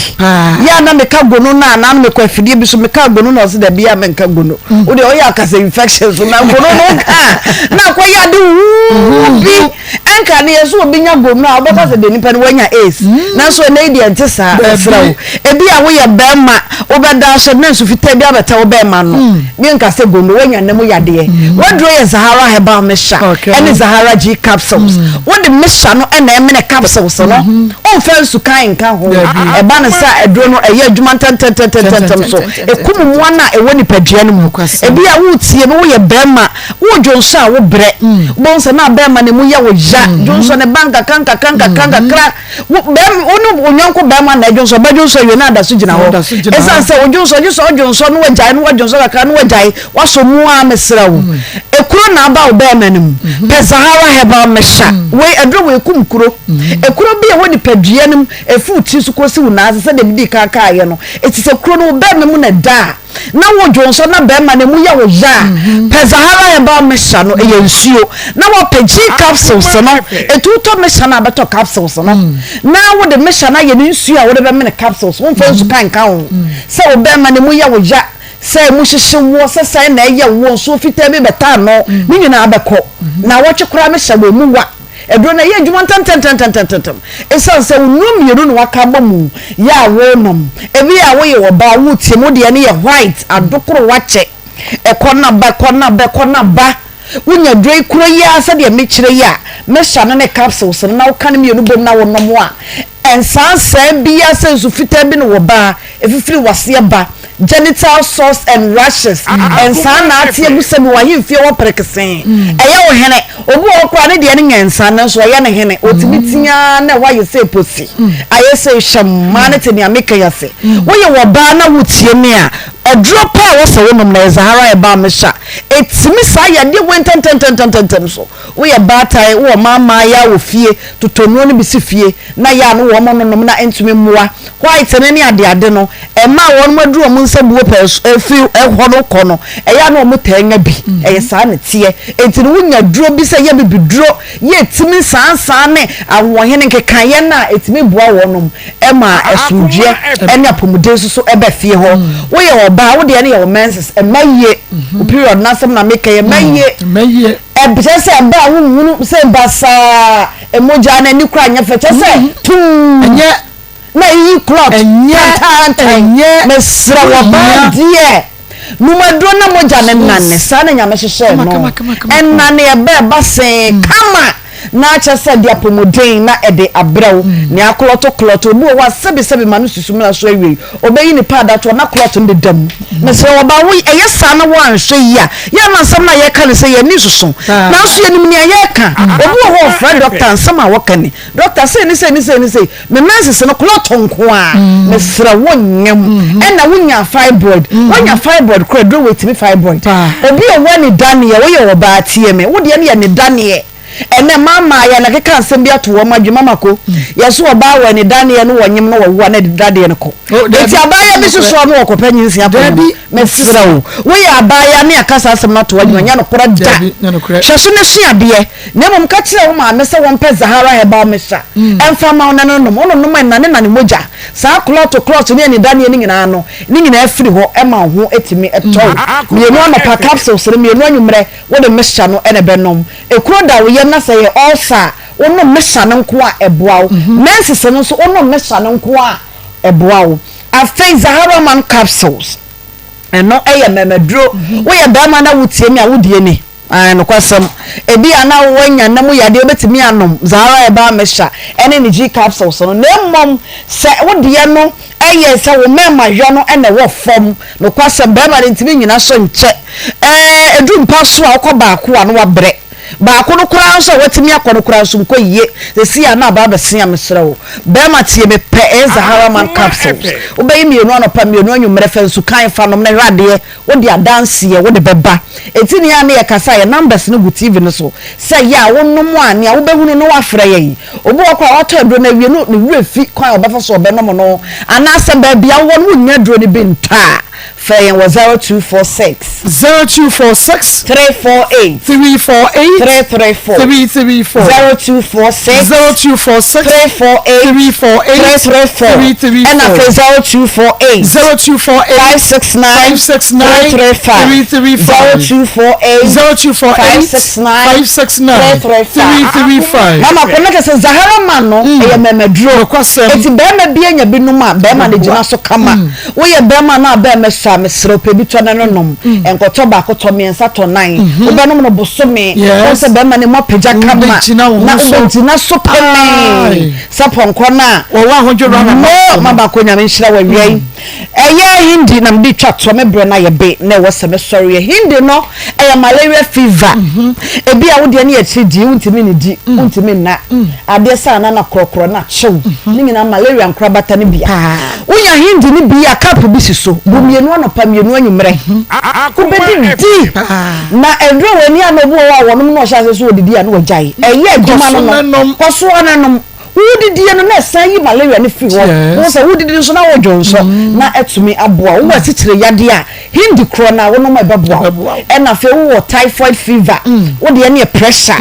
Yɛ a na meka gono no a na mekɔ afidie bi so meka gono na ɔse dabi a menka gono. Mm. Wo deɛ ɔyɛ akasa infections na gono no ka na akɔyɛ ade wuu mhm. bi. Ɛnka ne yɛ so obi nya gono a wobɛka sɛ deɛ nipa no wanya AIDS. Mm. Nanso ɛnɛ yi deɛ nte saa ɛfrɛ wo. Ebi a woyɛ bɛrima wobɛda ahyɛ na nsu fitaa bi abɛtɛ wo bɛrima no. Mm. Mi nka sɛ gono woanya nna mu yadeɛ. Mm. Waduro yɛ Zahara herbal mixture ɛne Zahara G capsules. Mm. Wode mixture no ɛna ɛmene capsules no. Mm-hmm. Womfa nsu kan nka ho. Ɛba no sɛ aduro no ɛyɛ adwuma ntɛntɛntɛntɛntɛm so. Ɛkum mmoa no a ɛwɔ nipadua no mu. Ebi a wotie no woyɛ bɛrima Wo dwonsɔ a wo brɛ. Wobɛhu sɛ na bɛrima no mu yɛ wo ya. Mm-hmm. Dwonsɔ ne ba nkakra nkakra nkakra mm-hmm. nkakra. Wo bɛrima wo ne wo yɔnko bɛrima na ɛdwonsɔ bɛdwonsɔ awie na ada so gyina hɔ. Ɛsiane sɛ wo dwonsɔ gye sɛ ɔdwonsɔ no wagyae no wadwonsɔ kakra no wagyae wasɔ mu a mesrɛ wo. Mm. Ekuro na aba wo bɛrima no mu. Mm-hmm. Pɛ Zahara herbal mixture. Mm. Wei aduro wei kum kuro. Ekuro bi a ɛwɔ nipadua no mu efi tiri so kɔsi wo nan ase sɛdeɛ medi kan kaeɛ no. Eti sɛ kuro no wo bɛrima mu na ɛda a na wo dwonsɔ na bɛrima no emu yɛ wo ya a, mhm. pɛ Zahara herbal mixture no, ɛyɛ nsuo na wɔpɛ G capsules no, etu tɔ mixture no abɛtɔ capsules no mm. na wode mixture no ayɛ ne nsuo a wode bɛmene capsules, womfa nsu mm. ka nka ho mm. sɛ wo bɛrima no emu yɛ wo ya sɛ emu hyehye woɔ sɛ sɛn na ɛyɛ woɔ nsuo fitaa bi bɛtaa no ne nyinaa bɛkɔ mm-hmm. na wɔtwe koraa mehyɛ wɔ emu wa. Aduro no ɛyɛ adwuma ntɛmntɛmntɛmntɛm ɛsiane sɛ wo nnuro mmienu na waka abɔ mu yɛ a worenom. Ebi a woyɛ ɔbaa woretie mu wo deɛ no yɛ white adokoro wakyɛ ɛkɔ na ba ɛkɔ na ba ɛkɔ na ba. Wonya aduro yi koro yi ara sɛdeɛ mekyerɛ yi a mixture no ne capsules no na woka no mmienu bom na wonom a Nsaansaa biara sɛ nsu fitaa bi na wɔba a, ɛfifiri w'aseɛ ba. Genital sores and rashes, nsaa na ate agu sɛ mewɔ ahemfie hɔ perekesee. Ɛyɛ wo hene. Obi wɔ hɔ koraa ne deɛ no nyɛ nsaa nanso ɛyɛ ne hene. Ɔtumi tea ara na ɛhɔ ayɛ sɛ posi, ayɛ sɛ hwɛm. Mmaa no te nea meka yi ase. Woyɛ ɔbaa na wotie me a, aduro pa a ɛwɔ sɛ wonom no ɛyɛ Zahara Herbal Mixture. Ɛtumi saa yadeɛ wei ntɛntɛntɛntɛntɛm so. Woyɛ baatan, wowɔ mma mmaayaa wɔ fie, totɔ nnuro no bi si fie na yɛ a no wɔn nonom na ɛntumi mmoa. White no ne adeade no, mmaa a wɔn aduru wɔn nsa buo pɛɛ so firi hɔ no kɔ no, ɛyɛ a na wɔn taa nya bi. Ɛyɛ saa na ɛteɛ. Enti no wonya duro bi sɛ yɛ bibiduro, yɛ ɛtumi nsansan ne ahoɔhene nkekaeɛ no a, ɛtumi boa wɔnom ma asomdwoeɛ ne apɔmuden nso so ba fie hɔ. Woyɛ ɔbaa, wo deɛ no yɛ wo menses, ɛmma yie. Wo period no asɛm na meka yi, ɛmma yie. Ɛkyerɛ sɛ ɛba a wonhunu sɛ basaa, mogya no ani koraa nyɛ fɛ, kyerɛ sɛ tumm. Na eyi clot tantaantan. Mesrɛ wo ɔbaa deɛ nom aduro na mogya no nnane saa na Nyame hyehyɛɛ no ɛnnane ɛba ɛba see kama na akyɛ sɛ de apɔmuden na ɛde abrɛ wo nea aklɔto klɔto obi wɔ hɔ a sɛbi sɛbi ma no susu mena so awiei ɔbɛyi ne pad ato hɔ na klɔto no deda mu mesrɛ wo ɔbaa wo ɛyɛ saa na woanhwɛ yie a yɛ na nsɛm no a yɛka no sɛ yɛn ani soso nanso yɛnim nea yɛka obi wɔ hɔ ɔfrɛ dɔkta nsɛm a wɔka ni Doctor sei ne sei ne sei ne sei me menses no clot nko a mesrɛ wo nyem ɛna wonya fibroid wonya fibroid kora duro wei tumi fibroid obi a ɔwɔ anidaneɛ woyɛ ɔbaa tie me wo deɛ no yɛ anidaneɛ ɛnɛ mama yɛ na keka nsɛm bi ato wɔn adwene mama ko yɛ so ɔbaa wɔ anidaneɛ no wɔnyem no wɔwo a na anidaneɛ no kɔ eti abaayewa bi soso no wɔkɔpɛ nyinsia kɔ no mesrɛ wo woyɛ abaayewa ne akasa asɛm no ato adwene nyɛ nokorɛ da hwɛ so na sua adeɛ Na mmom ka kyerɛ wo maame sɛ wɔmpɛ Zahara herbal mixture mfa mma wo na no nom. Wononom a, ɛnanenane mogya. Saa klɔto klɔto ne anidaneɛ no nyinaa no, ne nyinaa firi hɔ ma wo ho tumi tɔ wo. Mmienu anɔpa, capsules no, mmienu anwummerɛ, wode mixture no na ɛbɛnom. Ekuro da wo yam na sɛ ɛyɛ ulcer a, wonom mixture no nko a, ɛboa wo. Menses no nso, wonom mixture no nko a, ɛboa wo. Afei Zahara man capsules, ɛno yɛ mmɛmaduro. Woyɛ barima na wotie me a, wo deɛ ni. Aane, nokwasɛm, ebia na woanya nna mu yadeɛ, wobɛtumi anom Zahara Herbal Mixture ne ne G capsules no, na mmom sɛ wo deɛ no yɛ sɛ wo mmarima yɔ no na ɛwɔ fam, nokwasɛm, barima no ntumi nnyina so nkyɛ, ɛɛ, ɛduru mpa so a wokɔ baako a na wabrɛ, baako no koraa nso a watumi akɔ no koraa nso nkɔ yie, seesei a na aba abɛse a, mesrɛ wo, barima tie me pɛ, ɛyɛ Zahara Man capsules, wobɛyi mmienu anɔpa, mmienu anwummerɛ, fa nsukan fa nom na hwɛ adeɛ. Wode adanseɛ wode bɛba. Enti nea ne yɛkasa a yɛn numbers no gu TV no so sɛ yɛ a wonom a nea wobɛhunu no woafrɛ yɛn. Obi wɔ hɔ koraa a watɔ aduro no awie no ne werɛ fi kwan a ɔbɛfa so ɔbɛnom no anaasɛ baabi a wowɔ no wonnya aduro no bi ntɔ a frɛ yɛn wɔ 0246. 0246. 348. 348. 334. 334. 0246. 0246. 348. 348. 334. 334. Ɛna afei 0248. 0248. 569. 569. 335. 335. 0248. 0248. 569. 569. 335. 335. Mama ko na kyerɛ sɛ Zahara man no ɛyɛ mɛmɛduro. Nokwasɛm. Eti bɛrima bi anya bi nom a bɛrima no gyina so kama. Woyɛ bɛrima na abɛrima sɔ a mesrɛ wo pɛ bi tɔ na no nom. Nkɔtɔ baako tɔ mmiɛnsa tɔ nan. Wobɛnom no bosome. Yes. Wohu sɛ bɛrima no mu apagya kama. Wobɛgyina wo ho Na so. wobɛgyina so pemee. Aye. Sɛ pɔnkɔ no a. Wɔwɔ ahodwo rana No, baako no. mama ko Nyame nhyira wo awia yi. Ɛyɛ Hindi na mede twa toɔ, me berɛ no ayɛ be na ɛwɔ sɛ mesɔreɛ. Hindi no ɛyɛ malaria fever. Ebi a wo deɛ no yɛ akyiri wontumi nnidi, wontumi nna. Adeɛ saa na na korɔkorɔ na akyew. Ne nyinaa malaria nkorabata no bi a. Wonya Hindi no bi a cup bi si so, bu mmienu anɔpa mmienu anwummerɛ. Wobɛdidi na ɛduru w'ani a na obi wɔ hɔ a wɔnom na ɔhyɛ aseɛ sɛ ɔdidi a na wagyae. Ɛyɛ adwuma no no, kɔ so ara nom. Wodidie no na ɛsan yi malaria no firi hɔ. Wohu sɛ wodidi nso na wodwo nso na atumi aboa wo. Wowɔ asikyire yadeɛ a, hindi korɔ no a wonom a ɛbɛboa wo. Ɛna afei wowɔ typhoid fever, wo deɛ no yɛ pressure,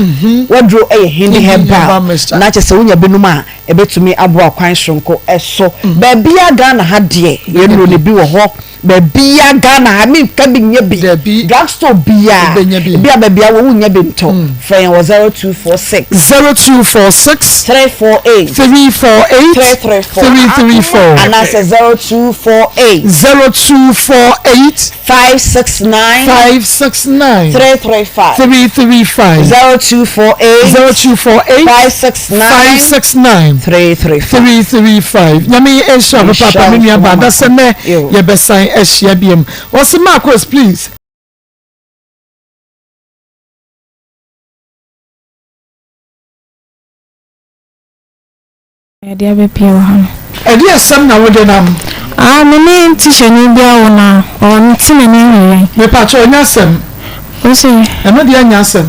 w'aduro yɛ hindi herbal na kyerɛ sɛ wonya binom a ɛbɛtumi aboa wo kwan soronko so. Baabiara Ghana ha deɛ yɛn nnuro no bi wɔ hɔ. Baabiaa Ghana ha menka bi nyɛ bi. Dabi. Drug store biaa. Wobɛnya bi. Ebi a baabi a wɔ wonnya bi ntɔ. Frɛ yɛn wɔ 0246. 0246. 348. 348. 334. 334. Anaasɛ 0248. 0248. 569. 569. 335. 335. 0248. 0248. 569. 569. 335. 335. Nyame nhyira wo papaapa me nua baa dasɛ nɛ yɛbɛsan ahyia biom. Ɔse Marcos please. Yɛde abɛpue wɔ ha no. Ɛdeɛ asɛm na wode nam? Ah, me ne tihyani bi awo na ɔnte n'ani nhwɛ yɛn. Mepakyɛ ɔnyɛ asɛm. Ose. Ɛno deɛ nyɛ asɛm.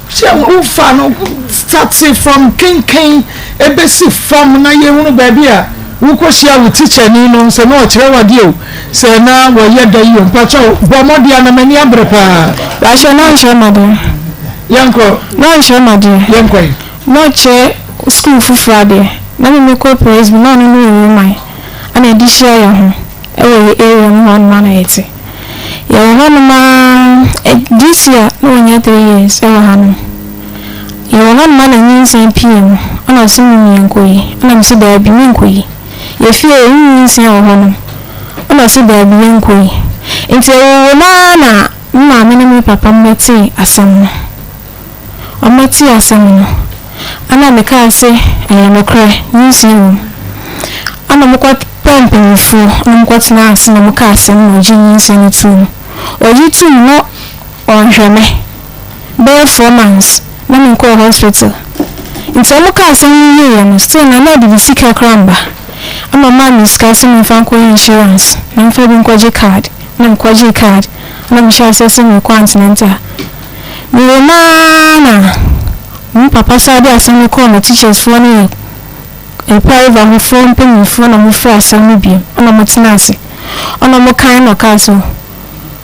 Sɛ wofa no starte from kenken ɛbɛsi fam na yɛhunu baabi a wokɔhyia wo tikyani no sɛ na ɔkyerɛ wo adeɛ o sɛ na wɔyɛ da yi o mpakyɛw bɔ mmɔden a na m'ani abere paa. Mpakyɛw na ɔnkyerɛ me adeɛ. Yɛnkɔ. Na ɔnkyerɛ me adeɛ. Yɛnkɔ yi. Na ɔkyerɛ sukuu foforɔ adeɛ. Na me mekɔ Presby na ɔno no wɔ Roman ɛna yɛde hyia yɛn ho ɛwɔ yɛ area mu hɔ nom a na yɛte. Yɛwɔ hɔnom ara, this year na wanya 3 years wɔ hanom. Yɛwɔ hɔnom ara na nyinsɛn pue no, ɛna ɔse mum yɛnkɔyi, ɛna mese daabi menkɔyi. Yɛfie yɛhu nyinsɛn wɔ hɔnom, ɛna ɔse daabi yɛnkɔyi. Nti ɛwowɔ mu ara na me maame ne me papa mmɛtee asɛm no. Wɔtee asɛm no, ɛnna mekaa se, Ɛyɛ nokorɛ, nyinsɛn wɔ mu. Ɛnna wɔkɔpɛɛ mpanimfoɔ na wɔkɔtenaa ase na wɔkaa asɛm na wɔgyee nyinsɛn no too mu. Wɔgye too mu na wɔnhwɛ me bɛyɛ 4 months na menkɔɔ hospital. Nti wɔkaa asɛm no wieeɛ no, still na na adidi sika koraa mba. Ɛnna wɔmaa me sika sɛ memfa nkɔyɛ insurance na memfa bi nkɔgye card. Ɛnna mekɔgyee card na mehyɛɛ aseɛ sɛ merekɔ antenatal. Mewɔ mu ara na me papa san de asɛm no kɔɔ me teachers foɔ ne yɛ private hɔ foɔ mpanyinfoɔ na wɔfrɛɛ asɛm no bio ɛna wɔtenaa ase ɛna wɔkae na ɔkaa sɛ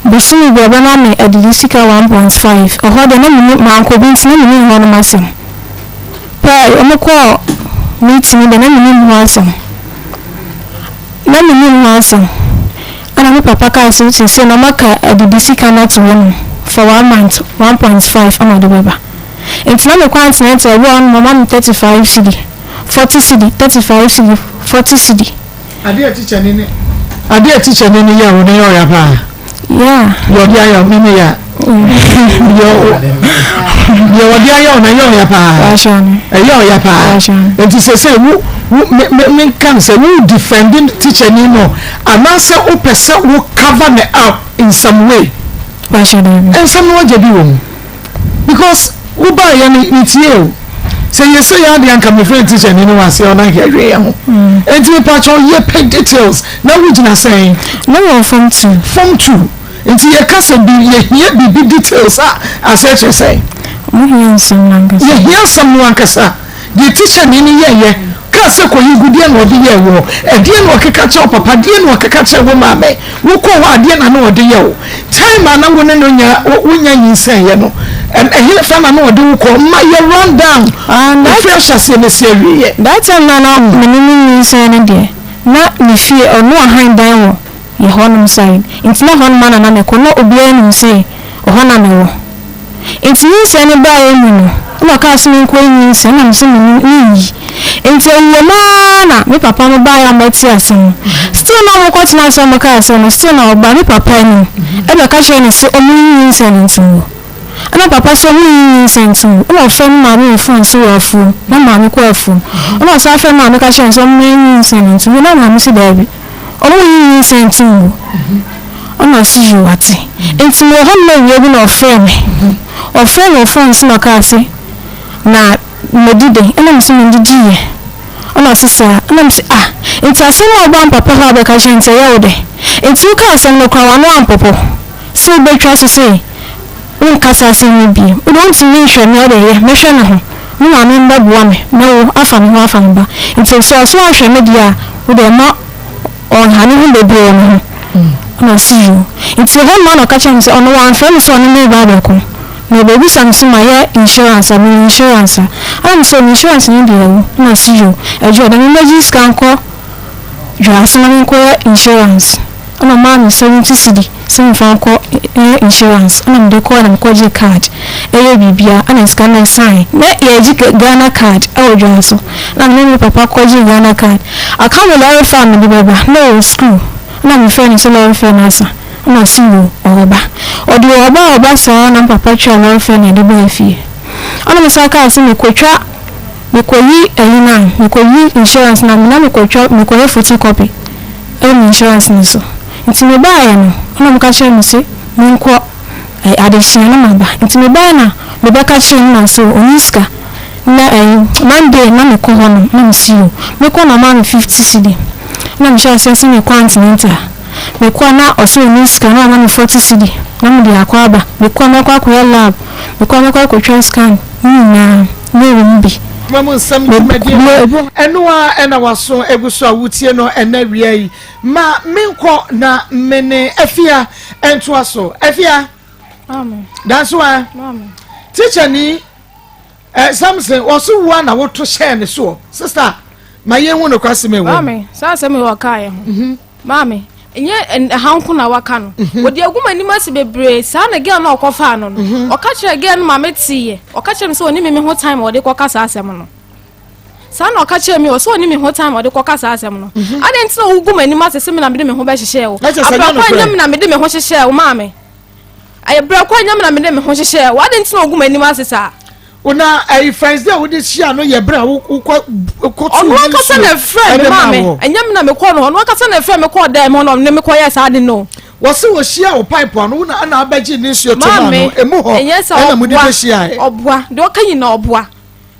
bosome bi ɔbɛma me adidi sika 1.5. Ɛhɔ deɛ na menni, mankɔ bi nti na mennim hɔnom asɛm pɛ. Wɔkɔɔ meeting no deɛ, na mennim ho asɛm, na mennim ho asɛm. Ɛna me papa kaa sɛ seesei no ɔmaka adidi sika no ato hɔ nom for one month, 1.5 ɛna ɔde bɛba. Nti na mekɔ antenatal, ebi wɔ hɔ nom ɔma me 35 cedi, 40 cedi, 35 cedi, 40 cedi. Adeɛ a tikyani ne adeɛ a tikyani no yɛ wo no yɛ ɔya paa. Yeah. Deɛ ɔde ayɛ wo me me ya. Deɛ deɛ ɔde ayɛ wo no ɛyɛ ɔya paa. Ɛyɛ ɔya paa. Nti sɛ sɛ wo wo me me me nka no sɛ wo defending tikyani no anaasɛ wopɛ sɛ wo cover ne up in some way. Nsɛm no wagya bi wɔ mu because wobaayɛ no metie o sɛ yɛsɛ yɛ adeɛ anka mefrɛ tikyani no wɔ aseɛ ɔna nka ɛhwɛ yɛ ho. Nti mepakyɛ yɛ pɛ details na wogyina sɛn. Na wɔ form two. Form two. Nti yɛka sɛ bi yɛhia biribi details a aseɛ kyerɛ sɛn? Mo hia nsɛm no ankasa. Yɛhia nsɛm no ankasa. Deɛ tikyani no yɛeɛ, kaa sɛ kɔyi gu, deɛn na ɔde yɛɛ woɔ? Ɛdeɛn na ɔkeka kyerɛɛ wo papa? Deɛn na ɔkeka kyerɛɛ wo maame? Wokɔɔ hɔ a, deɛn na na ɔde yɛ wo? Time a na wo ne no nya wonya nyinsɛneeɛ no, ɛhefa na na ɔde wo kɔ? Ma yɛ run down ɛfiri ahyɛaseɛ bɛsi awieeɛ. That time no a na me ne no nyinsɛn no deɛ, na ne fie, ɔno ahan dan wɔ yɛ hɔnom side nti na hɔnom ara na na mekɔ, na obiara nim sɛ ɔhɔ na mewɔ. Nti nyinsɛn no baeɛ mu no na ɔkaa sɛ menkɔyi nyinsɛn na mese menni menyi. Nti ɛwom ara na me papa no baeɛ a wɔte asɛm no still na wɔkɔtena ase a wɔkaa asɛm no still na ɔbaa me papa anim ɛbɛka kyerɛɛ no sɛ wɔnyi nyinsɛn no nto hɔ. Ɛna papa sɛ wɔnyi nyinsɛn nto hɔ ɛna ɔfrɛ me maame wɔ phone so wɔ afuom na maame kɔ afuom ɛna ɔsan frɛ maame ka kyerɛ no sɛ wɔnyi nyinsɛn no nto hɔ na maame se daabi. Ɔmo nyi nyinsɛn nto ngu. Ɔna ɔse yoo wate. Nti mewɔ hɔ nom awia bi na ɔfrɛɛ me. Ɔfrɛɛ me wɔ phone so na ɔkaa se na madi dɛn? Ɛna mese mendidi yɛ. Ɔna ɔse saa? Ɛna mese ah nti asɛm a wobaa mpapa hɔ a wobɛka kyerɛ me nti ɛyɛ wo dɛ? Nti wokaa asɛm no koraa w'ano ampopo sɛ wobɛtwa so sei? Wonka saa asɛm yi bio. Wode wontumi nhwɛ me a wode ɛyɛ mɛhwɛ me ho. Me maame mbɛboa me mɛwo afa me ho afa me ba. Nti sɛ ɔse ɔnhwɛ me deɛ a wode mma ɔnha ne ho bebree wɔ me ho. Ɛna ɔse yoo. Nti ɛhɔ nom ara na ɔka kyerɛɛ me sɛ ɔno wamfrɛ me sɛ ɔne me reba abɛko. Na ɔbɛbisa me sɛ mayɛ insurance a, mewɔ insurance a. Ɛna mese oh me insurance no deɛ awu. Ɛna ɔse yoo. Ɛdwo ɔda memmɛgye sika nkɔ dwaase na menkɔyɛ insurance. Ɛna ɔmaa me 70 cedi sɛ memfa nkɔ nyɛ insurance. Ɛna mede kɔɔe na mekɔgyee card ɛyɛɛ biribiara. Ɛna sika no ɛsaeɛ. Na yɛregye Ghana card ɛwɔ dwaso. Ɛna me ne me papa kɔgyee Ghana card. Aka me lɔre fare a mede bɛba. Na ɔwɔ sukuu. Ɛna mefrɛɛ no sɛ lɔre fare no asa. Ɛna ɔse yoo ɔreba. Ɔde ɔreba ɔreba saa na me papa twaa lɔre fare na yɛde baa fie. Ɛna mesan kaa sɛ mekɔtwa mekɔyi ayi no a, mekɔyi insurance no a, na mekɔtwa mekɔyɛ photocopy ɛwɔ me insurance no so. Nti mebaeɛ no, ɛna wɔka kyerɛɛ me se menkɔ ɛɛ adesua na maba. Nti mebaeɛ na mebɛka kyerɛɛ no na ɔse ɔnni sika. Na ɛyi Monday na mekɔ hɔ nom na mese yoo. Mekɔ na ɔmaa me 50 cedi. Ɛna mehyɛɛ aseɛ se mekɔ antenatal. Mekɔ a na ɔse ɔnni sika na wama me 40 cedi na mede akɔ aba. Mekɔ a mɛkɔ akɔyɛ lab, mekɔ a mɛkɔ akɔtwa scan ne nyinaa na ɛwɔ mu bi. Akoma mu nsɛm dwumadie no, ɛno ara na w'aso gu so a wotie no ɛnnɛ awia yi. Ma menkɔ na me ne Afia ntoa so. Afia, dansoa, tikyani eh, Samson, ɔso wo a na woto hyɛɛ ne soɔ. Sista, ma yɛnhu nokwasɛm ɛwɔ mu. Maame, saa asɛm yi wɔkaa yɛ ho. Mhm. Maame, ɛnyɛ ɛha nko na waka no. Mhm. Wɔde agu m'anim ase bebree. Saa na girl no a ɔkɔfaa no no. Mhm. Ɔka kyerɛ girl no ma meteeɛ. Ɔka kyerɛ me sɛ ɔne me me ho time a ɔde kɔka saa asɛm no. Saa na ɔka kyerɛɛ me, ɔsɛ ɔne me ho time a ɔde kɔka saa asɛm no. Mhm. Adɛn nti na wogu m'anim ase sɛ me na mede me ho bɛhyehyɛɛ wo? Abrɛ kɔ ɛnyɛ me na mede me ho hyehyɛɛ wo maame. Abrɛ kɔ ɛnyɛ me na mede me ho hyehyɛɛ wo. Adɛn nti na wogu m'anim ase saa? Ona ɛyi first day a wode hyia no yɛ berɛ a wokɔ wokɔtu Ɔno ankasa na ɛfrɛ me maame. Ɛnyɛ me na mekɔɔ no hɔ. Ɔno ankasa na ɛfrɛ me kɔɔ dan mu hɔ na ɔne me kɔyɛɛ saa ade no. Wɔse wɔhyia wo pipe ano wo na ɛna abɛgye ne nsuo to maa no. Emu hɔ ɛna mode bɛhyiaeɛ. Ɔboa. Deɛ ɔka nyinaa ɔboa.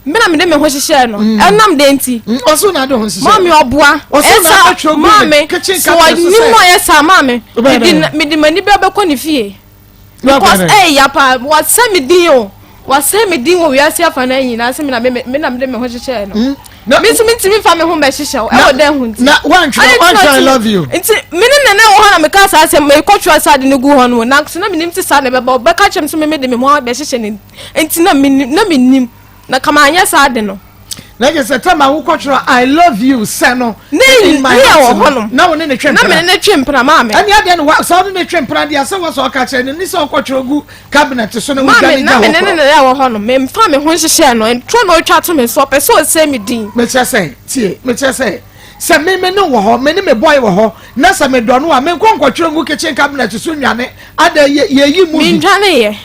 Me na mede me ho hyehyɛɛ no. Mm. Ɛnam dɛn nti? Mm, ɔso na ade ho hyehyɛ. Maame ɔboa. Ɔso na abɛtwerɛ gu ne kitchen cabinet so sɛ. Maame, so ɔnim ɔyɛ saa maame. Mede mede m'ani bɛ bɛkɔ ne fie. Because ɛyɛ ya paa, wɔasɛ me din o. Wɔasɛ me din wɔ wiase afa no nyinaa sɛ me na me na mede me ho hyehyɛɛ no. Mm. Na me nso mentumi nfa me ho mbɛhyehyɛ wo ɛwɔ dɛn ho nti. Na wantwerɛ wantwerɛ I love you. Nti me ne nana wɔ hɔ na meka saa asɛm mekɔtwerɛ saa de no gu hɔ no na so na menim te saa na ɛbɛba ɔbɛka kyerɛ me sɛ me mede me ho abɛhyehyɛ ne Nti na menim, na mennim. Na ka manyɛ saa ade no. Na kyerɛ sɛ tam a wokɔtwerɛ I love you sɛ no in my heart no, na wo ne ne twe mpena. Na me ne ne twe mpena maame. Ɛne adeɛ no, sɛ wo ne ne twe mpena deɛ sɛ wɔ sɛ ɔka kyerɛ no ni sɛ ɔkɔtwerɛ gu cabinet so na wodwane gya hɔ korɔ. Maame, na me ne ne ne wɔ hɔ no, memfa me ho nhyehyɛɛ no, ntwerɛ na ɔtwa to me so, ɔpɛ sɛ ɔsɛe me din. Mekyerɛ sɛ, tie, mekyerɛ sɛ, sɛ me me ne wɔ hɔ, me ne me boy wɔ hɔ, na sɛ medɔ no a, menkɔ nkɔtwerɛ ngu kitchen cabinet so nnwane, adɛn, yɛyi movie. Mendwaneeɛ.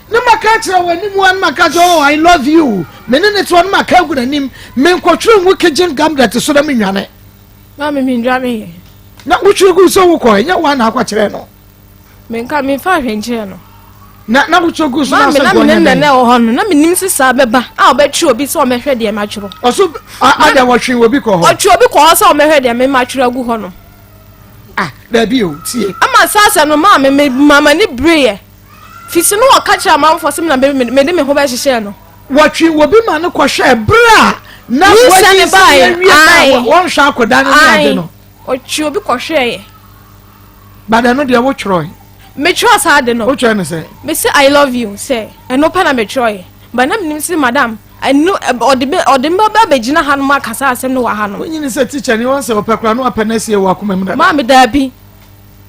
Ne maka akyerɛ wɔ anim a ne maka akyerɛ oh I love you me ne ne toɔ ne maka agu n'anim menkɔtwerɛ ngu kitchen cabinet so na menwane. Maame mendwane yɛ. Na wotwerɛ gu sɛ wokɔ ɛnyɛ wo na akɔkyerɛ no. Menka memfa ahwɛ nkyerɛ no. Na na wotwerɛ gu so na sɛ nkɔnyɛ dɛn. Maame na me ne nana wɔ hɔ no na menim sɛ saa bɛba a ɔbɛtwerɛ obi sɛ ɔmɛhwɛ deɛ matwerɛ. Ɔso adɛ wɔtwe obi kɔ hɔ. Ɔtwe obi kɔ hɔ sɛ ɔmɛhwɛ deɛ me matwerɛ agu hɔ no. Ah dabi o tie. Ama saa asɛm no maame me mama ne bereɛ. Fiti no wɔka kyerɛ amanfoɔ sɛ me na mede me ho bɛhyehyɛɛ no. Wɔtwee obi ma no kɔhwɛɛ berɛ a na wɔanyinsɛn awie na wɔnhwɛ akwadaa no ne ade no. Ɔtwee obi kɔhwɛeɛ. But ɛno deɛ wotwerɛe. Metwerɛ saa ade no. Wotwerɛ no sɛ? Mese I love you sɛ ɛno pɛ na metwerɛeɛ. But na menim sɛ madam ɛno ɔde me ɔde me bɛba abɛgyina hanom aka saa asɛm no wɔ hanom. Wonyini sɛ teacher ni wɔn sɛ ɔpɛ koraa na wapɛ no asie wɔ akoma mu dada. Maame daabi.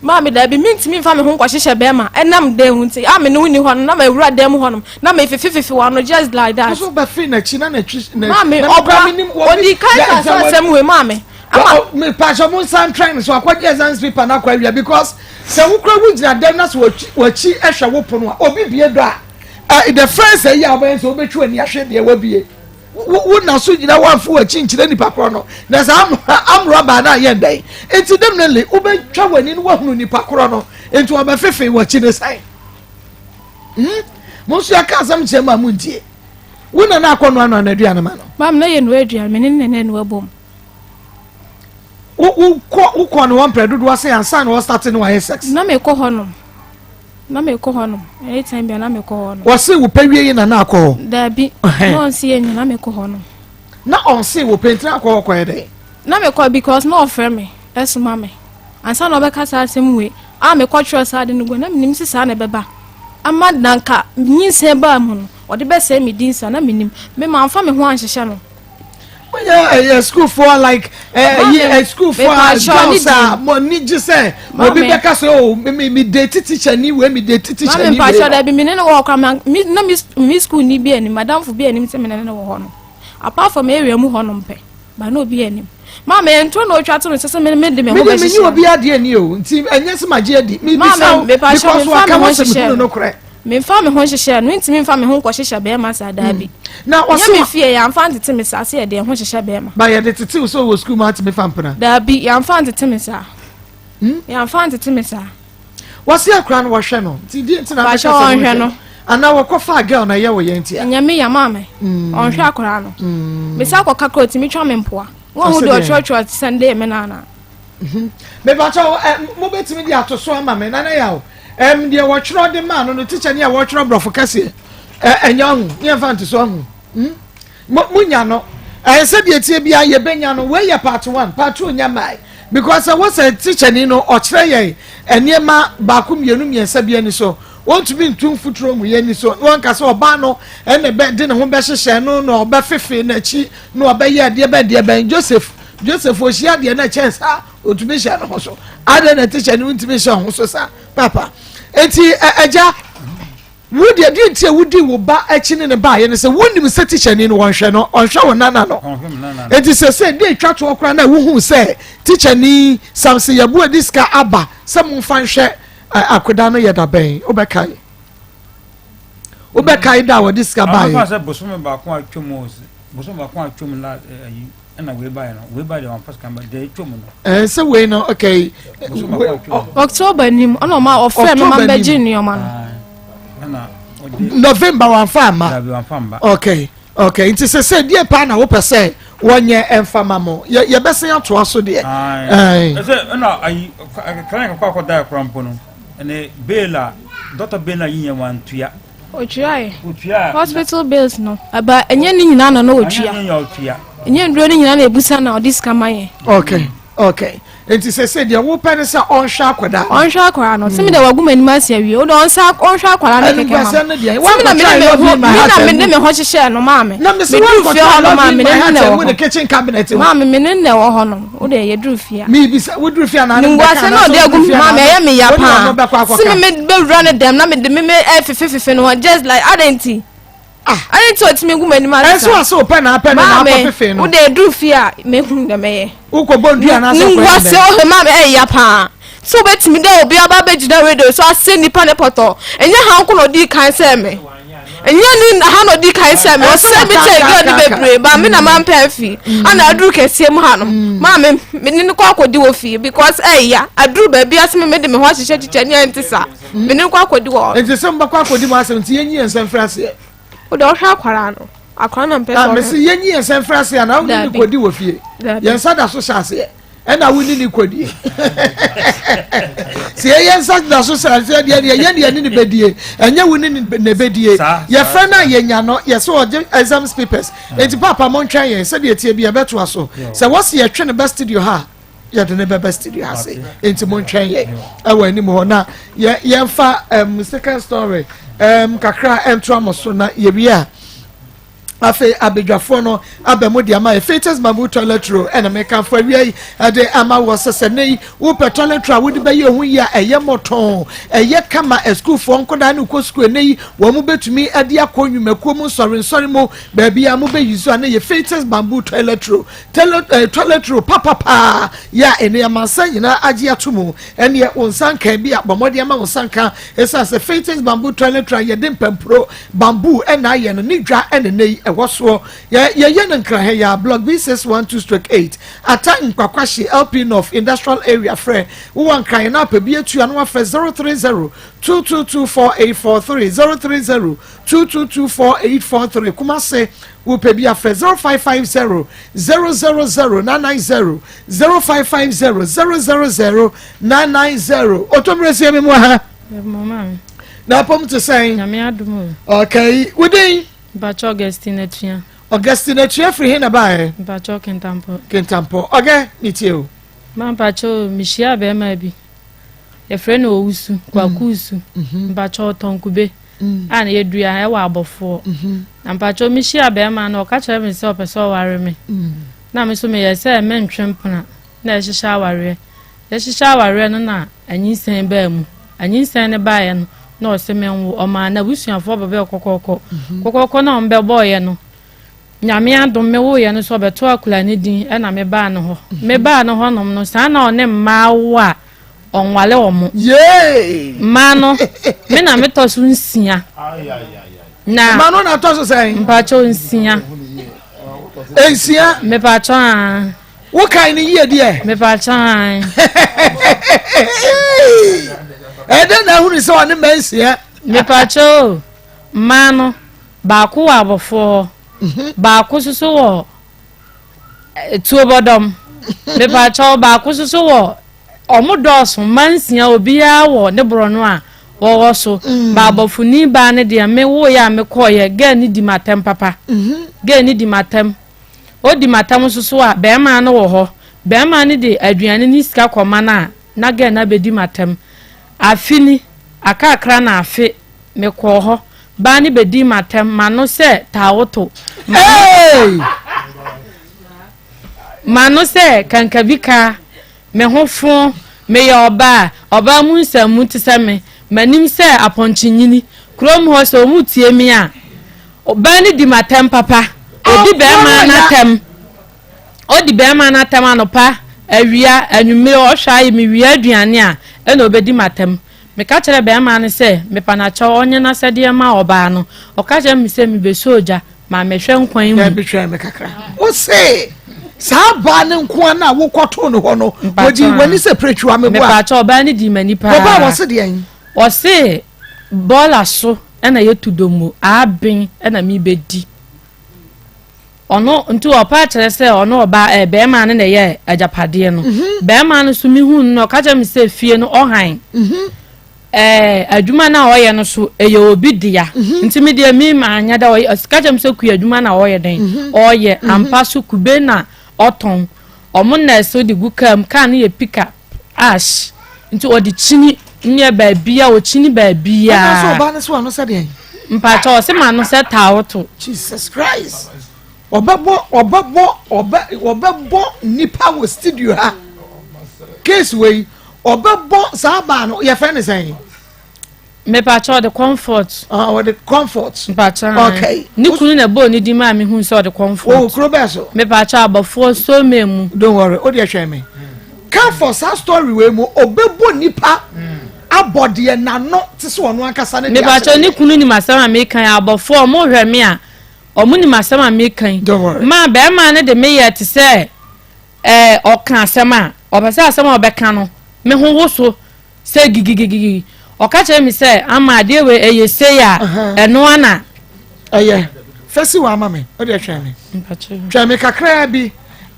Maame, Dabi, mintumi mfa me ho nkɔhyehyɛ bɛrima ɛnam dɛn ho nti a me ne wo nni hɔ no na mawura dan mu hɔnom na mefefefefe w'ano just like that. Nso bɛfe n'akyi na n'akyi na Maame, ɔboa, ɔdi kan ka saa asɛm wei maame. Ama mepakyɛ mo nsa ntwɛn no so akɔgye exams paper no akɔ awia because sɛ wokura wo gyina dɛm na sɛ wakyi hwɛ wo pono a obi bie dɔ a the first ɛyi a wobɛyɛ sɛ wobɛtwi w'ani ahwɛ deɛ wabie. Wo na so gyina woamfo w'akyi nkyerɛ nipa korɔ no na sɛ amorɔ baa no ayɛ ndɛn nti definitely wobɛtwa w'ani no woahunu nipa korɔ no nti wɔbɛfefe w'akyi ne sɛn hmm? mo nso yɛka asɛm kyerɛ mu a montie wo na na akɔ noanoa no aduane ma no maam na yɛ noa aduane me ne ne na noa bom wokɔ wokɔ ne wɔn mprɛ dodoɔ sɛ ansa na wɔstate ne wayɛ sex na mekɔ hɔ nom Na me kɔ hɔ nom. Anytime bia na me kɔ hɔ nom. Wɔse wo pɛ wie yi na na akɔ hɔ? Daabi. Na ɔnse yɛ nyina na me kɔ hɔ nom. Na ɔnse wo pɛ nti na akɔ hɔ kɔyɛ dɛn? Na me kɔ because na ɔfrɛ me ɛsoma me. Ansa na ɔbɛka saa asɛm wei a me kɔ twerɛ saa ade no gu na menim se saa na ɛbɛba. Ama na nka nyinsɛn baa mu no ɔde bɛsɛe me din saa na menim. Me manfa me ho anhyehyɛ no. Woyɛ ɛyɛ sukuufoɔ like ɛyi ɛ sukuufoɔ a girls a mo ani gye sɛ obi bɛka sɛ o mi mi date teacher ni wei mi date teacher ni wei. Maame mpatsɔ dɛbi mi ne ne wɔ hɔ kora ma mi na mi mi school ni bi anim madamfo bi anim sɛ mi ne ne wɔ hɔ no apart from area mu hɔ nom pɛ ba na obi anim maame yɛn ntoro na otwa to no sɛ sɛ mi mi de mi ho bɛ hyehyɛ. Mi de mi nyi obi adeɛ ni o nti ɛnyɛ sɛ ma gye adi mi bisa o because waka wɔ sɛ mi hunu no korɛ. Memfa me ho nhyehyɛ no, mentumi mfa me ho nkɔhyehyɛ bɛrima saa, daabi. Na ɔse Nyɛ me fie, yɛamfa antete me saa sɛ yɛde yɛn ho hyehyɛ bɛrima. Ba yɛde tete wo sɛ wɔ sukuu mu atumi fa mpena? Daabi, yɛamfa antete me saa. Hmm? Yɛamfa antete me saa. Wɔse akora no wɔhwɛ no, nti deɛ nti na abɛka sɛ wɔnhwɛ no? Anaa wɔkɔ faa girl na ɛyɛ wɔ yɛn ntia? Ɛnyɛ me ya maame, hmm. ɔnhwɛ akora no. Hmm. Mesa akɔka kora otumi twa me mpoa. Wɔn ho deɛ ɔtwerɛtwerɛ sɛnde me nana. Mepakyɛw ɛ mobɛtumi de ato so ama me nana yaw ɛm deɛ wɔtwerɛ de maa no no tikya ni a wɔtwerɛ borɔfo kɛseɛ ɛ ɛnyɛ ɔho ne yɛmfa nto so ɔho hmm mo monya no ɛyɛ sɛ deɛ tie bia yɛbɛnya no wei yɛ part one part two nya mae because ɛwɔ sɛ tikya ni no ɔkyerɛ yɛn nneɛma baako mmienu mmiɛnsa bi ani so wɔntumi ntu mfuturo ngu yɛn ani so na wɔnka sɛ ɔbaa no ɛna bɛ de ne ho bɛhyehyɛ no na ɔbɛfefe n'akyi na ɔbɛyɛ deɛ bɛn deɛ bɛn Joseph Joseph ohyia deɛ na ɛkyɛn saa otumi hyɛ ne ho so adɛn na ɛte no ntumi hyɛ ho so saa papa eti ɛgya wo deɛ deɛ nti a wodi wo ba akyi ne ne ba ayɛ no sɛ wonim sɛ tikyani no wɔnhwɛ no ɔnhwɛ wo nana no eti sɛ sɛ deɛ etwa toɔ koraa na wohu sɛ tikyani samson yabu adi sika aba sɛ momfa nhwɛ akoda no yɛ da bɛn wobɛkae wobɛkae da a wɔde sika baeɛ. sɛ bosome baako atwam bosome baako atwam na ayi ɛna wei baeɛ no wei baeɛ deɛ wɔamfa sika mba deɛ atwam no. ɛɛ sɛ wei no okay. October nim ɛna ɔma ɔfrɛ mi ma mbɛgye nneɛma no. November wɔamfa amma. Dabi wɔamfa mba. Okay okay nti sɛ sɛ deɛ paa na wopɛ sɛ wɔnyɛ ɛmfa ma mo yɛ yɛbɛsen atoa so deɛ. Ɛsɛ ɛna ayi kran kakɔ akɔda ɛkora mpo no ɛne bail a dɔkta bail a yinyɛ wɔantua. Otuae. Hospital bills no, ɛba ɛnyɛ ne nyinaa na na otua. Ɛnyɛ nnuro no nyinaa na ebusa na ɔde sika ma yɛn. Okay, okay. Nti sɛ sɛ deɛ wopɛ ne sɛ ɔnhwɛ akwadaa no. Ɔnhwɛ akwadaa no. Sɛ mi deɛ wagu m'anim ase awie. O de ɔnsa ɔnhwɛ akwadaa no kɛkɛ ma. Ɛnugua no deɛ. Sɛ mi na mi de mi ho mi na mi de mi ho hyehyɛ no maa mi. Na mi sɛ wɔn kɔtɔ I love you my heart ɛmu ne kitchen cabinet. Maa mi mi ne na ɛwɔ hɔ no. O de yɛ duru fie a. Mi bisa woduru fie anaa ne bɛka na ɔde agu maa mi ɛyɛ mi ya paa. Si mi mi bɛwura ne dɛm na mi de mi mi ɛfefefefe no hɔ just like adan ti. Ah. Adan ti otumi gu m'anim ase. Ɛnso ase opɛ na apɛ no na akɔ fefe no. Maame, wode eduru fie a mehu dɛ mɛyɛ. Wokɔ bɔ ndua anaasɛ wokɔ yɛ dɛn? Nguase ɔhɛ maame ɛyɛ ya paa. Sɛ wobɛtumi dɛ obi aba abɛgyina radio so asɛ nnipa ne pɔtɔ. Ɛnyɛ ha nko na ɔdii kan sɛɛ me. Ɛnyɛ ne ha na ɔdii kan sɛɛ me. Ɔsɛɛ me kyɛɛ girl no bebree but me na mampɛ amfi. Ana aduru kɛseɛ mu ha no maame me ne no kɔ akɔdi wɔ fie because ɛyɛ aduru baabi ase me mede me ho ahyehyɛ kyekyɛ ne ɛnte saa. Me ne no kɔ akɔdi wɔ hɔ. Nti sɛ mobɛkɔ akɔdi mo asɛm nti yɛnyi yɛn nsa mfiri aseɛ. Wode ɔhwɛ akwaraa no. Akwaraa na mpɛ sɛ ɔhwɛ. Mese yɛnyi yɛn nsa mfiri aseɛ anaa wone ne kɔdi wɔ fie. Yɛn nsa da so hyɛ aseɛ. Ɛna wo ne ne kɔdie. Sɛ yɛyɛ nsa da so hyɛ aseɛ deɛ deɛ yɛn deɛ ne ne bɛdie. Ɛnyɛ wo ne ne bɛdie. Yɛfrɛ no a yɛnya no yɛsɛ ɔgye exams papers. Enti paapa montwɛn yɛn sɛdeɛ tie bi yɛbɛtoa so. Sɛ wɔsi yɛtwe no ba studio ha a yɛde ne bɛba studio ase nti mo ntwɛn yɛ ɛwɔ anim hɔ na yɛ yɛnfa um, second story um, kakra ɛntoa mo so na yɛwie a afei abadwafoɔ no aba mu de ama yɛ Fatus bamboo toilet roll ɛna mekamfo awia yi ɛde ama wɔ sɛ sɛ ne yi wopɛ toilet roll a wode bɛyɛ ho yi a ɛyɛ mmɔtɔn ɛyɛ kama asukuufoɔ nkɔdaa ne kɔ sukuu ɛnɛ yi wɔn mo bɛtumi ɛde akɔ nnwumakuo mu nsɔre nsɔre mu baabi a mobɛyi so a ne yɛ Fatus bamboo toilet roll Toilet eh, toilet roll papapaa yɛ a ɛnɛ amansan nyinaa agye ato mu. Ɛneɛ wo nsa nkan bi a bɔ mmɔden ama wo nsa nka. Ɛsiane sɛ Faith's bamboo toilet roll a yɛde mpampuro bamboo ɛna ayɛ no ne dwa ɛna ɛnɛ yi ɛwɔ soɔ. Yɛ yɛyɛ no nkrahɛ yɛ a block B612 stroke 8 Ata Nkwakwahye LP North Industrial Area frɛ wowɔ nkrahɛ na apɛ bi atua na wafrɛ 030 222 4843 030 2224843 Kumase wopɛ bi afrɛ 0550 000 990 0550 000 990 Otomire sie me mu ha na apom te sɛn okay wodin Mpakyɛ Augustine Atua Augustine Atua firi he na baɛ Mpakyɛ Kintampo Kintampo ɔgɛ ne tie o Ma mpakyɛ mehyia bɛrima bi yɛfrɛ no Owusu Kwaku Wusu mhm. mpakyɛ ɔtɔn kube mm. a na yɛdua ɛwɔ abɔfoɔ mhm. na mpakyɛ mehyia bɛrima no ɔka kyerɛ me sɛ ɔpɛ sɛ ɔware me mm. na me so meyɛ sɛ mentwe mpena na ɛhyehyɛ awareɛ yɛhyehyɛ awareɛ no na anyinsɛn baa mu anyinsɛn no baeɛ no na ɔsɛ menwo ɔmaa n'abusuafoɔ bɛbɛɛ kɔkɔkɔ mhm. kɔkɔkɔ na ɔmbɛbɔɔyɛ no Nyame adom me woeɛ no so ɔbɛtoo akwadaa no din ɛna me baa ne hɔ. Me baa ne hɔ nom no saa na ɔne mmaa wo a ɔnwale ɔmo. Mmaa no me na me tɔ so nsia. Na mmaa no na tɔ so sɛn? Mpakyɛw nsia. Nsia. Mepakyɛw aa. Wo kan ne yie deɛ. Mepakyɛw aa. Ɛdɛ na ahunu sɛ ɔne mmaa nsia. Mepakyɛw mmaa no. Baako wɔ abɔfoɔ hɔ, mhm. baako nso so wɔ eh, tuobɔdɔm. Mepaakyɛw baako nso so wɔ ɔmo dɔɔso mma nsia obiara wɔ ne borɔno a wɔwɔ so. Mm. Ba abɔfoni baa no deɛ me woeɛ a mekɔɔyɛ girl no di m'atɛm papa. Mm-hmm. Girl no di m'atɛm. Odi m'atɛm nso so a bɛrima no wɔ hɔ. Bɛrima no de aduane ne sika kɔma no a na girl no abɛdi m'atɛm. Afe ni, akakra na afe mekɔɔ hɔ. Baa no bɛdii m'atɛm, m'ano sɛ taawoto. Hey! M'ano sɛ kankabi ka, me ho fo, meyɛ ɔbaa, ɔbaa mu nsɛmmu te sɛ me, m'anim sɛ apɔnkyenyini. Kurom hɔ sɛ wɔtie me a, ɔbaa no di m'atɛm papa. Ɔdi bɛrima no atɛm. Ɔdi bɛrima no atɛm anɔpa, awia, anwummere, ɔhwɛ ayɛ mewia aduane a, ɛna ɔbɛdi m'atɛm. Meka kyerɛɛ barima no sɛ mepa no akyɛw ɔnyɛ n'asɛdeɛ mma ɔbaa no. Ɔka kyerɛɛ me sɛ mebɛsɔ ogya ma mehwɛ nkwan mu. Dabi twɛn me kakra. Wose saa baa no nko ara no a wokɔtoo no hɔ no, wɔdii w'ani sɛ piretwiwa meboa? Mepaakyɛw, ɔbaa no dii m'ani paa. Ɔbaa wɔse deɛn? Ɔse bɔɔla so na yɛtu dommo, aben na mebɛdi. Ɔno nti ɔpa akyerɛ sɛ ɔno ɔbaa ɛɛ bɛrima no na ɛyɛ agyapadeɛ no. Mhm. Bɛrima no so mehu no na ɔka kyerɛ me sɛ fie no ɔhan. Mhm. Ɛɛ adwuma no a ɔyɛ no so ɛyɛ obi dea. Mhm. Nti me deɛ me maa nyɛ dɛ ɔyɛ ɔka kyerɛ me sɛ kua adwuma na ɔyɛ dɛn ɔyɛ ampa so kube na ɔtɔn. Ɔmo nɛɛse de gu kaa mu kaa no yɛ pickup ash nti ɔde kyini nyɛ baabia ɔkyini baabia. Ɛna sɛ ɔbaa no sɛ wano sɛ deɛn? Mpakyɛ ɔse ma no sɛ taawoto. Jesus Christ ɔbɛbɔ ɔbɛbɔ ɔbɛ ɔbɛbɔ nipa wɔ studio ha case wei ɔbɛbɔ saa baa no yɛfrɛ ne sɛn? Mepakyɛ ɔde comfort. Ah, ɔde comfort. Mpakyɛ. Okay. Ne kunu na ɛbɔɔ ne din maa mi hu sɛ ɔde comfort. Wɔ kuro bɛɛ so. Mepakyɛ abɔfoɔ so mɛ mu. Don't worry, o deɛ hwɛ mi. Comfort saa story wei mu ɔbɛbɔ nipa abɔ deɛ n'ano te sɛ ɔno ankasa ne deɛ ahyɛ. Mepakyɛ ne kunu nim asɛm a meka yi abɔfoɔ ɔmo hwɛ me a ɔmo nim asɛm a meka yi. Don't worry. Maa bɛrima no de me yɛ te sɛ ɛɛ ɔka asɛm a ɔpɛ sɛ asɛm a ɔbɛka no me ho woso. Sɛ gigigigigi. Ɔka kyerɛ me sɛ, Ama adeɛ wei ɛyɛ sei a, ɛno ara na. Ɛyɛ. Fa si hɔ ama me. Wo deɛ twɛn me. Twɛn me kakraa bi.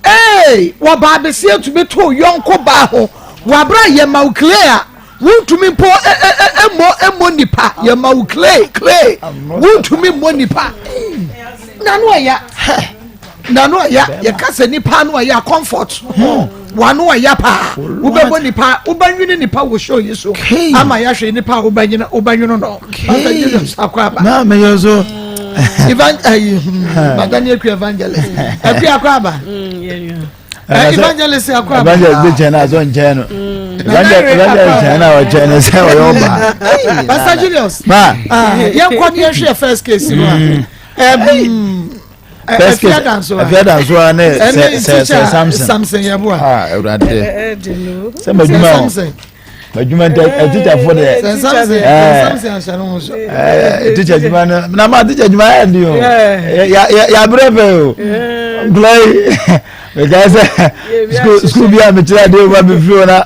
Ee, wɔbaa besia tumi too yɔnko baa ho wɔ abere a yɛma wo clay a wontumi mpo mmɔ mmɔ nipa. Yɛma wo clay clay wontumi mmɔ nipa. Nano ɛya. Nano ɛya. Yɛka sɛ nipa ano ɛya comfort. Hmm. Wano ɔya paa wobɛbɔ nipa wobɛnwene nipa wɔ show yi so ama yɛahwɛ nipa a wobɛnwene wobɛnwene no Pastor Julius akɔ aba na meyɛ so Evan ayi hmm, madani akua evangelist akua akɔ aba mm, eh, evangelist akɔ aba evangelist bi kyɛn na asɔ nkyɛn no mm. evangelist kyɛn na ɔkyɛn no sɛ ɔyɛ ɔba Pastor Julius ma ah, yɛn kɔ ne yɛhwɛ first case no a. Mm. First case Afia Dansoa ne sɛ sɛ sɛ Samson. Samson yɛ boa. Ah awurade. Sɛ madwuma o. Madwuma nti atikyafoɔ deɛ. Sɛ Samson sɛ Samson ahyɛ no ho so. Ɛɛ tikya adwuma no na ma tikya adwuma yɛ ndi o. Ya ya ya brɛ fɛ o. Nkula yi mekae sɛ sukuu sukuu bi a mekyerɛ adeɛ mu a mefiri hɔ na.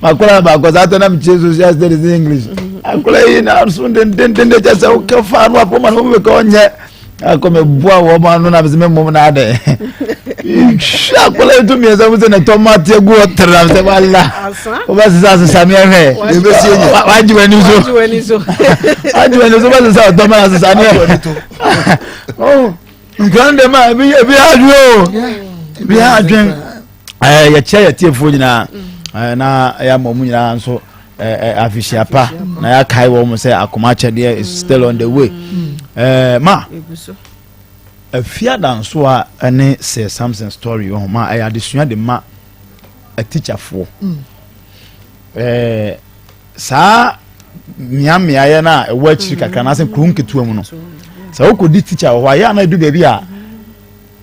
Makɔla baako saa tɛ na mi kyerɛ social studies in English. Akɔla yi na so dendenden de kyɛ sɛ wokɛ fa no afɔ ma no wɔn bɛ kɛ ɔnyɛ. Akɔ mɛ bua wɔn ma no na mi sɛ mɛ mɔm na adɛ. Hwɛ akɔla yi tu mmiɛnsa mu sɛ na tɔ ma te gu hɔ tẹrɛ na sɛ wala. Wɔbɛ sisa sisa mi ɛhwɛ. Wagye w'ani so. Wagye w'ani so wɔbɛ sisa ɔtɔ ma na sisa mi ɛhwɛ. Nkura no dɛm a ebi ebi adwene o. Ebi adwene. ɛɛ yɛkyɛ yɛ tiefoɔ nyinaa ɛɛ na yɛama wɔn nyinaa nso ɛɛ afihyia pa na yɛakae wɔn sɛ akoma akyɛdeɛ is still on the way ɛɛ ma afia dansoa ɛne sir samson story wɔ ho ma ɛyɛ adesua de ma atikyafoɔ ɛɛ saa mmeammeaeɛ no a ɛwɔ akyiri kakra anaasɛ kuro nketewa mu no sɛ wokɔdi tikya wɔ hɔ a yɛ ana ɛdu baabi a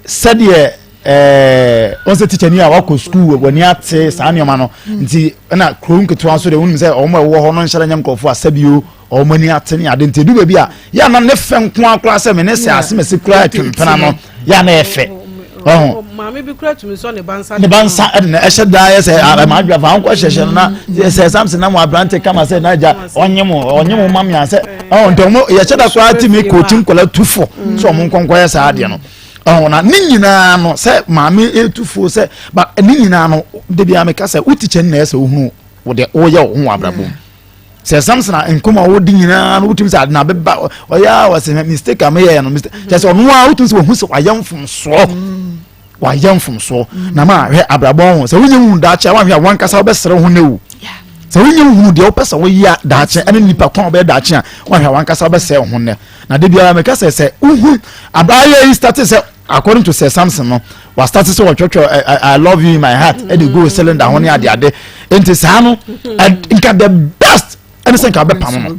sɛdeɛ ɛɛ wɔn sɛ tikyani a wakɔ sukuu w'ani ate saa nneɛma no mm. nti ɛna kuro nketewa nso deɛ wɔn sɛ wɔn a ɛwɔ hɔ no nhyɛn nyɛ nkurɔfoɔ a sɛbio wɔn ani ate ne ade nti edu baabi a yɛ ana ne fɛ nko akora sɛ me ne sɛ asemese kura atwempena no yɛ ana yɛ fɛ ɔho maame bi kura tumi sɔ ne ba nsa ne ba nsa ɛde na ɛhyɛ daa yɛ sɛ ɛma adwa fa ankɔ hyehyɛ no na sɛ samson na mo aberante kama sɛ n'agya ɔnye mo ɔnye mo ma mi asɛ ɔho nti ɔmo yɛhyɛ da koraa ti mi kookyi nkɔla tu fo sɛ ɔmo nkɔnkɔ yɛ saa adeɛ no. Ɔho na ne nyinaa no sɛ maame etu fo sɛ ba ne nyinaa no de bi ameka sɛ wo tikya no na ɛsɛ wohunu wo deɛ woyɛ wo ho wɔ abrabɔ mu. Sɛ Samson a nkɔm a wodi nyinaa no wotumi sɛ ade na abɛba ɔyɛ a wɔsɛ mistake a meyɛɛ no mistake kyɛ sɛ ɔno a wotumi sɛ wɔhu sɛ wayɛ mfomsoɔ. Wayɛ mfomsoɔ na ma hwɛ abrabɔ ho sɛ wonyɛ hu daakye a wanhwɛ a wankasa wobɛsrɛ ho ne wo sɛ wonyɛ hu deɛ wopɛ sɛ woyɛ daakye ɛne nipa kwan wobɛyɛ daakye a wanhwɛ a wankasa wobɛsrɛ ho nnɛ na de biara meka sɛ sɛ wohu abaayɛ yi starte sɛ according to Sir Samson no wa starte sɛ wɔtwɛtwɛ I love you in my heart ɛde go cylinder ho ne adeade nti saa no nka the best ɛne sɛ nka wobɛpam no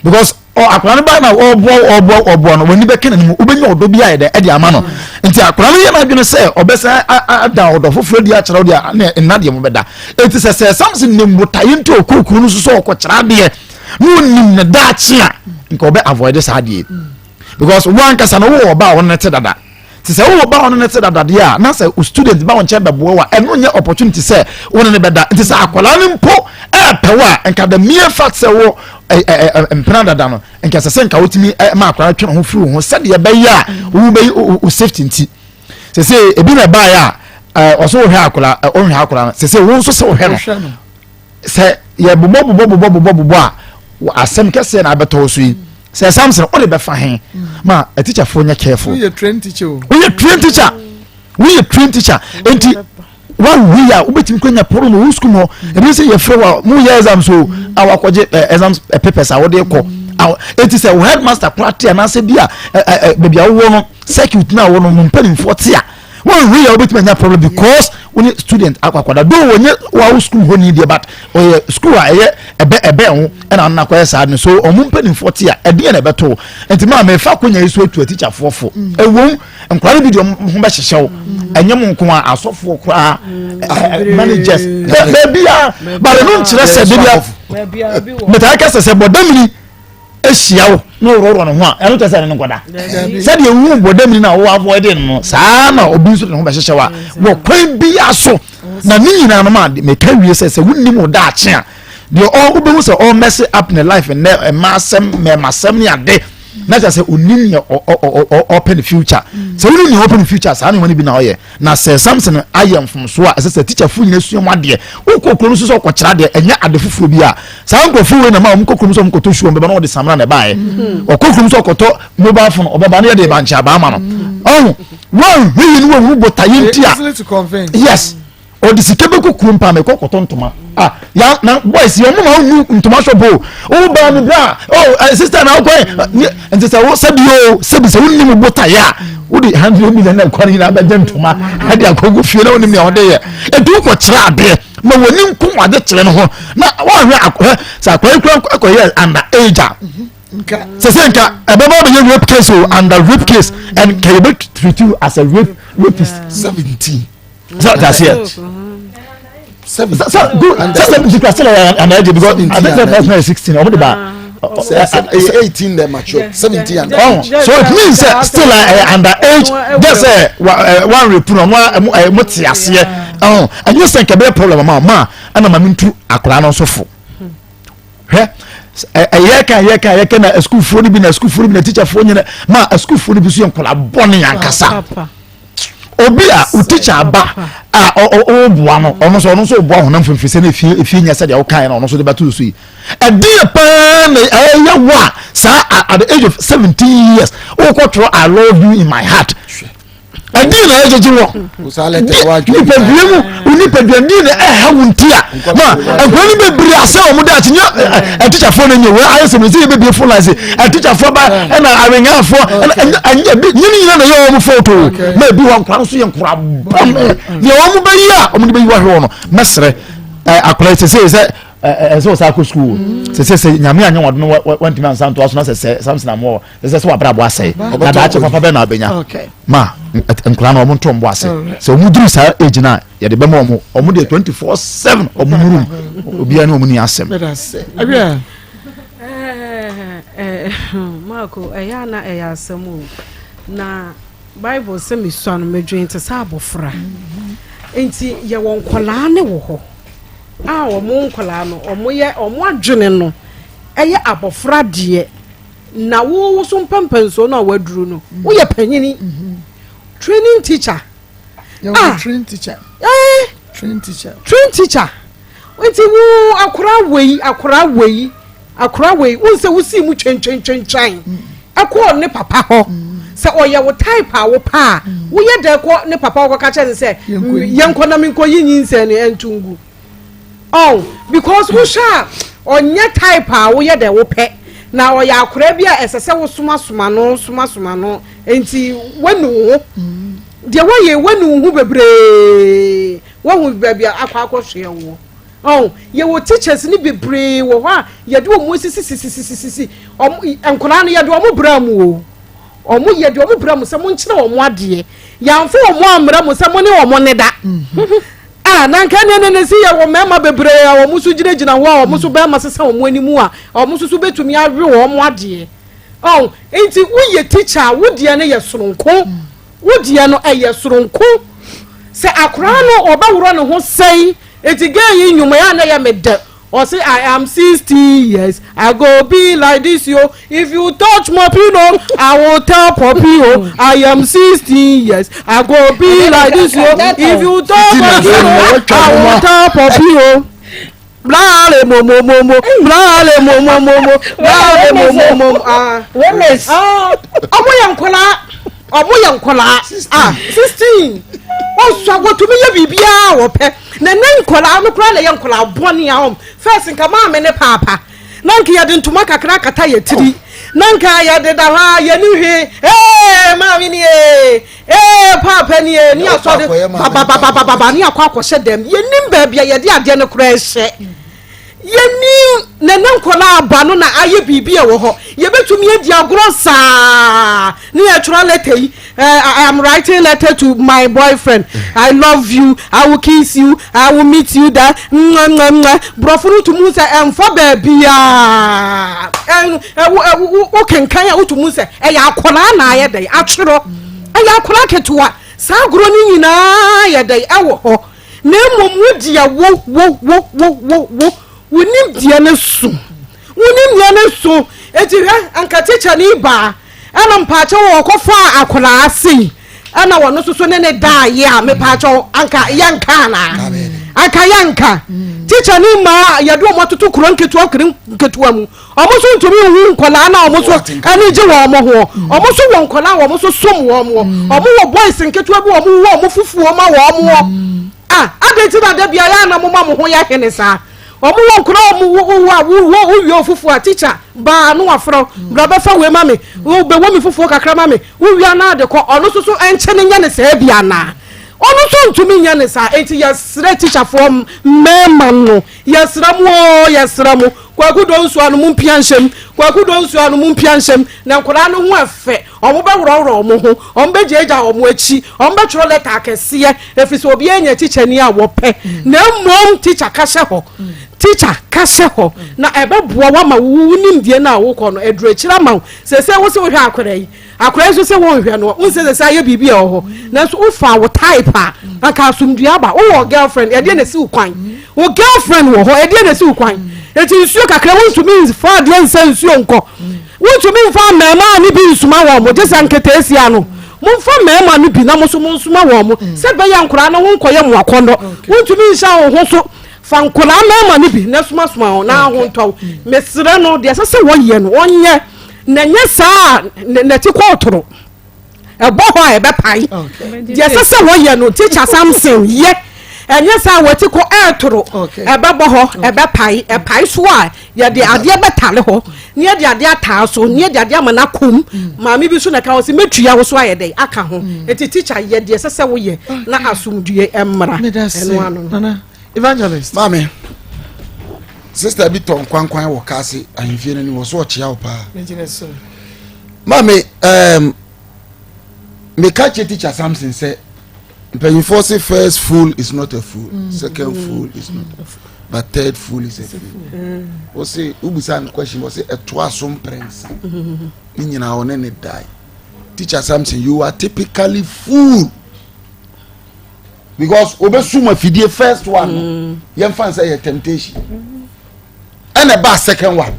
because akwadaa no ba na ɔboa ɔboa ɔboa no w'ani bɛka n'anim wobɛnya ɔdɔ bi ayɛ dɛ ɛde ama no nti akwadaa no yɛ n'adwene sɛ ɔbɛsan ada ɔdɔ foforɔ di akyerɛ wo deɛ ne nna deɛ mobɛda eti sɛ sɛ Samson nim botaeɛ nti ɔkɔ kuro no so sɛ ɔkɔkyerɛ adeɛ na ɔnim ne daakye a nka ɔbɛ avoid saa adeɛ because wo ankasa no wowɔ ɔba a wɔn ne te dada Te sɛ wowɔ ba a ɔne no te dada deɛ a, na sɛ wo student ba wo nkyɛn bɛboa wo a, ɛno nyɛ opportunity sɛ wo ne no bɛda. Nti sɛ akwadaa no mpo ɛɛpɛ wo a, nka the mere fact sɛ wo mpena dada no, nka ɛsɛ sɛ nka wotumi ma akwadaa no twe ne ho firi wo ho sɛdeɛ ɛbɛyɛ a wobɛyi wo safety nti. Sɛ ebi na ɛbaeɛ a, ɔsɛ wohwɛ akwadaa, ɔnhwɛ akwadaa no. Sɛ sɛ wo nso sɛ wohwɛ no. Sɛ yɛbobɔ bobɔ bobɔ bobɔ bobɔ a, asɛm kɛseɛ na abɛtɔ wo so yi. Sɛ Samson wode bɛfa he ma atikyafoɔ nyɛ careful. Woyɛ train teacher o. Woyɛ train teacher. Woyɛ train teacher. Enti one way a wobɛtumi kɔ nya problem wɔ sukuu mu hɔ. Ebi sɛ yɛfrɛ wa mo yɛ exams o a wakɔgye eh, exams eh, papers a wode kɔ. Enti sɛ wo headmaster koraa te anaasɛ bi a eh, baabi a wowɔ no circuit no a wɔ no mo mpanimfoɔ te a wɔn wei a wobɛtumi anya problem because wo ne student akɔ akɔda though wɔnyɛ wawo school hɔ ni deɛ but ɔyɛ school a ɛyɛ ɛbɛ ɛbɛn ho ɛna ɔno akɔyɛ saa no so ɔmo mpanimfoɔ te a ɛdeɛ na ɛbɛto nti maa mefa akonya yi so atu atikyafoɔ fo mm. ɛwom nkwadaa no bi deɛ ɔmo ho bɛhyehyɛ wo mm. ɛnyɛ mo nko a asɔfoɔ koraa mm. managers baabi a but ɛno nkyerɛ sɛ baabi a metaa kɛsɛ sɛ bɔdamini ahyia wo na ɔworɔworɔ ne ho a ɛno kyerɛ sɛ ɛne no nkɔda sɛdeɛ wohu bɔdamini no a wowɔ avoid no no saa na obi nso de ne ho bɛhyehyɛ wo a wɔ kwan biara so na ne nyinaa no ma meka wie sɛ sɛ wonnim wo daakye a deɛ ɔ wobɛhu sɛ ɔ mess up ne life nnɛ mma asɛm mmarima asɛm ne ade na kyerɛ sɛ onim nea ɔpɛ ne future sɛ wonim nea ɔpɛ ne future saa nneɛma no bi na ɔyɛ Na sɛ Samson ayɛ mfomsoɔ a, ɛsɛ sɛ tikyafoɔ nyina sua mu adeɛ. Wokɔ kuro no so sɛ ɔkɔkyerɛ adeɛ, ɛnyɛ ade foforɔ bi a. Saa nkurɔfoɔ wei na ma wɔn kɔ kurom sɛ wɔn kɔtɔ shoe, wɔn bɛba na wɔde samina na ɛbaeɛ. Mm-hmm. Ɔkɔ kurom sɛ ɔkɔtɔ mobile phone, ɔbɛba na yɛde bankye abaa ma no. Mm-hmm. Ɔho, wɔn hwɛ yi no wɔn botaeɛ nti a. Yes ɔde sika bɛkɔ kurom paa mɛkɔ kɔtɔ ntoma ah ya na boys yɛn mo na ɔnu ntoma shop o o baa mi bra o eh, sister na ɔkɔ yɛ nti sɛ wo sɛbi o sɛbi sɛ wonni mu botaeɛ a wode hundred million na ɛkɔ no nyinaa bɛgye ntoma ɛde akɔgu fie na wonim nea wɔde yɛ ɛti wokɔkyerɛ adeɛ ma wɔni nko ade kyerɛ no ho na wɔahwɛ akɔhɛ sɛ akɔyɛ kura akɔyɛ under age a sɛ sɛ nka ɛbɛba bɛyɛ rape case o under rape case and nka yɛbɛ treat you as a rape rapist. 17 sɛ ɔte aseɛ sɛ good sɛ 17 kura still under age because I think sɛ first marriage 16 ɔmo de ba. 18 dem mature 17 under age. Oh, so it means sɛ still uh, under age just sɛ uh, one rape no ɔmo ɛmo ɛmo te aseɛ ɔn ɛnyɛ sɛ nkɛbɛyɛ problem ama ɔmo a ɛna maame ntu akwadaa no nso fo hwɛ ɛyɛ kan ɛyɛ kan ɛyɛ kan na asukuufoɔ no bi na asukuufoɔ no bi na tikyafoɔ nyina ma asukuufoɔ no bi so yɛ nkwadaa bɔne ankasa. Obi a wo teacher aba a ɔreboa no, ɔno nso ɔno nso ɔboa honam fam firi sɛ na efie efie nyɛ sɛdeɛ wokaeɛ na ɔno nso de bɛto so yi. Ɛdeɛ paa na ɛyɛ wo a saa at the age of 17 years wokɔtwerɛ I love you in my heart. Ɛdeɛ na ɛgyegye wɔ nipadua mu wo nipadua deɛ na ɛha wo nti a ma nkwadaa no bebree asɛ wɔn daakye nyɛ atikyafoɔ no nyɛ wei ayɛ sɛ sɛ yɛbɛbie phone lines atikyafoɔ ba ɛna awengafoɔ ɛna ɛnyɛ bi nyɛ ne nyina na ɛyɛ wɔn photo ma ebi hɔ nkwadaa no so yɛ nkwadaa bɔne deɛ wɔn bɛyi a wɔn de bɛyi wahwɛ wɔn no mɛsrɛ akwadaa sɛ sɛ sɛ ɛsɛ wɔ saa akɔ sukuu sɛ sɛ sɛ nyame anyɛ wɔn no wɔntumi ansa ntoa so na sɛ sɛ samson amoɔ sɛ sɛ wabrabɔ asɛe na daakye papa bɛ na abɛnya ma nkwadaa no wɔn nto mbɔ ase sɛ wɔn duru saa age no a yɛde bɛma wɔn wɔn deɛ 24/7 wɔn room obiara ne wɔn ni asɛm. Marco ɛyɛ ana ɛyɛ asɛm o na Bible sɛ mesua no medwen te sɛ abɔfra nti yɛwɔ nkɔlaa ne wɔ hɔ a wɔn nkɔlaa no wɔn yɛ wɔn adwene no ɛyɛ abɔfra deɛ na wo so mpɛmpɛnsoɔ no a waduru no woyɛ panyini. Training teacher. Ah. Train teacher. Eh. Train teacher. Train teacher. Nti wo akora wei akora wei akora wei wo nsɛ wosi mu twɛntwɛntwɛntwɛn ɛkɔɔ ne papa hɔ sɛ ɔyɛ wo type a wo pa a woyɛ dɛ kɔ ne papa hɔ kɔka kyerɛ ne sɛ yɛnkɔ na menkɔ yi nyinsɛn no ɛnto ngu. Oh, because wohwɛ a ɔnyɛ type a woyɛ dɛ wopɛ na ɔyɛ akora bi a ɛsɛ sɛ wosomasoma no somasoma no nti wanu wo ho deɛ woyɛ wanu wo ho bebree woahu baabi a akɔ akɔhwɛ woɔ. Oh, yɛwɔ teachers ne bebree wɔ hɔ a yɛde wɔn asisisisisisi wɔn nkwadaa no yɛde wɔn bra mu o wɔn yɛde wɔn bra mu sɛ monkyerɛ wɔn adeɛ yɛamfa wɔn ammra mu sɛ mo ne wɔn ne da. Ah, na nka ɛne ne si yɛ wɔ mmarima bebree a wɔn nso gyinagyina hɔ a wɔn nso bɛrima sesa wɔn anim a wɔn nso so betumi awe wɔn adeɛ. Oh, nti woyɛ teacher a wo deɛ no yɛ soronko. Wo deɛ no ɛyɛ soronko. Sɛ akwaraa no ɔbɛworɔ ne ho sɛn, eti girl yi nnwom ɛyɛ a na ɛyɛ me dɛ. Ɔse I am 16 years, I go be like this yo. If you touch my pino, I will tell Poppy yo. I am 16 years, I go be like this yo. If you touch my pino, I will tell Poppy yo. Blale mo mo mo mo, blale mo mo mo mo, blale mo mo mo mo. Ah, Remix. Ah, ọmọ yẹ nkọlaa, ọmọ yẹ nkọlaa. Ah, 16. Ọsọ wọtumi yẹ biribiara wɔpɛ. Na ne nkwadaa no koraa na ɛyɛ nkwadaa bɔne a wɔn first nka maame ne paapa na nka yɛde ntoma kakra akata yɛ tiri na nka yɛde da hɔ a yɛni hwee ee maame ni ee ee paapa ni ee ne asɔre bababababa ne akɔ akɔhyɛ dɛm yɛnim baabi a yɛde adeɛ no koraa hyɛ. Yennim na ne nkwadaa aba no na ayɛ biribi a ɛwɔ hɔ. Yɛbɛtumi adi agorɔ saa ne yɛtwerɛ lɛtɛ yi. Eh, I am writing letter to my boyfriend. I love you. I will kiss you. I will meet you there. Mwah, mwah, mwah. Borɔfo no tumi sɛ ɛmfa baabiara. Wokenkan a wotumi sɛ ɛyɛ akwadaa na ayɛ dɛn atwerɛ. Ɛyɛ akwadaa ketewa. Saa agorɔ no nyinaa yɛ dɛn ɛwɔ hɔ. Na mmom wo deɛ wo, wo, wo, wo, wo, wo, wo nimdeɛ no so. Wo nimdeɛ no so. Eti hwɛ, anka tikya ni baa, ɛna mpaakyɛw ɔkɔfaa akwadaa sei, ɛna wɔn nso so ne ne daeɛ a, mepaakyɛw, anka yɛnka anaa? Anka yɛnka. Tikya ni maa yɛde wɔn atoto kuro nketewa kuro nketewa mu. Wɔn nso ntumi nhu nkwadaa na wɔn nso ani gye wɔn ho. Wɔn nso wɔ nkwadaa a wɔn nso som wɔn. Wɔn wɔ boys nketewa bi wɔn wɔ wɔn fufuo ma wɔn wɔ. Ah, adɛn ti na da bia yɛ ana mo ma mo ho yɛ hene saa? Wɔn wɔ nkwadaa wɔn wɔ wɔ a wɔ wɔ wie fufuo a teacher baa no wafrɛ bra bɛfa wei ma me bɛwɔ mi fufuo kakra ma me wowia na ade kɔ ɔno nso so ɛnkyɛ ne nyɛ ne saa bi anaa? Ɔno nso ntumi nyɛ ne saa enti yɛsrɛ teacherfoɔ mmarima no yɛsrɛ mo oo yɛsrɛ mo Kwaku dɔ nsuo ano mompia nhyɛm Kwaku dɔ nsuo ano mompia nhyɛm Na nkwadaa no ho ɛfɛ Wɔn bɛworɔworɔ wɔn ho Wɔn bɛgyaagyaa wɔn akyi Wɔn bɛtwerɛ lɛta akɛseɛ Ɛfiri sɛ obiara nya tikyani a wɔpɛ Na mmom tikya ka hyɛ hɔ Tikya ka hyɛ hɔ Na ɛbɛboa wo ama wo nimdeɛ no a wokɔ no aduru akyiri ama wo Seesei wo se wohwɛ akwadaa yi Akwadaa yi nso sɛ wonhwɛ no, wonsɛ sɛ sɛ ayɛ biribi a ɛwɔ hɔ. Nanso wofaa wo type a, anka asomdwoeɛ aba. Wowɔ girlfriend, ɛdeɛ na ɛsi wo kwan? Wo girlfriend wɔ hɔ, ɛdeɛ na ɛsi wo kwan? Enti nsuo kakra, wontumi mfa adeɛ nsa nsuo nkɔ. Wontumi mfa mmarimaa no bi nsoma wɔn, gye sɛ nketeesia no. Momfa mmarima no bi na mo nso monsoma wɔn, sɛ ɛbɛyɛ a nkwadaa no ho nkɔyɛ mo akɔnnɔ. Wontumi nhyɛ wo ho so. Fa nkwadaa mmarima no bi na somasoma wɔn na ho ntɔ wo. Mesrɛ no, deɛ ɛsɛ sɛ wɔyɛ no, ɔnyɛ. Na ɛnyɛ saa a, n'ati kɔ ɔtoro. Ɛbɔ hɔ a ɛbɛpae. Deɛ ɛsɛ sɛ wɔyɛ no, Teacher Samson yɛ. Ɛnyɛ saa a, w'ati kɔ ɛretoro. Ɛbɛbɔ hɔ, ɛbɛpae. Ɛpae so a, yɛde adeɛ bɛtale hɔ, na yɛde adeɛ ataa so, na yɛde adeɛ ama no akɔ mu. Maame bi nso na ɛka hɔ sɛ, mɛtua wo so ayɛ dɛn aka ho. Nti teacher yɛ deɛ ɛsɛ sɛ woyɛ na asomdwoeɛ mmra. Ɛno ano no. Evangelist. Maame, sister bi tɔn kwankwan wɔ kaase ahemfie no anim wɔ so ɔkyea wo paa. Maame, um, meka kyerɛ teacher Samson sɛ mpanyinfoɔ se first fool is not a fool, mm. second mm. fool is not a fool, but third fool is a fool. Mm. Wɔse wobisa no question wɔse ɛtoa so mprɛnsa mm-hmm. ne nyinaa ɔne ne die. Teacher Samson, you are typically fool. Because obesum afidie first one no mm. yɛn fa nsɛ yɛ temptation ɛna ɛba second one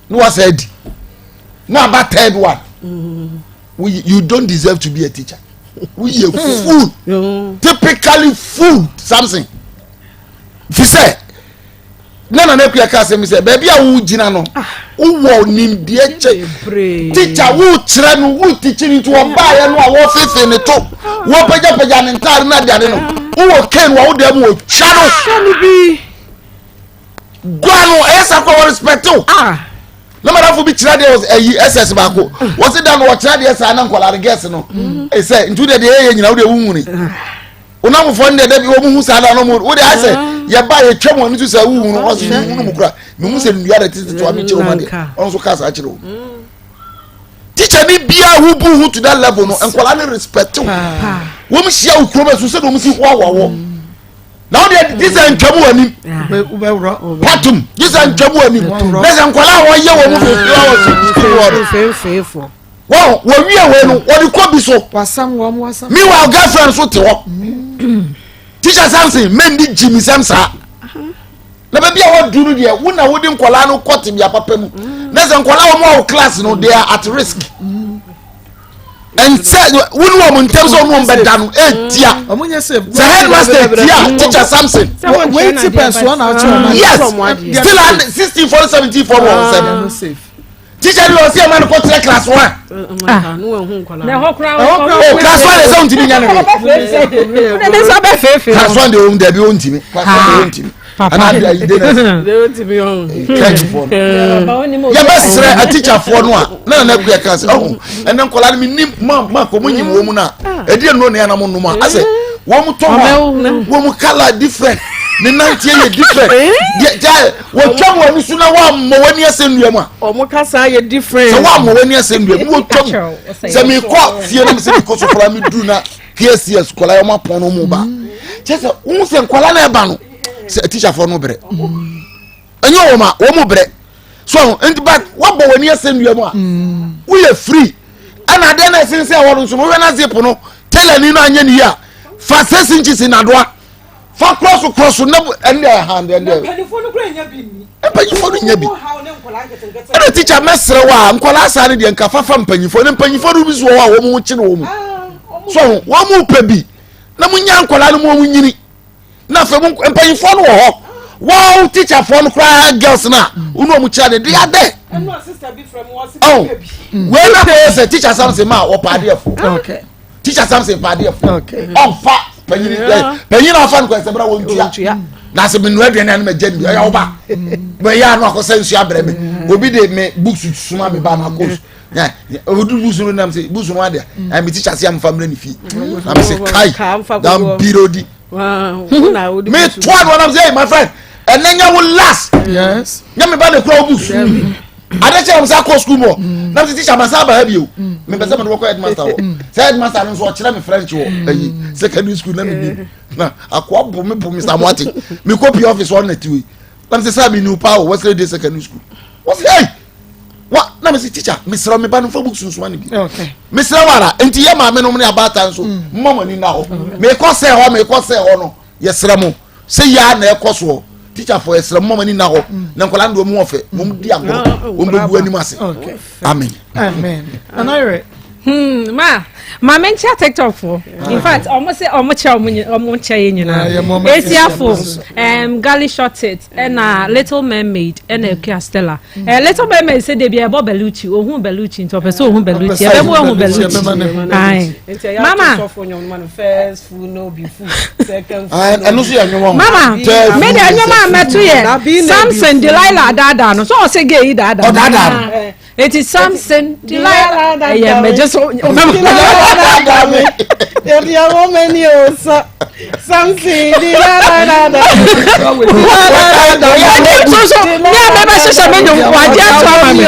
na wasa adi na aba third one mm. you don't deserve to be a teacher. Woyɛ fool, typically fool Samson. Fi sɛ na Nana Akua ka asɛm sɛ baabi a wogyina no ah. wowɔ nimdeɛ kyɛ tikya wokyerɛ no wotikyi no nti wɔbaeɛ no a wɔfefe ne to wɔpagyapagya ne ntaare no adeade no wowɔ ken wɔ wo deɛ mu wɔtwa no gua no ɛyɛ sa kɔ wɔ respect o ah. Na madamfo bi kyerɛ adeɛ ɛyi ss baako wɔsi da no wɔkyerɛ adeɛ saa na nkwadaa no gɛs no ɛsɛ nti deɛ deɛ ɛyɛ nyina wo deɛ wohuni wonamofoɔ no deɛ dabi wɔn hu saa da no mu wo deɛ ayɛ sɛ yɛba yɛtwa mu ani so sɛ wohunu ɔsi wohunu mu kura mehu sɛ nnua de tete to ame kyerɛ wɔn adeɛ ɔno nso kaa saa kyerɛ wɔn teacher ni bia wo bu ho to that level no nkwadaa no respect wo. Wɔn hyia wo kurom ɛso sɛ wɔn si hoahoa wɔ na wo deɛ gye sɛ ntwam wɔ anim patum gye sɛ ntwam wɔ anim na sɛ nkwadaa a wɔyɛ wɔn mu fefewa wɔ sukuu wɔ no wɔn wɔwie wei no wɔde kɔ bi so meanwhile girlfriend so te hɔ teacher Samson mendi gyimi sɛm saa na baabi a wɔdu no deɛ wo na wode nkwadaa no kɔ tebea papa mu na sɛ nkwadaa wɔn a wɔ class no they are at risk. Ɛnsɛ wo ne wɔn ntɛm sɛ ɔne wɔn bɛda no etia sɛ headmaster tia teacher Samson. Yes, still and 16 4 17 4 wɔn nsɛm teacher ni ɔsi ɛma no kɔ kyerɛ class one. Oh, class one de sɛ ɔntumi nya ne ho. Class one de ohun dɛbi ɔntumi, class one de ɔntumi. Ana de ayi de na kɛnfoɔ no yɛbɛsrɛ atikyafoɔ no a na nana akua ka sɛ ɔho ɛnɛ nkɔla no menim ma ma kɔ mo nyim wɔ mu no a ɛdeɛ nnuro ne anam nom a asɛ wɔn mu tɔ hɔ a wɔn mu colour different ne nanteɛ yɛ different deɛ gya wɔtwa wɔn ani so na wɔammɔ wɔn ani asɛ nnua mu a wɔn kasa yɛ different sɛ wɔammɔ wɔn ani asɛ nnua mu wɔtwa mu sɛ mekɔ fie no sɛ mekɔ so koraa meduru na pss kɔla yɛ wɔn apɔn no mu ba kyɛ sɛ wɔn sɛ nkɔla na ɛba no sɛ atikyafoɔ no brɛ ɛnyɛ wɔn a wɔn mu brɛ so nti but wabɔ wɔn ani asɛ nnua mu a woyɛ free ɛna adeɛ na ɛsensɛn hɔ no nso no wohwɛ na zip no tailor ni no anyɛ ne yie a fa six inches nadoa fa korɔ so korɔ so na ɛnde ɛha ɛnde ɛnde mpanyinfoɔ no kura nya bi nni mpanyinfoɔ no nya bi ɛna tikya mɛsrɛ wɔ a nkɔla saa no deɛ nka fafa mpanyinfoɔ ne mpanyinfoɔ no bi so wɔ hɔ a wɔn ho kyene wɔn mu so wɔn mu pɛ bi na mo nya nkɔla no mu wɔn nyini. Na afei mo mpanyinfoɔ no wɔ hɔ wɔn teacherfoɔ no koraa girls no a wɔn a wɔn kyerɛ de they are there. Ɔn wei na kɔyɛ sɛ teacher Samson ma ɔpa adeɛ fo. Teacher Samson pa adeɛ fo. Ɔnfa panyin ɛ panyin na ɔfa no kɔ ɛsɛ bɛrɛ wɔn tua. Na sɛ mi nua aduane anum ɛgya ni ɛyɛ ɔba. Mɛ yɛ ano akɔsɛ nsu abrɛ mi. Obi de mi books suma mi ba na akɔ odu busu no nam sɛ busu no adeɛ ɛ mi teacher se amufa mmerɛ ne fie. Na mi sɛ kai dan biro di. Me toa no anam sɛ hey my friend ɛnɛ nya wo last nya me ba ne kura wo books ade kyɛ wɔn sɛ akɔ school mu hɔ na mi sɛ teacher ma sa aba ha bio mi pɛ sɛ mi de wɔkɔ headmaster hɔ sɛ headmaster no nso ɔkyerɛ mi french wɔ ayi secondary school na mi nim na akoa bo mi bo mi samuate mi kɔ pie office hɔ na ti wei na mi sɛ sɛ mi ni pa wɔ Wesley Day secondary school wọ́n sɛ hey wa na mi sɛ teacher mi srɛ mi ba no fa books nsoma ne bi mi srɛ wara nti yɛ maame nom ne abaatan nso mma mo ani na hɔ mi kɔ sɛ hɔ mi kɔ sɛ hɔ no yɛ srɛ mo sɛ yia na ɛkɔ soɔ teacher fo yɛ srɛ mo mma mo ani na hɔ na nkɔla no deɛ ɔmo wɔ fɛ mo di agorɔ wɔn bɛ gu anim ase amen. Amen. Anayere. Ma ma me nkyɛ TikTok fo. In fact, ɔmo sɛ ɔmo kyɛ ɔmo ɔmo nkyɛ yɛ nyinaa. Esiafo, Gali Short It, ɛna Little Mermaid, ɛna Akua Stella. Little Mermaid sɛ debi ɛbɔ Bellucci, ohun Bellucci nti ɔpɛ sɛ ohun Bellucci. Ɛbɛ mu ohun Bellucci. Ayi. Mama. Ɛno so yɛ nnwom. Mama, me de nnwom a mɛto yɛ Samson Delilah daadaa no. So ɔsɛ gay yi daadaa. Ɔdaadaa no. Eti Samson Delilah ɛyɛ mɛgye so. Yɛde awɔ mɛni o sɔ Samson Delilah dada. Ɛdi soso ní a mɛbɛ hyehyɛ mi nyom wagye ato ama mi.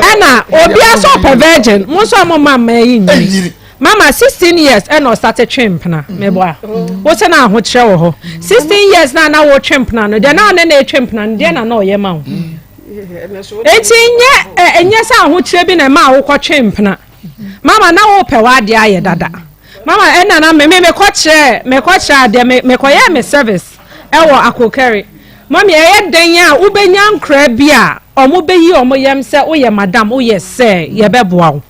Ɛna obi asɔ ɔpɛ virgin mo nso a mo ma mma yi nyini. Mama 16 years ɛna ɔsate twe mpena meboa wo sɛ na ahokyerɛ wɔ hɔ 16 years na na wotwe mpena no deɛ na ɔne na etwe mpena no deɛ na na ɔyɛ ma wo. Eti nyɛ ɛnyɛ sɛ ahokyerɛ bi na ɛma wokɔtwe mpena. Mama na wopɛ w'adeɛ ayɛ dada. Mama ɛna na me me mekɔkyerɛ mekɔkyerɛ adeɛ me mekɔyɛ me service ɛwɔ Akokɛre. Mami ɛyɛ dɛn a wobɛnya nkora bi a ɔmo bɛyi ɔmo yam sɛ woyɛ madam woyɛ sɛ yɛbɛboa wo.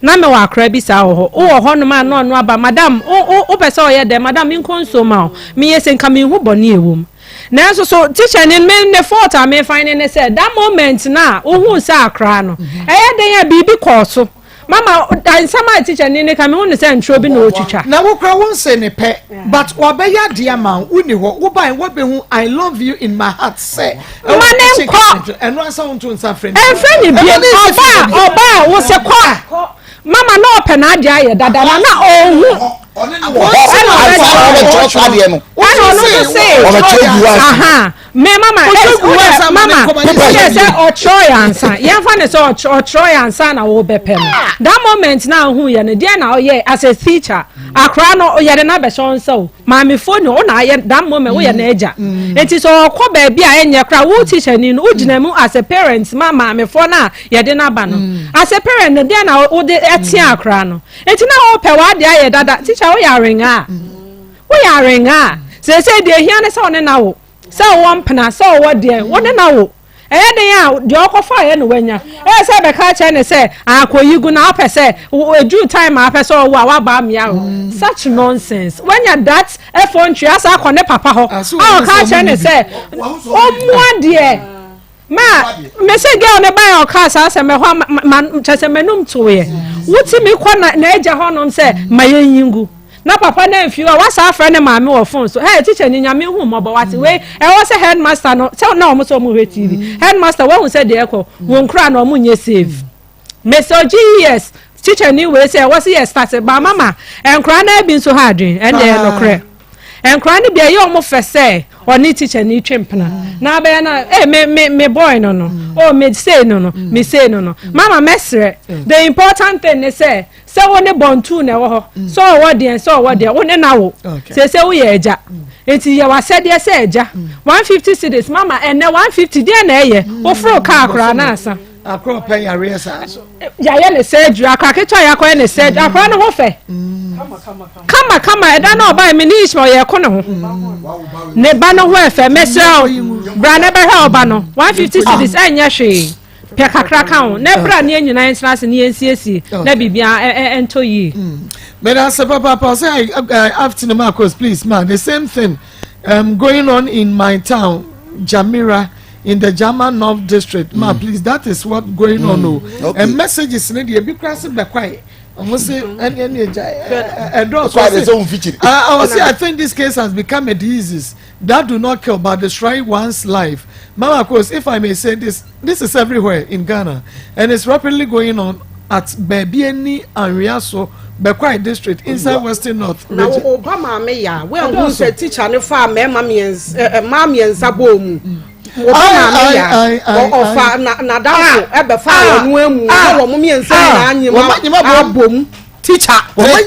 Na mewɔ akora bi saa wɔ hɔ. Wowɔ hɔnom a na ɔno aba, madam, wo, wo, wopɛ sɛ ɔyɛ dɛn? Madam, menkɔ nsuo ma wo. Meyɛ sei, nka menhu bɔne a ɛwɔ mu. Nanso so tikyani no, me ne fault a me find ne sɛ, that moment no a wohuu sɛ akora no, ɛyɛ dɛn a biribi kɔɔ so. Mama, nsɛm a tikyani no ka, mehu no sɛ ntorɔ bi na ɔretwitwa. Na wo koraa wo nse ne pɛ but wabɛyɛ adeɛ ama wo, wonni hɔ, wobae woabɛhu I love you in my heart sɛ Ma ne nkɔ. Ɛno ansa wonto nsa frɛ no. Ɛmfrɛ ne bio. Ɔba a ɔba a wo se kɔ. Mama na ɔpɛ n'adeɛ ayɛ dada na na ɔnhu. Ɛna ɔno nso se. Aha me mama ɛ mama wode sɛ ɔkyerɛ yɛ ansa yɛmfa ne sɛ ɔkyerɛ yɛ ansa na wobɛpɛ no that moment na ahu yɛ no deɛ na ɔyɛ as a teacher akora no yɛde no abɛhyɛ wo nsa o Maamefoɔ ni, wo na ayɛ that moment woyɛ mm. n'agya. Mm. Nti sɛ ɔkɔ baabi a ɛnyɛ koraa wo teacher ni no wogyina mu as a parent ma maamefoɔ no a yɛde no aba no. Mm. As a parent no deɛ na wode ɛte akora no. Nti na wopɛ w'ade ayɛ dada teacher woyɛ awenga a. Woyɛ awenga a. Seesei deɛ ehia ne sɛ ɔne na wo. Sɛ ɔwɔ mpena sɛ ɔwɔ deɛ wo ne na wo. Ɛyɛ den a, deɛ ɔkɔfaeɛ na wanya. Ɛyɛ sɛ bɛka akyerɛ no sɛ, akɔyi gu na wopɛ sɛ, ɛduru time a wopɛ sɛ ɔwo a, woaba amea wo. Such nonsense. Wanya that effrontery asa akɔ ne papa hɔ a ɔka akyerɛ no sɛ, ɔmmoa deɛ. Ma, me se girl no baeɛ a ɔkaa saa asɛm ɛhɔ a, ma, kyerɛ sɛ m'anum toeɛ. Wotumi kɔ na, n'agya hɔnom sɛ, ma yɛnyi ngu. Na papa no amfi hɔ a wasan afrɛ ne maame wɔ phone so, hey teacher ni nyame hu mmɔbɔ wate wei ɛwɔ sɛ headmaster no sɛ na wɔn sɛ wɔn hwɛ TV headmaster wahu sɛ deɛ ɛkɔ wɔn kura na wɔn nyɛ save mesɛ GES teacher ni wei sɛ ɛwɔ sɛ yɛ start ba mama nkora no bi nso ha adwene ɛnna ɛyɛ nokorɛ nkora no bi ɛyɛ wɔn fɛ sɛ ɔne teacher ni twe mpena na abɛyɛ na eh me me me boy no no oh me sei no no me sei no no mama mɛsrɛ the important thing ne sɛ Sɛ wo ne bɔntuu na ɛwɔ hɔ, sɛ ɔwɔ deɛn, sɛ ɔwɔ deɛn, wo ne no awo. Seesei woyɛ agya. Enti yɛ w'asɛdeɛ sɛ agya. 150 cedis, mama, ɛnnɛ 150, deɛn na ɛyɛ? Woforo kaa koraa na asa. Akora ɔpɛ yareɛ saa nso. Yɛayɛ ne surgery, akora ketewa yɛakɔyɛ ne surgery, akora no ho fɛ. Kama kama, ɛda no ɔbaeɛ me ne Ishmael yɛko ne ho. Ne ba no ho ɛfɛ, mesrɛ wo, bra na bɛhwɛ ɔba no. 150 cedis ɛnyɛ hwee. Pɛ kakra ka ho na bra ne yɛn nyinaa yɛntena ase ne yɛnsiesie na biribiara ɛntɔ yie. Meda ase papaapa sɛ afternoon Marcos please ma the same thing um, going on in my town Jamira in the Jama North District ma mm. please that is what going mm. on o oh. okay. and messages ne deɛ ebi kura se bɛkwae ɔmo se ɛne ɛne ɛgya ɛdɔɔso ɔse ɔse I think this case has become a disease. That do not kill but destroy one's life. Mama Kos, if I may say this, this is everywhere in Ghana and it's rapidly going on at Baabiani Anhwiaso, Bekwai district inside Western North region. Na wo ba maame ya, woanhu sɛ teacher no faa mmarima mmiɛnsa, mmaa mmiɛnsa bɔɔ mu. Wo ba maame ya, ɔfa n'adamfo ɛbɛfa wɔn amu, na wɔn mmiɛnsa nyinaa nyima abom. Teacher. Wɔbɔ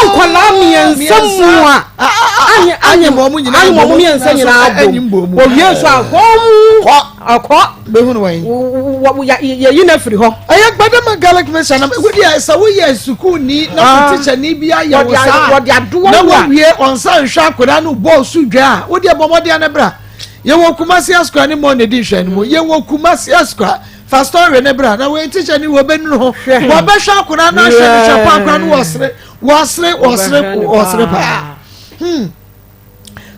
nkwadaa mmiɛnsa mu a anyem wɔn mmiɛnsa nyinaa abom. Wɔwie nso a hɔm ɔkɔ. Bɛhunu wɔn. Yɛyi no afiri hɔ. Ɛyɛ gbadama garlic mixture na wodi a sɛ woyɛ sukuuni na wo teacher ni bi ayɛ wo saa na wowie ɔnsa nhwɛ akwadaa no bɔɔl so dwa a wodi ɛbɔ mmɔden ano bra. Yɛwɔ Kumasi Asukwa ne mɔ na edi nhwɛ no mu. Yɛwɔ Kumasi Asukwa. Fa story ne bra na wei teacher ni wɔbɛnuru ho wɔbɛhwɛ akwadaa no ahwɛ no hwɛ pa akwadaa no wɔsere wɔsere wɔsere wɔsere paa hmm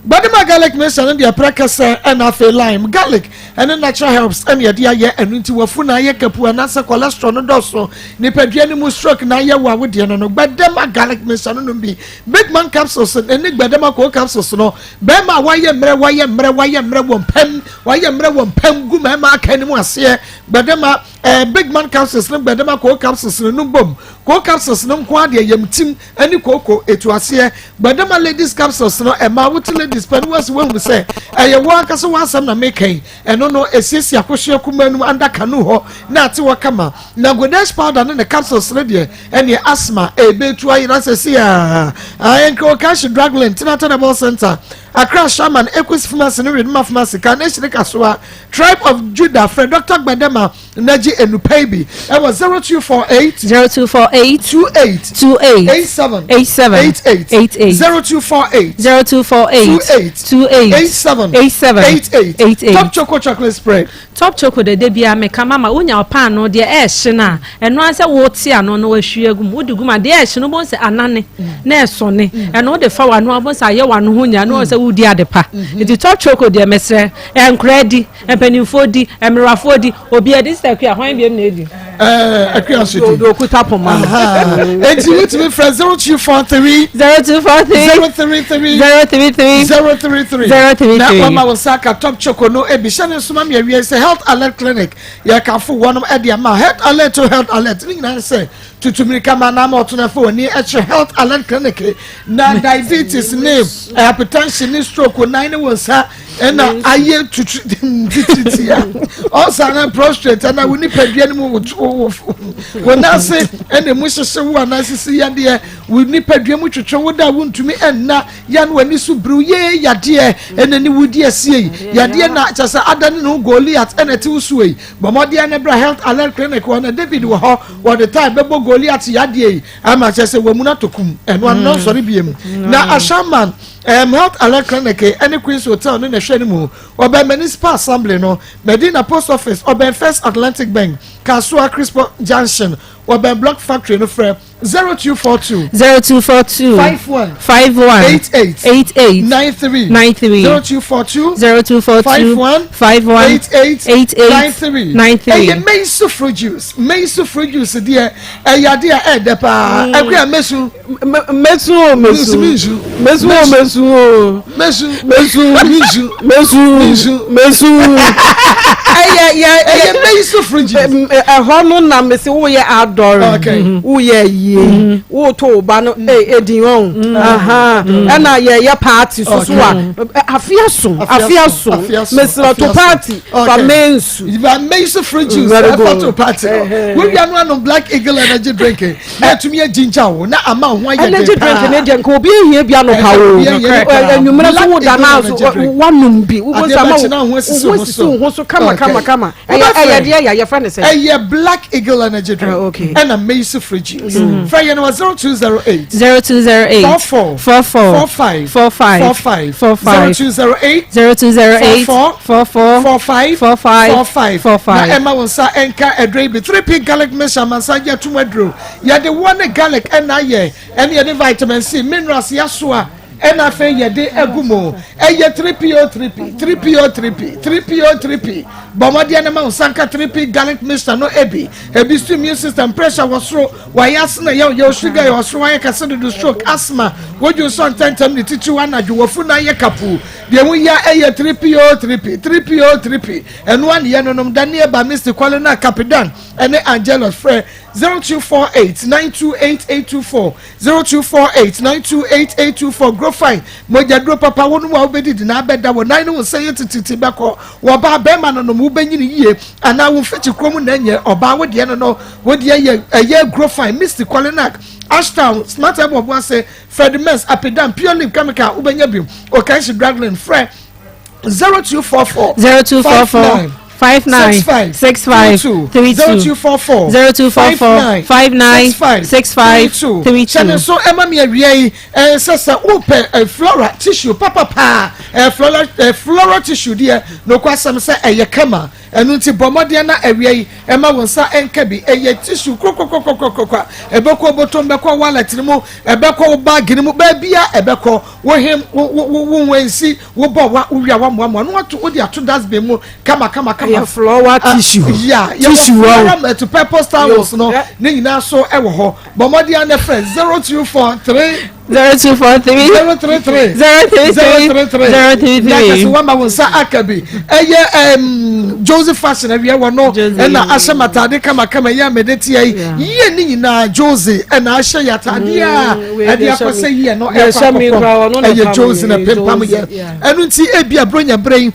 gbadima garlic mixture no deɛ prɛ kɛsɛ ɛna afei lime garlic ɛne natural herbs ɛna yɛde ayɛ ɛno nti wafu na ayɛ kapu anaasɛ cholesterol no dɔso nipadua no mu stroke na ayɛ wo awodeɛ no no gbadama garlic mixture no nom bi big man capsules ɛne gbadama cold capsules no bɛrima a wayɛ mmerɛ wayɛ mmerɛ wayɛ mmerɛ wɔ mpam Wayɛ mmerɛ wɔ mpam gu mmarima aka anim aseɛ. Gbɛdɛma eh, big man capsules no gbɛdɛma koo capsules no no bom. Koo capsules no nko adeɛ yam tim ne kooko etu aseɛ. Gbɛdɛma ladies capsules no ɛmaa wote ladies pɛ no wasi wahunu sɛ ɛyɛ wo ankasa w'asɛm na meka yi. Ɛno no esiesie akosua kumaa no mu under canoe hɔ na ate hɔ kama. Na godesh powder ne ne capsules no deɛ ɛneɛ asthma ɛbɛtu ayera sɛsi a. Ae, Nkrewokahye Drug Lane, Tinata Herbal Center. Accra Shaman, Equus Pharmacy ne Redma Pharmacy, Carnation ne Kasoa, Tribe of Judah, frɛ Dr. Gbadama na gye enupa yi bi ɛwɔ 0248 0248. 8. 28. 28. 87. 87. 88. 88. 0248. 0248. 28. 28. 87. 87. 88. 88. Top Choco Chocolate Spread. Top Choco de da biara meka mama wonya wo paanoo deɛ ɛɛhye no a ɛno ara sɛ wote ano na wahwie agu mu wode gu mu a deɛ ɛɛhye no wobɛhu sɛ anane na ɛsɔne ɛno wode fa w'ano a wobɛhu sɛ ayɛ w'ano ho nyinaa na woahu sɛ woredi ade pa nti Top Choco deɛ mesrɛ nkoraa di mpanimfoɔ di mmerewafoɔ di obiara di Sister Akua hwan biom na ɛdi? Ɛɛ Akua nso di. Deɛ okuta poma no. Enti wotumi frɛ 0243 0243 033 033 033 033 na wama wo nsa aka Top Choco no ebi hyɛ ne nsoma mi awie sɛ Health Alert Clinic yɛkafo wɔnom ɛde ama Health Alert o Health Alert ne nyinaa sɛ tutu mirika ma na ama ɔto no afɔ w'ani ɛkyerɛ Health Alert Clinic na diabetes ne hypertension ne stroke nan ne wo nsa ɛna ayɛ tutu tititi a ɔsa na prostrate ɛna wo nipadua no mu wo wo n'ase ɛna emu hyehye wo anaa sisi yadeɛ wo nipadua mu twetwe wo da wo ntumi ɛnna ya no w'ani so biriw yee yadeɛ ɛna ne wudi asie yi yadeɛ na kyɛ sɛ ada ne ho Goliath ɛna ɛte wo so yi bɔmɔdeɛ ne bra health alert clinic wɔ na David wɔ hɔ wɔde tae bɛbɔ Goliath yadeɛ yi ama kyɛ sɛ wɔn mu no atɔ kum ɛno ano nsɔre bie mu na ahyɛnman Um, Health Alert Clinic ne Queens Hotel no na ɛhwɛ no mu. Ɔbɛn Municipal Assembly no, Medina Post Office, ɔbɛn First Atlantic Bank, Kasoa Crispo Junction, ɔbɛn Block Factory no frɛ 0242 0242 51 51 88 88 93 93 0242 0242 51 51 88 88 93 93 Ɛyɛ Meisu fruit juice. Meisu fruit juice deɛ ɛyɛ adeɛ a ɛɛdɛ paa. Ɛkua Mesu. Mesu o mesu. Mesu o mesu o. Mesu. Mesu. Mesu. Mesu. Mesu. Mesu. Ɛyɛ yɛ ɛyɛ mesu fridge. Ɛhɔ no na mesi woyɛ adɔre. Woyɛ yie. Woto wo ba no ee edin ɔn. Ɛna yɛyɛ party soso a. Afe aso afe aso mesrɛ to party fa mensu. Fa mesu fruit juice ɛfa to party. Wowia no anom black eagle energy drink. na atumi agyingya wo na ama wo ho ayɛ den paa. Energy drink ne deɛ nka obi ehia bi anɔpa o. Enyimire so wo da na so wanum bi. Wo nsa ma wo ho esisi wo ho so kama kama kama. Ɛyɛ ɛyɛ deɛ yɛ yɛfrɛ ne sɛ. Ɛyɛ Black Eagle energy drink. Okay. Ɛna Meisu fruit juice. Frɛ yɛn wɔ 0208. 0208. 44. 44. 45. 45. 45. 45. 0208. 0208. 44. 44. 45. 45. 45. 45. Na ɛma wo nsa ɛnka ɛduro yi bi. 3P garlic mixture amansan gye atum aduro. Yɛde woɔ ne garlic ɛna ayɛ ɛne yɛde vitamin C minerals yasoa ɛna afei yɛde agu mu. Ɛyɛ 3P o 3P 3P o 3P 3P o 3P. Bɔ mmɔden na ma wo nsa nka 3P garlic mixture no ebi. Ebi so immune system pressure wɔ soro, wayɛ ase na yɛ yɛ sugar yɛ wɔ soro, wayɛ kɛse dodo, stroke, asthma, wodwo nsɔ ntɛntɛm ne titiriw anadwo, wafu na ayɛ kapuu. Deɛ ɛho hia ɛyɛ 3P o 3P 3P o 3P. Ɛno ara ne yɛnonom da ne ɛba Misty Kwale na Kapidan ɛne Angelus frɛ 0248 928 824 0248 928 824 Grofine mogyaduro papa wonom a wobɛdidi na abɛda wo nan ne wo nsa yɛ tititi bɛkɔ wɔ ɔbaa bɛrima no nom wobɛnyini yie anaa wo mfikyi kurom na ɛnyɛ ɔbaa wo deɛ no no wo deɛ yɛ ɛyɛ Grofine Misty Kwalenak Ashtown Smart Airport Boase Fred Mens Apidan Pure Leaf Chemical wobɛnya bi Okanshi Draglin frɛ 0244 0244 59 65 65 32 32 0244 0244 59 65 65 32 32. hyɛ ne nso ɛma me awia yi ɛɛ sɛ sɛ wopɛ ɛ flora tissue papapaa ɛ flora ɛ flora tissue deɛ nokwa asɛm sɛ ɛyɛ kama ɛno nti bɔ mmɔden na awia yi ɛma wo nsa ɛnka bi ɛyɛ tissue krokrokrokrokrokrokra ɛbɛkɔ bɔtɔm bɛkɔ wallet no mu ɛbɛkɔ wo bag no mu baabia ɛbɛkɔ wo hem wo wo wo wo nsi wo bɔ wa wo wia wa moamoa no wato wode ato dustbin mu kama kama kama. Ɛyɛ flower tissue. Ya Tissue yɛwɔ wa o. flower multipurpose towels no ne nyinaa so ɛwɔ hɔ bɔ mmɔden a na frɛ 0243 0243 033 033 033 033. na kɛse wama wo nsa aka bi ɛyɛ ɛm Joseph fashion awia wɔ no ɛna ahyɛ m'ataade kamakama yi a mede tia yi yie ne nyinaa Jose ɛna ahyɛ yɛ ataade a ɛde akɔ sɛ yie no ɛkɔ akɔpɔm ɛyɛ Jose na pempam yɛ ɛno nti ebi aburo nya bere yi.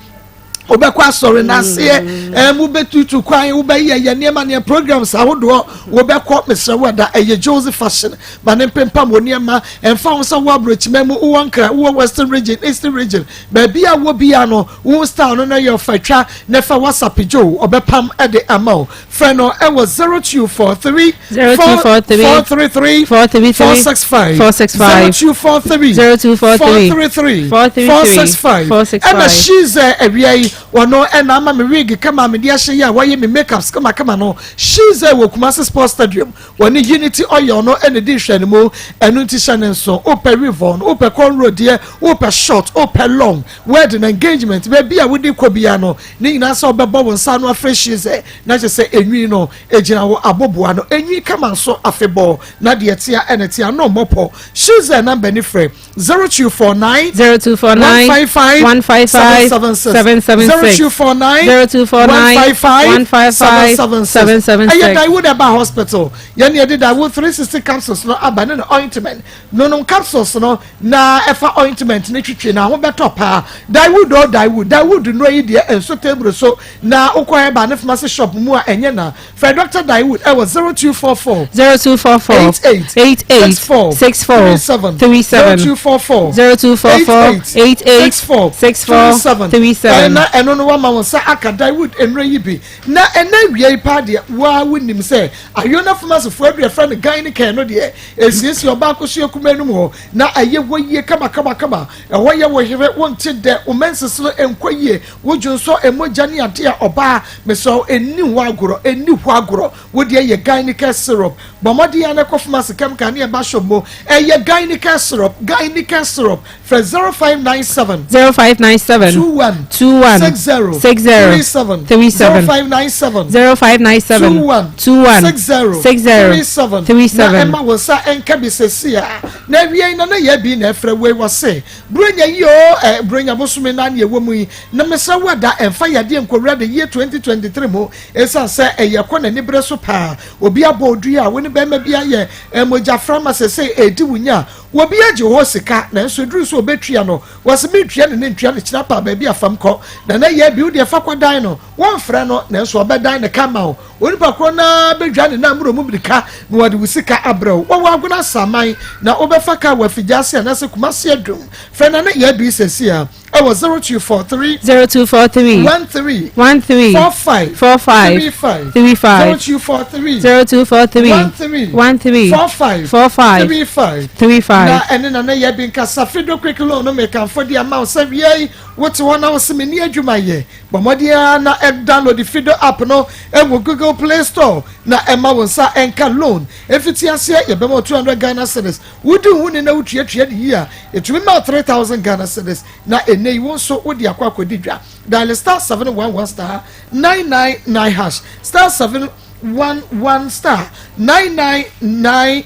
Wobɛkɔ asɔre no aseɛ, ɛɛ mobɛtutu kwan, wobɛyɛ yɛ nneɛma nneɛma programs ahodoɔ wobɛkɔ. Mesrɛ wo ɛda ɛyɛ Jose Fashion ma ne mpempam wɔ nneɛma. Ɛmfa ho sɛ wowɔ aburokyima mu, wowɔ Nkran, wowɔ Western Region, Eastern Region, baabi a wɔ bia no, wo style no na yɛ ɔfa twa na fa WhatsApp Joe, ɔbɛpam de ama wo. Frɛ no ɛwɔ 0243 0243 433 433 465 465 0243 0243 433 433 465. 465. Ɛna Shize awia yi wɔno ɛna ama me wig kama mede ahyɛ yi a wɔyɛ me makeups kamakama no. Shize wɔ Kumasi Sports Stadium, wɔne Unity Oil no ɛna di nhwɛ no mu. Ɛno nti hyɛ ne nso, wopɛ weave-on, wopɛ cornrow deɛ, wopɛ short, wopɛ long, wedding, engagement, baabi a wode kɔ bia no ne nyinaa sɛ wobɛbɔ wo nsa no afrɛ Shize na kyerɛ sɛ enwi no egyina wo aboboa no enwi kama nso afebɔɔ na deɛ tea ɛna tea no mmɔpɔ. Shize number ni frɛ 0249 0249 155 155 776. 776. 0249 0249 155 155 776. 776. Ɛyɛ Daewood ɛba hospital yɛn yɛde Daewood 360 capsules no aba ne ointment nonom capsules no na ɛfa ointment ne twitwi na ho bɛtɔ paa. Daewood o, Daewood, Daewood nnuro yi deɛ nso table so na wokɔ ɛba ne pharmacy shop mu a ɛnyɛ na fɛ Dr. Daewood ɛwɔ 0244 0244 88 88 64 64 37. 37. 0244 0244 88 64 64 37. 37. Ɛna ɛno no wama wɔn nsa aka Daewood nnuro yi bi na ɛna wia yi paa deɛ waa wonim sɛ Ayona pharmacyfoɔ adu ɛfrɛ no Gynecare no deɛ esiesie ɔbaako so ekuma enum hɔ na ɛyɛ hɔ yie kamakamakama. Ɛhɔ yɛ wɔ here wonte dɛ wo menses no nkɔ yie, wodwo nso emogya ne ade a ɔbaa mesɛ ɛni hɔ agorɔ, ɛni hɔ agorɔ. Wo deɛ yɛ Gynecare syrup. Bɔ mmɔden a na ɛkɔ pharmacy chemical ne ɛba shop mu. Ɛyɛ Gynecare syrup, Gynecare syrup. Frɛ 0597 0597 21 21 60 60 37. 37. 0597 0597 21 21 60 60 37. 37. Na ɛma wo nsa nka bi sɛsi a na awie na na yɛ bi na ɛfrɛ wei wɔ se buronya yi o ɛ buronya bosome na ne ɛwɔ mu yi na mesrɛ wo ada ɛmfa yadeɛ nkɔwura de year 2023 mu ɛsiane sɛ ɛyɛ kɔ n'ani berɛ so paa. Obi abɔ odua a wo ne bɛrima bi ayɛ mogya frama sɛ sɛ ɛdi wo nya, obi agye hɔ sika nanso duru so obɛtua no wɔsɛ mentua ne ne ntua no kyerɛ pa baabi afam kɔ na na yɛ bi wo deɛ fa kɔdan no wɔmfrɛ no nanso ɔbɛdan ne ka ma wo. Onipa korɔ naa bɛdwa ne nam mmorɔ mu mirika na wɔde wo sika abrɛ wo. Wɔwɔ Agona Asaman na wobɛfa kaa wɔ Afigya ase anaasɛ Kumase Adum. Frɛ na ne yɛ bi sɛsi a ɛwɔ 0243 0243 13 13 45 45 35. 35. 0243 0243 13 13 45 45 35. 35. Na ɛne na ne yɛ bi nkasa. Fido Quick Loan no mekamfo de ama wo sɛ wia yi wote hɔ na wo se menni adwuma yɛ, bɔ mmɔden ara na download Fido app no ɛwɔ Google Play Store na ɛma wo nsa ɛnka loan. Ɛfiti aseɛ yɛbɛma wo 200 Ghana cedis. Wodi wo ho ni na wotuatua de yi a ɛtumi ma wo 3000 Ghana cedis na ɛnɛ yi wo nso wode akɔ akɔdi dwa. Dial *711 *999 hash, *711 *9999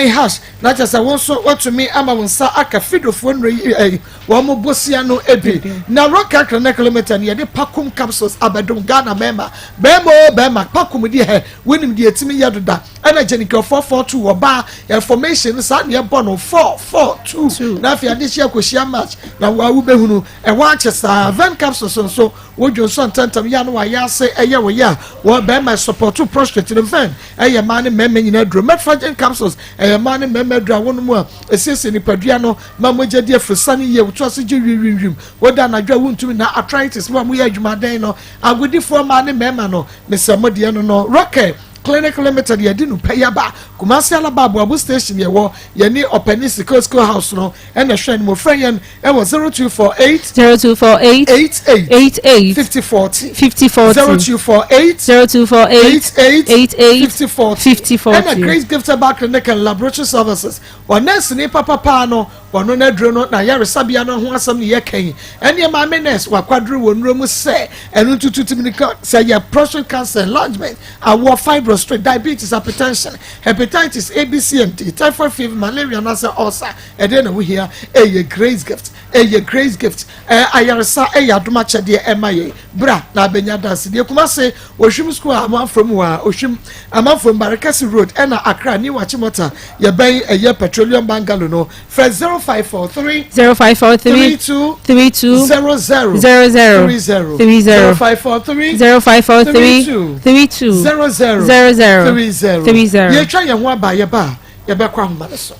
hash na kyerɛ sɛ wo nso watumi ama wo nsa aka fidofoɔ nnuro yi ɛyi wɔn mo bosia no ebi. Na Rock Clinic Limited yɛde Pakum capsules abɛdom Ghana mɛɛma. Bɛɛma o bɛɛma, Pakum deɛ hɛ wonim deɛ etimi yɛ doda. Ɛna Gyenikɛ 442 ɔbaa information saa deɛ bɔ no 442 na afei ade hyia kɔhyia match na wɔn awo bɛhunu ɛhɔ akyɛ saa. Ven capsules nso wodwo nso ntɛntɛm yɛ ano wayɛ ase ɛyɛ wɔ yɛ a wɔ bɛrima support prostate no. Ven ɛyɛ mmaa ne mmarima nyinaa duro. Metformin capsules ɛyɛ mmaa ne mmarima duro a wɔn mu a esiesie nipadua no ma mogya di afurusane yie, wotu ase gye wimwimwim, woda anadwo a wontumi na arthritis mu a moyɛ adwumaden no, agodifoɔ mmaa ne mmarima no mesɛ mo deɛ no Rocket Clinic Limited yɛde no pɛ yaba Kumasi Alaba Aboabo station yɛwɔ yɛne ɔpɛni Sikosco House no ɛna ɛhwɛ no mo. Frɛ yɛn ɛwɔ 0248 0248 88 88 50 40 50 40. 0248 0248 88 88 50 40. 50 40. Ɛna Grace Gift Herbal Clinic and Laboratory Services ɔnɛɛse ni papapaa no ɔno n'aduro no na yaresabea no ho asɛm ne yɛ kɛn ɛne maame nurse wakwaduro wɔ nnuro mu sɛ ɛno ntutu tumi ne ka sɛ yɛ prostate cancer, enlargement, awɔ, fibroid, diabetes, hypertension, hepatitis A, B, C and D, typhoid fever, malaria anaasɛ ulcer. Ɛdeɛ na wohia ɛyɛ Grace Gift, ɛyɛ Grace Gift ayaresa ɛyɛ adom akyɛdeɛ ɛma yɛn bra na abɛnya danse deɛ. Kumase Ohwim School a amanfo mu a Ohwim amanfo Barekɛse Road ɛna Accra New Achimota yɛbɛn ɛyɛ Petroleum Bungalow no. Frɛ 05. 0543 0543 32 32 00 00 30 30 0543 0543 32 32 00 00 30 30. Yɛtwa yɛn ho aba yɛba a yɛbɛkɔ ahoma no so.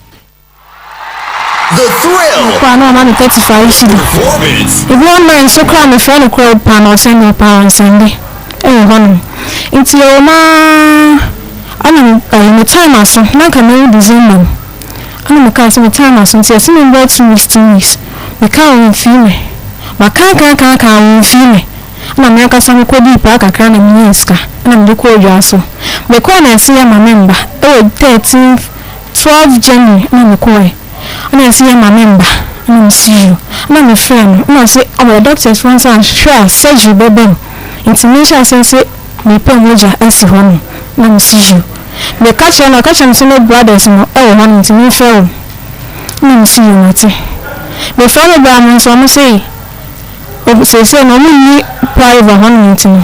The thrill. Mekɔ a na ɔma me 35 cedi. Ebi wɔ mmerɛ nso koraa a mefrɛ no koraa paa na ɔsɛnde paa ɔnsɛnde ɛwɔ hɔnom. Nti ɛwɔ mu ara ɛna ɛyi me time aso na nka mewu December mu. Ɛna mekaa sɛ me time aso nti ɛsɛ me mbra 2 weeks 2 weeks. Mekaa wɔmfii me. Maka aka aka aka a wɔmfii me. Ɛna me ankasa mekɔdii paa kakra na menyaa sika ɛna mede kɔɔ dwa so. Mekɔɔ na ɛse yɛma me mba ɛwɔ 13 12 January na mekɔɔɛ ɛna ɔse yɛma me mba ɛna mese yoo ɛna mefrɛɛ no ɛna ɔse ɔyɛ doctors foɔ nso ahwɛ a surgery bɛba mu nti menhyɛ aseɛ se mepɛ mogya asi hɔ nom ɛna mese yoo meka kyerɛ no ɔka kyerɛ me se me brothers no ɛwɔ hɔ nom nti memfrɛ wɔn ɛna mese yoo mate mefrɛ me bra mo nso ɔmo se seesei no ɔmo nni private hɔ nom nti no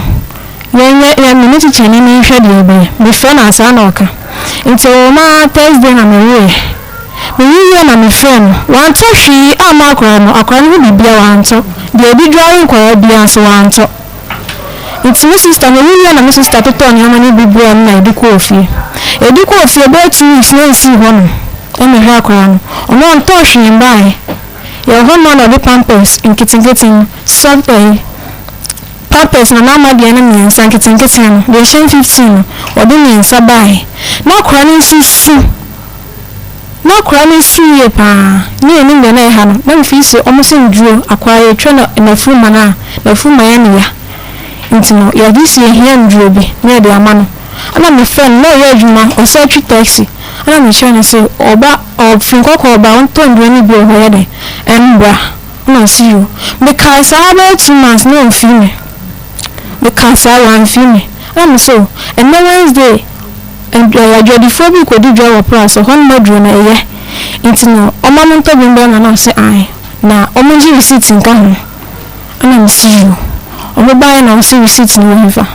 Yɛnyɛ yɛn me ne tikyani no nhwɛ deɛ ɛbɛyɛ. Mefrɛ no a saa na ɔka. Nti ɛwɔ mu ara Thursday na mewoeɛ. Mewo wieɛ na mefrɛɛ no. Wantɔ hwee amma akwadaa no, akwadaa no ho biribiara wantɔ. Deɛ yɛde dware nkwadaa biara nso wantɔ. Nti me sister, mewo wieɛ na me sister totɔɔ nneɛma no bi brɛɛ me na yɛde kɔɔ fie. Yɛde kɔɔ fie bɛyɛ 2 weeks na ɔnsii hɔnom mmɛhwɛ akwadaa no. Ɔno ɔntɔɔ hwee mmaeɛ. Yɛwɔ hɔnom a na ɔde pampers nketenkete no, soft ɛyi, Pampers na n'ama deɛ no mmiɛnsa nketenkete no, deɛ ɛhyɛn 15 no, ɔde mmiɛnsa baeɛ. Na akwadaa no nso su. Na akwadaa no su yie pa ara. Ne yɛnim deɛ na ɛha no. Na mefii sɛ wɔn sɛ nduro, akwadaa yɛtwa no n'afuruma no a, n'afuruma yɛ no ya. Nti no, yɛgye sɛ yɛhia nduro bi na yɛde ama no. Ɛna mefrɛ no, na ɔyɛ adwuma, ɔsan twi taxi. Ɛna mekyerɛ no sɛ ɔba, ɔfiri Nkɔkɔɔ ba a, ɔntɔ nduro no bi wɔ hɔ yɛ dɛn, ɛmbra. Ɛna ɔse yoo. Mekae saa bɛyɛ 2 months na ɔmfii me. Mekaa saa wamfii me. Ɛna mese o ɛnnɛ Wednesday adwadifoɔ bi rekɔdi dwa wɔ pra so hɔ nom aduro no ɛyɛ nti no ɔma mo ntɔ bi mbrɛ me na ɔse ae na ɔmo ngye receipt nka ho. Ɛna mese yoo. Ɔmo baeɛ na ɔse receipt no wɔ hefa?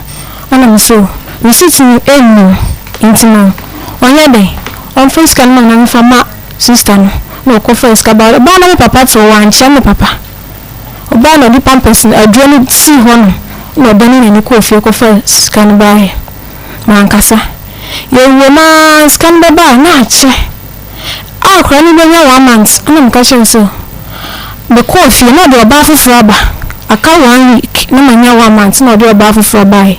Ɛna mese o receipt no ɛnni hɔ nti no ɔnyɛ dɛn ɔmfa sika no ma me na memfa ma Sister no na ɔkɔfaa sika bae. Ɔbaa na me papa te hɔ, wankyerɛ me papa. Ɔbaa na ɔde pampers no, aduro no sii hɔ nom na ɔdane n'ani kɔɔ fie kɔfaa sika no baeɛ. Mankasa. Yɛwuram ara, sika no bɛba a, na akyɛ. A akwadaa no bɛnya 1 month ɛna meka kyerɛɛ no sɛ, mekɔɔ fie na ɔde ɔbaa foforɔ aba. Aka one week na manya 1 month na ɔde ɔbaa foforɔ baeɛ.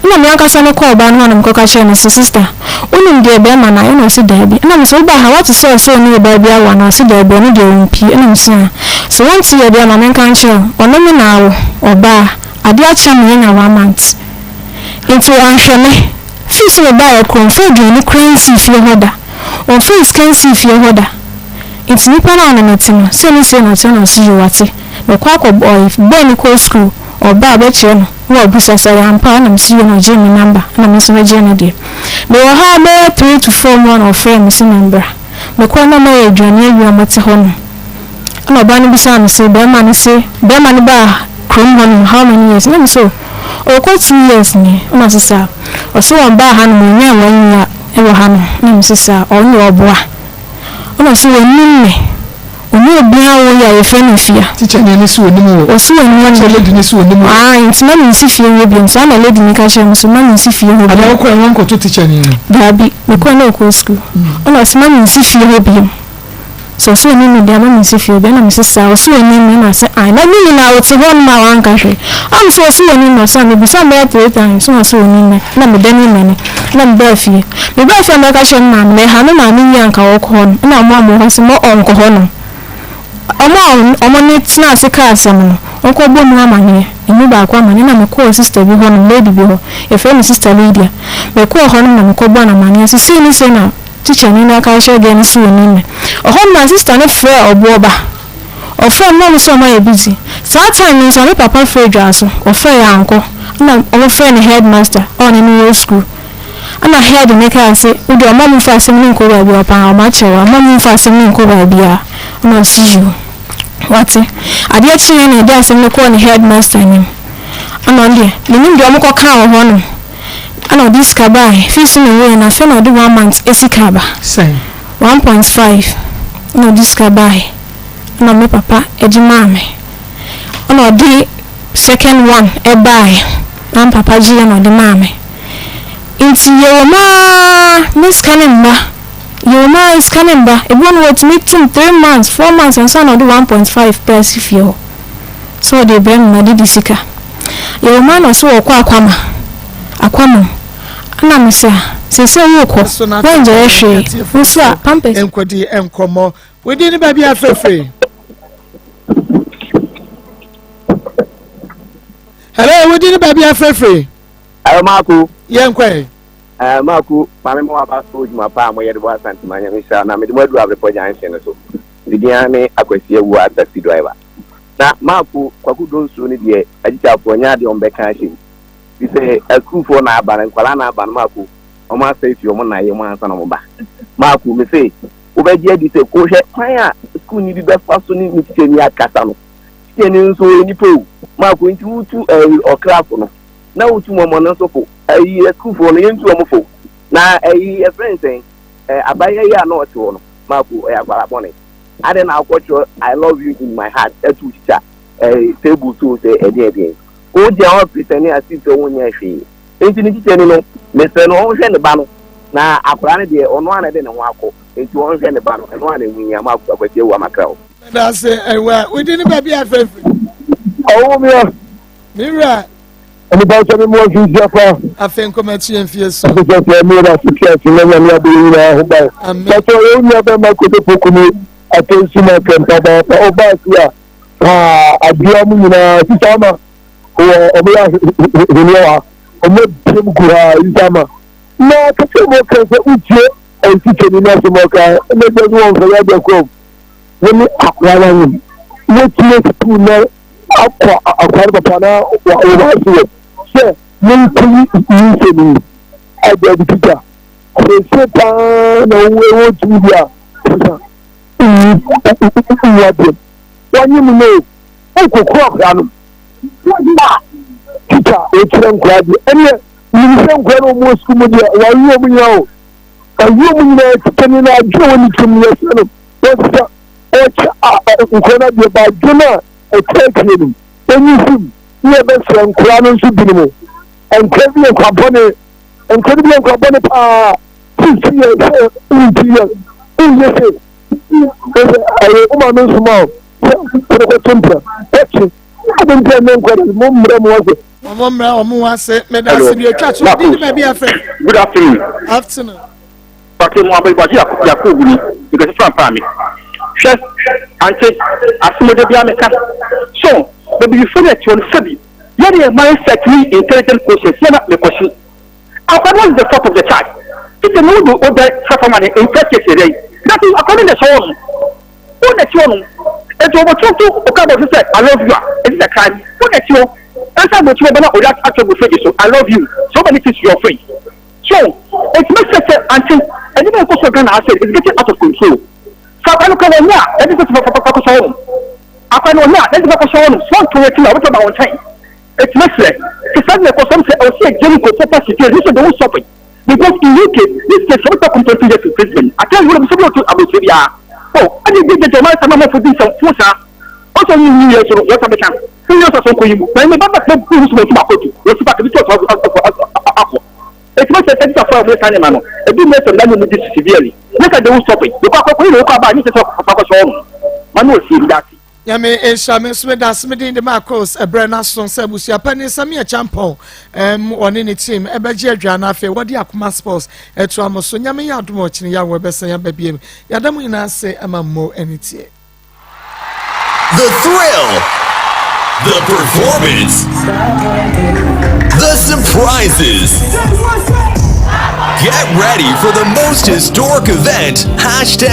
Ɛna me ankasa me kɔɔ ɔbaa no hɔ na mekɔka kyerɛɛ no se, Sister, wonim deɛ bɛɛma no ayɛ? Ɛna ɔse, Daabi. Ɛna mese, Wobaa ha, woate sɛ ɔse ɔne ɔbaa bi awo anaa? Ɔse, Daabi, ɔno deɛ ɔmpie. Ɛna mese, Ah, sɛ wonte yɛ deɛ a ma menka nkyerɛ wo, ɔno me na awo, ɔbaa, adeɛ akye ama yɛanya 1 month. Nti wanhwɛ me. Firi sɛ mebaeɛ koraa ɔmfa aduane koraa nsii fie hɔ da. Ɔmfaa sika nsii fie hɔ da. Nti nipa no a ɔne me te no, sei ne sei na ɔte, ɛna ɔse, Yoo, wate. Mekɔ akɔ, ɔy, boy no kɔɔ sukuu, ɔba a ɔbɛkyerɛ no. Na wabisa sɛ ɛyɛ ampa a, ɛna mese yie na ɔgyee me number ɛna me nso megyee ne deɛ. Mewɔ hɔ ara bɛyɛ 3 to 4 mu a na ɔfrɛɛ me se memmra. Mekɔɔ na ɔmayɛ aduane awie a wɔte hɔ nom. Ɛna ɔbaa no bisaa me se bɛɛma no se bɛɛma no baa kurom hɔ nom how many years? Ɛna mese oh ɔrekɔ 2 years nie. Ɛna ɔse saa. Ɔse wɔn baa ha nom ɔnyaa 1 year wɔ ha nom. Ɛna mese saa ɔno deɛ ɔboa. Ɛna ɔse wɔnnim me. Ɔne obiara a wɔyɛ a yɛfrɛ no Afia. Teacher ni no se onim wo. Ɔse onim me. Kyerɛ lady no se onim wo. Ae nti ma mensi fie hɔ biom. Saa na lady no ka kyerɛɛ me so ma mensi fie hɔ biom. Anaa wokɔɛ no wankɔto teacher ni no? Daabi, mekɔɛ na ɔkɔɔ school. Ɛna ɔse ma mensi fie hɔ biom. Sɛ ɔse onim me deɛ a ma mensi fie hɔ biom. Ɛna mese saa, ɔse onim me? Ɛna ɔse ae. Na ne nyinaa ɔte hɔ nom a wanka hwee. Ɛna mese ɔse onim me? Ɔse ae. Mebisa no bɛyɛ three times na ɔse onim me. Ɛna medane m'ani na mebaa fie. Mebaa fie a mɛka kyerɛ me maame no, ɛha me maame nyi anka ɔkɔ hɔ no, ɛna ɔmo a ɔmo wɔ hɔ se mɔ ɔnkɔ hɔ nom. Ɔmo a ɔmo ne tenaa ase kaa asɛm no, ɔnkɔ bɔ mu amaneɛ, emu baako amaneɛ, ɛna mekɔɔ sister bi hɔ nom, lady bi hɔ, yɛfrɛ no sister Lydia. Mekɔɔ hɔ nom na mekɔ bɔɔ no amaneɛ se sei ne sei na tikyani no aka akyerɛ girl no se ɔnim me. Ɔhɔ nom a sister no frɛɛ ɔboɔ ba. Ɔfrɛɛ me na ɔmo se ɔmo ayɛ busy. Saa time no nso me papa frɛɛ Dwaso, ɔfrɛɛ ankɔ, ɛna ɔmo frɛɛ ne headmaster a ɔne no wɔ school. Ɛna head no kaa se, wo deɛ ɔmma mo mfa asɛm no nkɔ baabiara paa, ɔmo akyerɛ wo a, ɔmma mo mfa asɛm no nkɔ baabiara. Ɛna ɔse yoo, wate. Adeɛ kyeeɛ na yɛde asɛm no kɔɔ ne headmaster anim. Ɛna ɔno deɛ, mennim deɛ ɔmo kɔkaa wɔ hɔ nom. Ɛna ɔde sika baae, fees no wieɛ no, afei na ɔde 1 month sika aba. Sɛn? 1.5 ɛna ɔde sika baae. Ɛna me papa gye maa me. Ɛna ɔde second one baeɛ na me papa gyeeɛ na ɔde maa me. Nti yɛwɔ mu ara ne sika no mma, yɛwɔ mu ara sika no mma. Ebi wɔ hɔ no wɔtumi tom 3 months, 4 months ansa na ɔde 1.5 pɛ asi fie hɔ sɛ ɔde rebrɛ me madidi sika. Yɛwɔ mu ara na ɔse wɔkɔ Akwama, Akwamam. Ɛna me se ah, seesei worekɔ, woangyɛeɛ hwee, wo nso a pampers. Nkɔdi nkɔmmɔ. Wodi ne baabi afɛfɛ. Hello, wodi ne baabi afɛfɛ. Hello, Marco. Yɛn kɔ ɛ. Ɛɛ Marco, maame mo aba so dwuma pa a moyɛ de bɔ Asantema Nyame nhyira na mede mo aduru Abrepɔ junction no so. Me din ara ne Akwasi Awuah taxi driver. Na Marco, Kwaku Donsuo no deɛ akyikyafoɔ nyɛ adeɛ wɔn bɛka ahyɛ mu. Fi sɛ asukuufoɔ na aba no, nkwadaa na aba no Marco, wɔn asɛe fi wɔn nna yɛ mu ansa na wɔn ba. Marco, me se wobɛgye adi sɛ wohwɛ kwan a sukuuni bi bɛfa so ne ne tikyani akasa no, tikyani nso ɔyɛ nipa o. Marco, nti wotu ɛyi ɔkrafo no na wotu mɔmɔ no nso fo. Ɛyi asukuufoɔ no yɛntu wɔn fo. Na ɛyi yɛfrɛ no sɛn, ɛ abayewa yi a na ɔte hɔ no, Marco, ɔyɛ akwadaa bɔne. Adɛn na wokɔtwerɛ I love you in my heart ɛto tikya ɛyi table so sɛ ɛdeɛn ɛdeɛn. Wogyina hɔ pretend as if sɛ wonyɛɛ hwee. Enti ne tikyani no, mesrɛ no ɔnhwɛ ne ba no, na akwadaa no deɛ, ɔno ara na ɛde ne ho akɔ, enti ɔnhwɛ ne ba no, ɛno ara na ɛho hia. Mark Akwasi Awuah Makra o. Medase ɛwɛ wodi ne baabi afɛ firi. Ɔwɔ mi a. Me wura. Nipa sɛ mi mu afi nsia fa. Afei nkɔmɔ akyi yɛn fie so. Afei sɛ sɛ mi yɛ ase fi ase na nyame abɛyɛ nyinaa ho ban. Amen. Pàtó yɛ onua bɛma kodo poku ni atɛnsu na kɛmpa ba pa ɔba ase a paa adeɛ mu nyinaa sisa ama wɔ ɔmo yɛ ahweneɛ wɔ ha ɔmo abiem gu ha sisa ama na kɛkɛ mu ɔka sɛ wotie ɛntikyɛni no asɛm ɔka ɛna gya so wɔn fɛ yɛ adeɛ kɔm wɔne akora no anyim wɔtie sukuu na akɔ akora no papa na wɔwɔ ase wɔ sɛ menkɔyi nyinsɛm yi agya de tikya sese paa na wɔwɔ tumi bi a sesa nyi adeɛ wɔnyim no wokɔkɔ akora no a tikya wɔkyerɛ nkora deɛ ɛneɛ nim sɛ nkora no ɔmu sukuu mu deɛ wɔayi ɔmu nyinaa o wɔayi ɔmu nyinaa tikya ni na adwene wɔ ne tirim no yɛsrɛ no wɔsesa ɔkyɛ nkora no adeɛ ba adwene a ɛkyerɛkyerɛ no ɛnyi sim ne yɛbɛsrɛ nkora no nso binom nkora bi yɛ nkora bɔne nkora no bi yɛ nkora bɔne paa sisi yɛ sɛ wonti yɛ wonyɛ sɛ ɛsɛ ɛyɛ wo maame nsoma o sɛ wode kɔto mpra wɔkye ade nti ɛnyɛ nkora no mo mmerɛ mo ase. Wɔn mmerɛ wɔn ho ase meda ase bi atwa so di ne baabi afrɛ. Good afternoon. Afternoon. Pàtó mu abɛbàgye Yakubu ni nkɛse fura mpaa mi. Hwɛ ante asomɔgya bi ameka so bɛbibifo no ɛte wɔn sɛbi yɛde yɛ mindset ni intelligent quotient yɛ na mekɔsi. Akwa no what is the fault of the child? Tete no wo do dɛ fafa ma ne nkyɛ siesie dɛn? That is akwa no na ɛhyɛ hɔ nom. Wo na ɛte hɔ nom. Enti wɔbɔto to oka bɔ so sɛ I love you a, is it a crime? Wo na ɛte hɔ. Ɛnsa abɔkyi bɛba na ɔde ato agu fridge so I love you so many things to your fridge. So enti mɛsrɛ sɛ ante nneɛma a ɛkɔ so wɔ Ghana ha sɛ is getting out of control. Sɛ akwa no ka wɔnyɛ a ɛde sɛ fa fa kɔhyɛ hɔ nom. Akwa no ɔnyɛ a ɛde fa kɔhyɛ hɔ nom. So wɔnto wɔn akyi a wɔbɛtumi aba wɔn nkyɛn. Eti mɛsrɛ, sɛ saa na ɛkɔ so a, ɛsɛ sɛ yɛgye no nkurɔfoɔ pa severe, ne sɛ they won't stop it. Because in UK, this case, wɔbɛtumi akɔ 20 years imprisonment. I tell you, wɔn sɛ bi abɔkyire biara. Oh, ɛna ebi gyegye ɔman sama amanfoɔ di nsɛm fo saa. Ɔsɛ ɔnyi nyi yɛ so no, wɔsa bɛka. Nyi yɛ so so nkɔ yi mu. Na ɛmɛ ba bɛ bɛ bu so wɔn akɔ tu. Wɔn si pa, ebi to ɔtɔ akɔ. Eti mɛsrɛ sɛ teacher fo a wɔyɛ saa nneɛma no, ebi mmɛ sɛ nda ne mu di severely. Ne sɛ they won't stop it. Because akɔkɔ yi na wɔkɔ aba a, ne sɛ sɛ ɔkɔ akɔhyɛ wɔn. Ma no osie, meda ase. Nyame nhyira me nso meda ase me din de Marcos ɛbrɛ no aso sɛ abusua panin Samia Champon um, ɔne ne team ɛbɛgye adwa no afei wɔde akoma sports ɛto amo so. Nyame yɛ adom ɔkyene yɛ awɔ ɛbɛsan aba biem. Yɛada mo nyinaa ase ama mmo ɛne tie. The thrill, the performance, the surprises. Get ready for the most historic event. Hashtag.